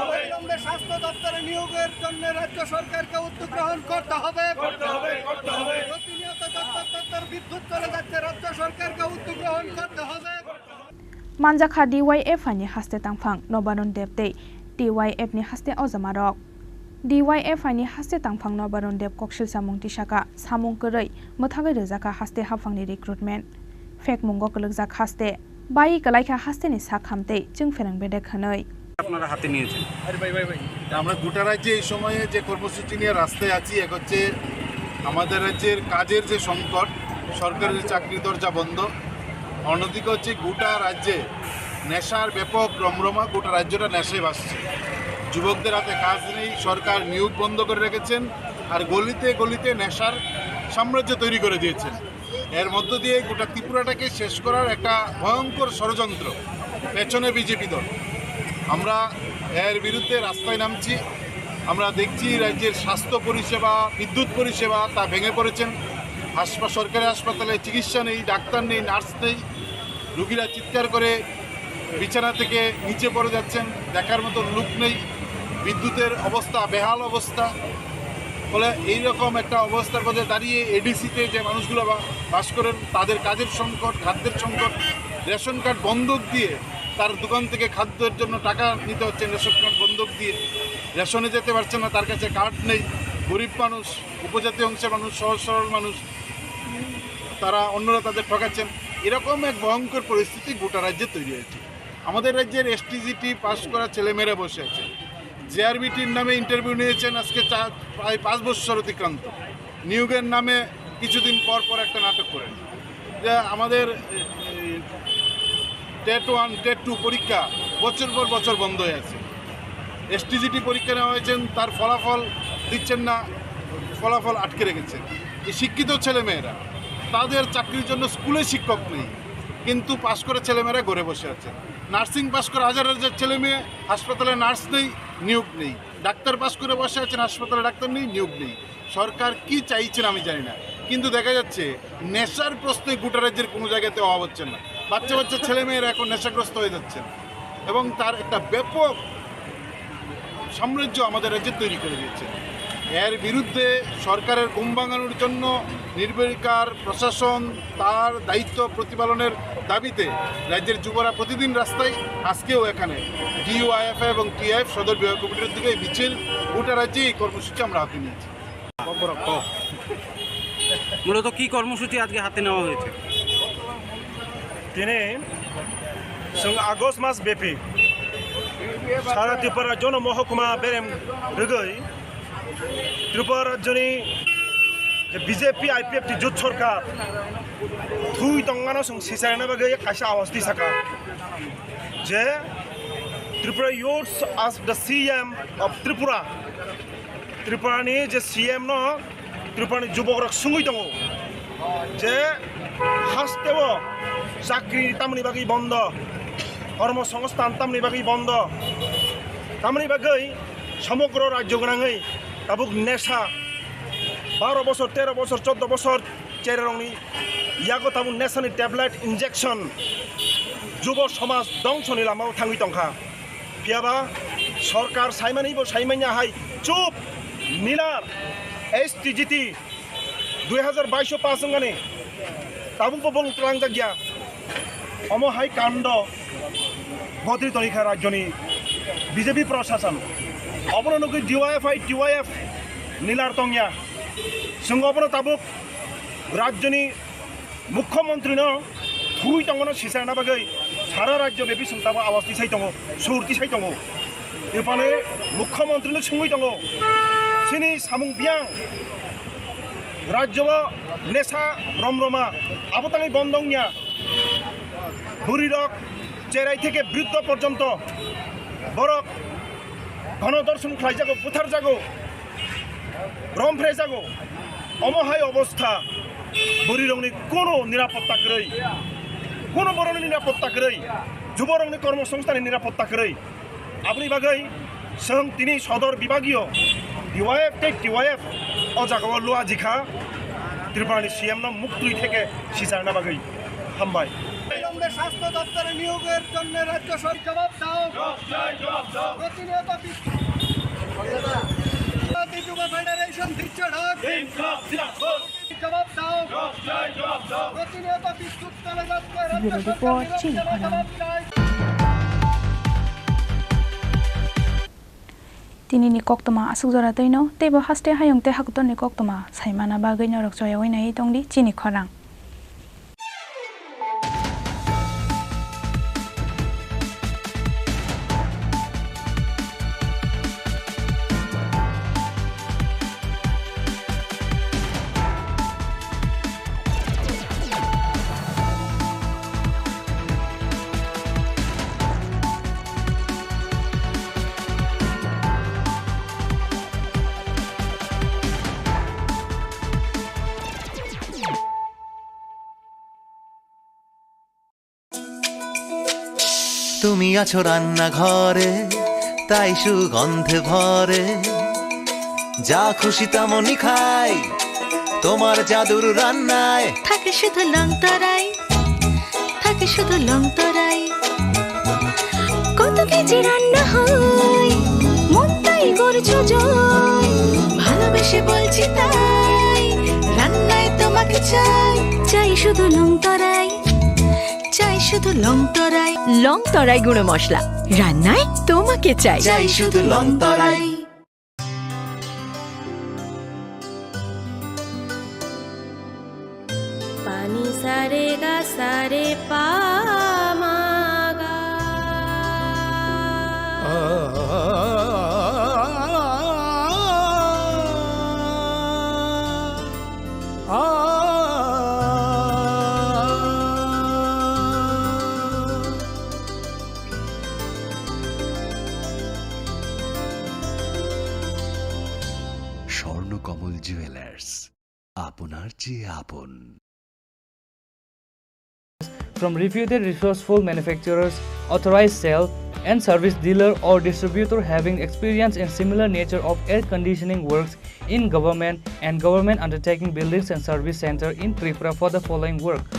অবিলম্বে স্বাস্থ্য দপ্তরে নিয়োগের জন্য রাজ্য সরকারকে উদ্যোগ গ্রহণ করতে হবে। প্রতিনিয়ত দপ্তর দপ্তর বিদ্যুৎ চলে যাচ্ছে, রাজ্য সরকারকে উদ্যোগ গ্রহণ করতে হবে। Manjakha D Y F I ni haste tangphang Nobaron Deb tei T Y F ni haste ojamarok. D Y F I ni haste tangphang Nobaron Deb koksil samung tisaka samung kwrwi mwthagwi rwjakha haste haphangni recruitment. Phekmungo kwlwkjak haste. Bai kwlaikha hasteni sak hamtwi chwng phereng bedek hwnwi. আপনারা হাতে নিয়েছেন। আমরা গোটা রাজ্যে এই সময়ে যে কর্মসূচি নিয়ে রাস্তায় আছি, এক হচ্ছে আমাদের রাজ্যের কাজের যে সংকট, সরকারের চাকরি দরজা বন্ধ, অন্যদিকে হচ্ছে গোটা রাজ্যে নেশার ব্যাপক রমরমা, গোটা রাজ্যটা নেশায় ভাসছে। যুবকদের হাতে কাজ নেই, সরকার নিয়োগ বন্ধ করে রেখেছেন, আর গলিতে গলিতে নেশার সাম্রাজ্য তৈরি করে দিয়েছেন। এর মধ্য দিয়ে গোটা ত্রিপুরাটাকে শেষ করার একটা ভয়ঙ্কর ষড়যন্ত্র পেছনে বিজেপি দল। আমরা এর বিরুদ্ধে রাস্তায় নামছি। আমরা দেখছি রাজ্যের স্বাস্থ্য পরিষেবা, বিদ্যুৎ পরিষেবা তা ভেঙে পড়েছেন। হাসপা-, সরকারি হাসপাতালে চিকিৎসা নেই, ডাক্তার নেই, নার্স নেই। রুগীরা চিৎকার করে বিছানা থেকে নিচে পড়ে যাচ্ছেন, দেখার মতো লোক নেই। বিদ্যুতের অবস্থা বেহাল অবস্থা। ফলে এইরকম একটা অবস্থার মধ্যে দাঁড়িয়ে এডিসিতে যে মানুষগুলো বা-, বাস করেন, তাদের কাজের সংকট, খাদ্যের সংকট, রেশন কার্ড বন্ধক দিয়ে তার দোকান থেকে খাদ্যের জন্য টাকা নিতে হচ্ছে, রেশন কার্ড বন্ধক দিয়ে রেশনে যেতে পারছেন না, তার কাছে কার্ড নেই। গরিব মানুষ, উপজাতি অংশের মানুষ, সহজ সরল মানুষ, তারা অন্যরা তাদের ঠকাচ্ছেন। এরকম এক ভয়ঙ্কর পরিস্থিতি গোটা রাজ্যে তৈরি হয়েছে। আমাদের রাজ্যের এসটিজিটি পাস করা ছেলেমেয়েরা বসে আছে। জেআরবিটির নামে ইন্টারভিউ নিয়েছেন, আজকে চার, প্রায় পাঁচ বছর অতিক্রান্ত। নিয়োগের নামে কিছুদিন পর পর একটা নাটক করেন, যে আমাদের টেট ওয়ান, টেট টু পরীক্ষা বছর পর বছর বন্ধ হয়ে আছে। এসটিজিটি পরীক্ষা নেওয়া হয়েছেন, তার ফলাফল দিচ্ছেন না, ফলাফল আটকে রেখেছেন। এই শিক্ষিত ছেলেমেয়েরা, তাদের চাকরির জন্য স্কুলে শিক্ষক নেই, কিন্তু পাস করে ছেলেমেয়েরা ঘরে বসে আছে। নার্সিং পাস করে হাজার হাজার ছেলে মেয়ে, হাসপাতালে নার্স নেই, নিয়োগ নেই। ডাক্তার পাস করে বসে আছেন, হাসপাতালে ডাক্তার নেই, নিয়োগ নেই। সরকার কি চাইছেন আমি জানি না, কিন্তু দেখা যাচ্ছে নেশার প্রশ্নে গোটা রাজ্যের কোনো জায়গাতে অভাব হচ্ছে না। বাচ্চা বাচ্চা ছেলে মেয়েরা এখন নেশাগ্রস্ত হয়ে যাচ্ছেন এবং তার একটা ব্যাপক সাম্রাজ্য আমাদের রাজ্যে তৈরি করে দিয়েছে। এর বিরুদ্ধে সরকারের ঘুম ভাঙানোর জন্য নির্বিকার প্রশাসন তার দায়িত্ব প্রতিপালনের দাবিতে রাজ্যের যুবরা প্রতিদিন রাস্তায়। আজকেও এখানে ডিওয়াইএফআই এবং টিআইএফ সদর বিভাগ কমিটির দিকে এই মিছিল, গোটা রাজ্যে এই কর্মসূচি আমরা হাতে নিয়েছি। মূলত কি কর্মসূচি আজকে হাতে নেওয়া হয়েছে? Tini chwng August mas bepi sara Tripura jono mohokuma berem rwgwi Tripura rajyoni je B J P I P F T jut sorkar thui tongmano chwng sichaina bagwi kaisa awas di saka je Tripura youths as the C M of Tripura. Tripurani je C M no Tripurani jubokrok sungwi tongo je hasteo chakri tamni bagwi bondo, kormo songsthan tamni bagwi bondo, tamni bagwi somogro rajyo gwnangwi tabuk nesha baro bosor, tero bosor, choddo bosor chererokni yago tabuk nesani tablet injection jubo somaj dongsoni lamao thangwi tongkha. Phiyaba sorkar saimani bo saimanya hai chup nilar S T G T dui hazar baish o pass wngani tabuk bo bolong twlangjak ya. Omo hai kando bodri tongkha rajyoni B J P prosason. Obono nugwi D Y F I, T Y F nilar tongya. Chwng obono tabuk rajyoni Mukhyamantri no thwi tongmano sichaina bagwi sara rajyo bepi chwng tabuk awas tisai tongo, sur tisai tongo. Epane Mukhyamantri no sungwi tongo, chini samung biyang rajyo o nesa romroma abo tangwi bondo wngya. Bwrwi rok cherai theke briddho porjonto borok gono dorshon khlaijago, butharjago, romphrejago. Omo hai obostha, bwrwirokni kono nirapotta kwrwi, kono borokni nirapotta kwrwi, juborokni kormosongsthanni nirapotta kwrwi. Aboni bagwi chwng tini sodor bibagiyo D Y F tei T Y F o jagao lua jikha Tripurani C M no muktwi theke sicharna bagwi. Hambai. স্বাস্থ্য দপ্তরে নিয়োগের জন্য রাজ্য সরকার জবাব দাও। প্রতিনিয়ত বিশ-, যুব ফেডারেশন দিচ্ছে ডাক। জবাব দাও। প্রতিনিয়ত বিদ্যুৎ চলে যাচ্ছে, রাজ্য সরকার নিরব জবাব চাই। Tini ni koktwma aswk jora twi no, teibo haste hayung tei hakotor ni koktwma sai mana bagwi norok choyaui naiwi tongdi chini khorang. তুমি আছো রান্নাঘরে, তাই সুগন্ধে ভরে। যা খুশি তেমনই খাই, তোমার জাদুর রান্নায়। থাকে শুধু লং তরাই, থাকে শুধু লং তরাই। কত কেজি রান্না হয়, মন তাই করছো জয়। ভালোবেসে বলছি তাই, রান্নায় তোমাকে চাই। চাই শুধু লং তরাই, চাই শুধু লং তরাই। লং তরাই গুঁড়ো মশলা, রান্নায় তোমাকে চাই। চাই শুধু লং তরাই। Pani sare ga sare pa ma ga. Swarnakamal jewellers, আপনার চেয়ে আপন। From reputed resourceful manufacturers, authorized sale and service dealer or distributor having experience in similar nature of air conditioning works in government and government undertaking buildings and service center in Tripura for the following work.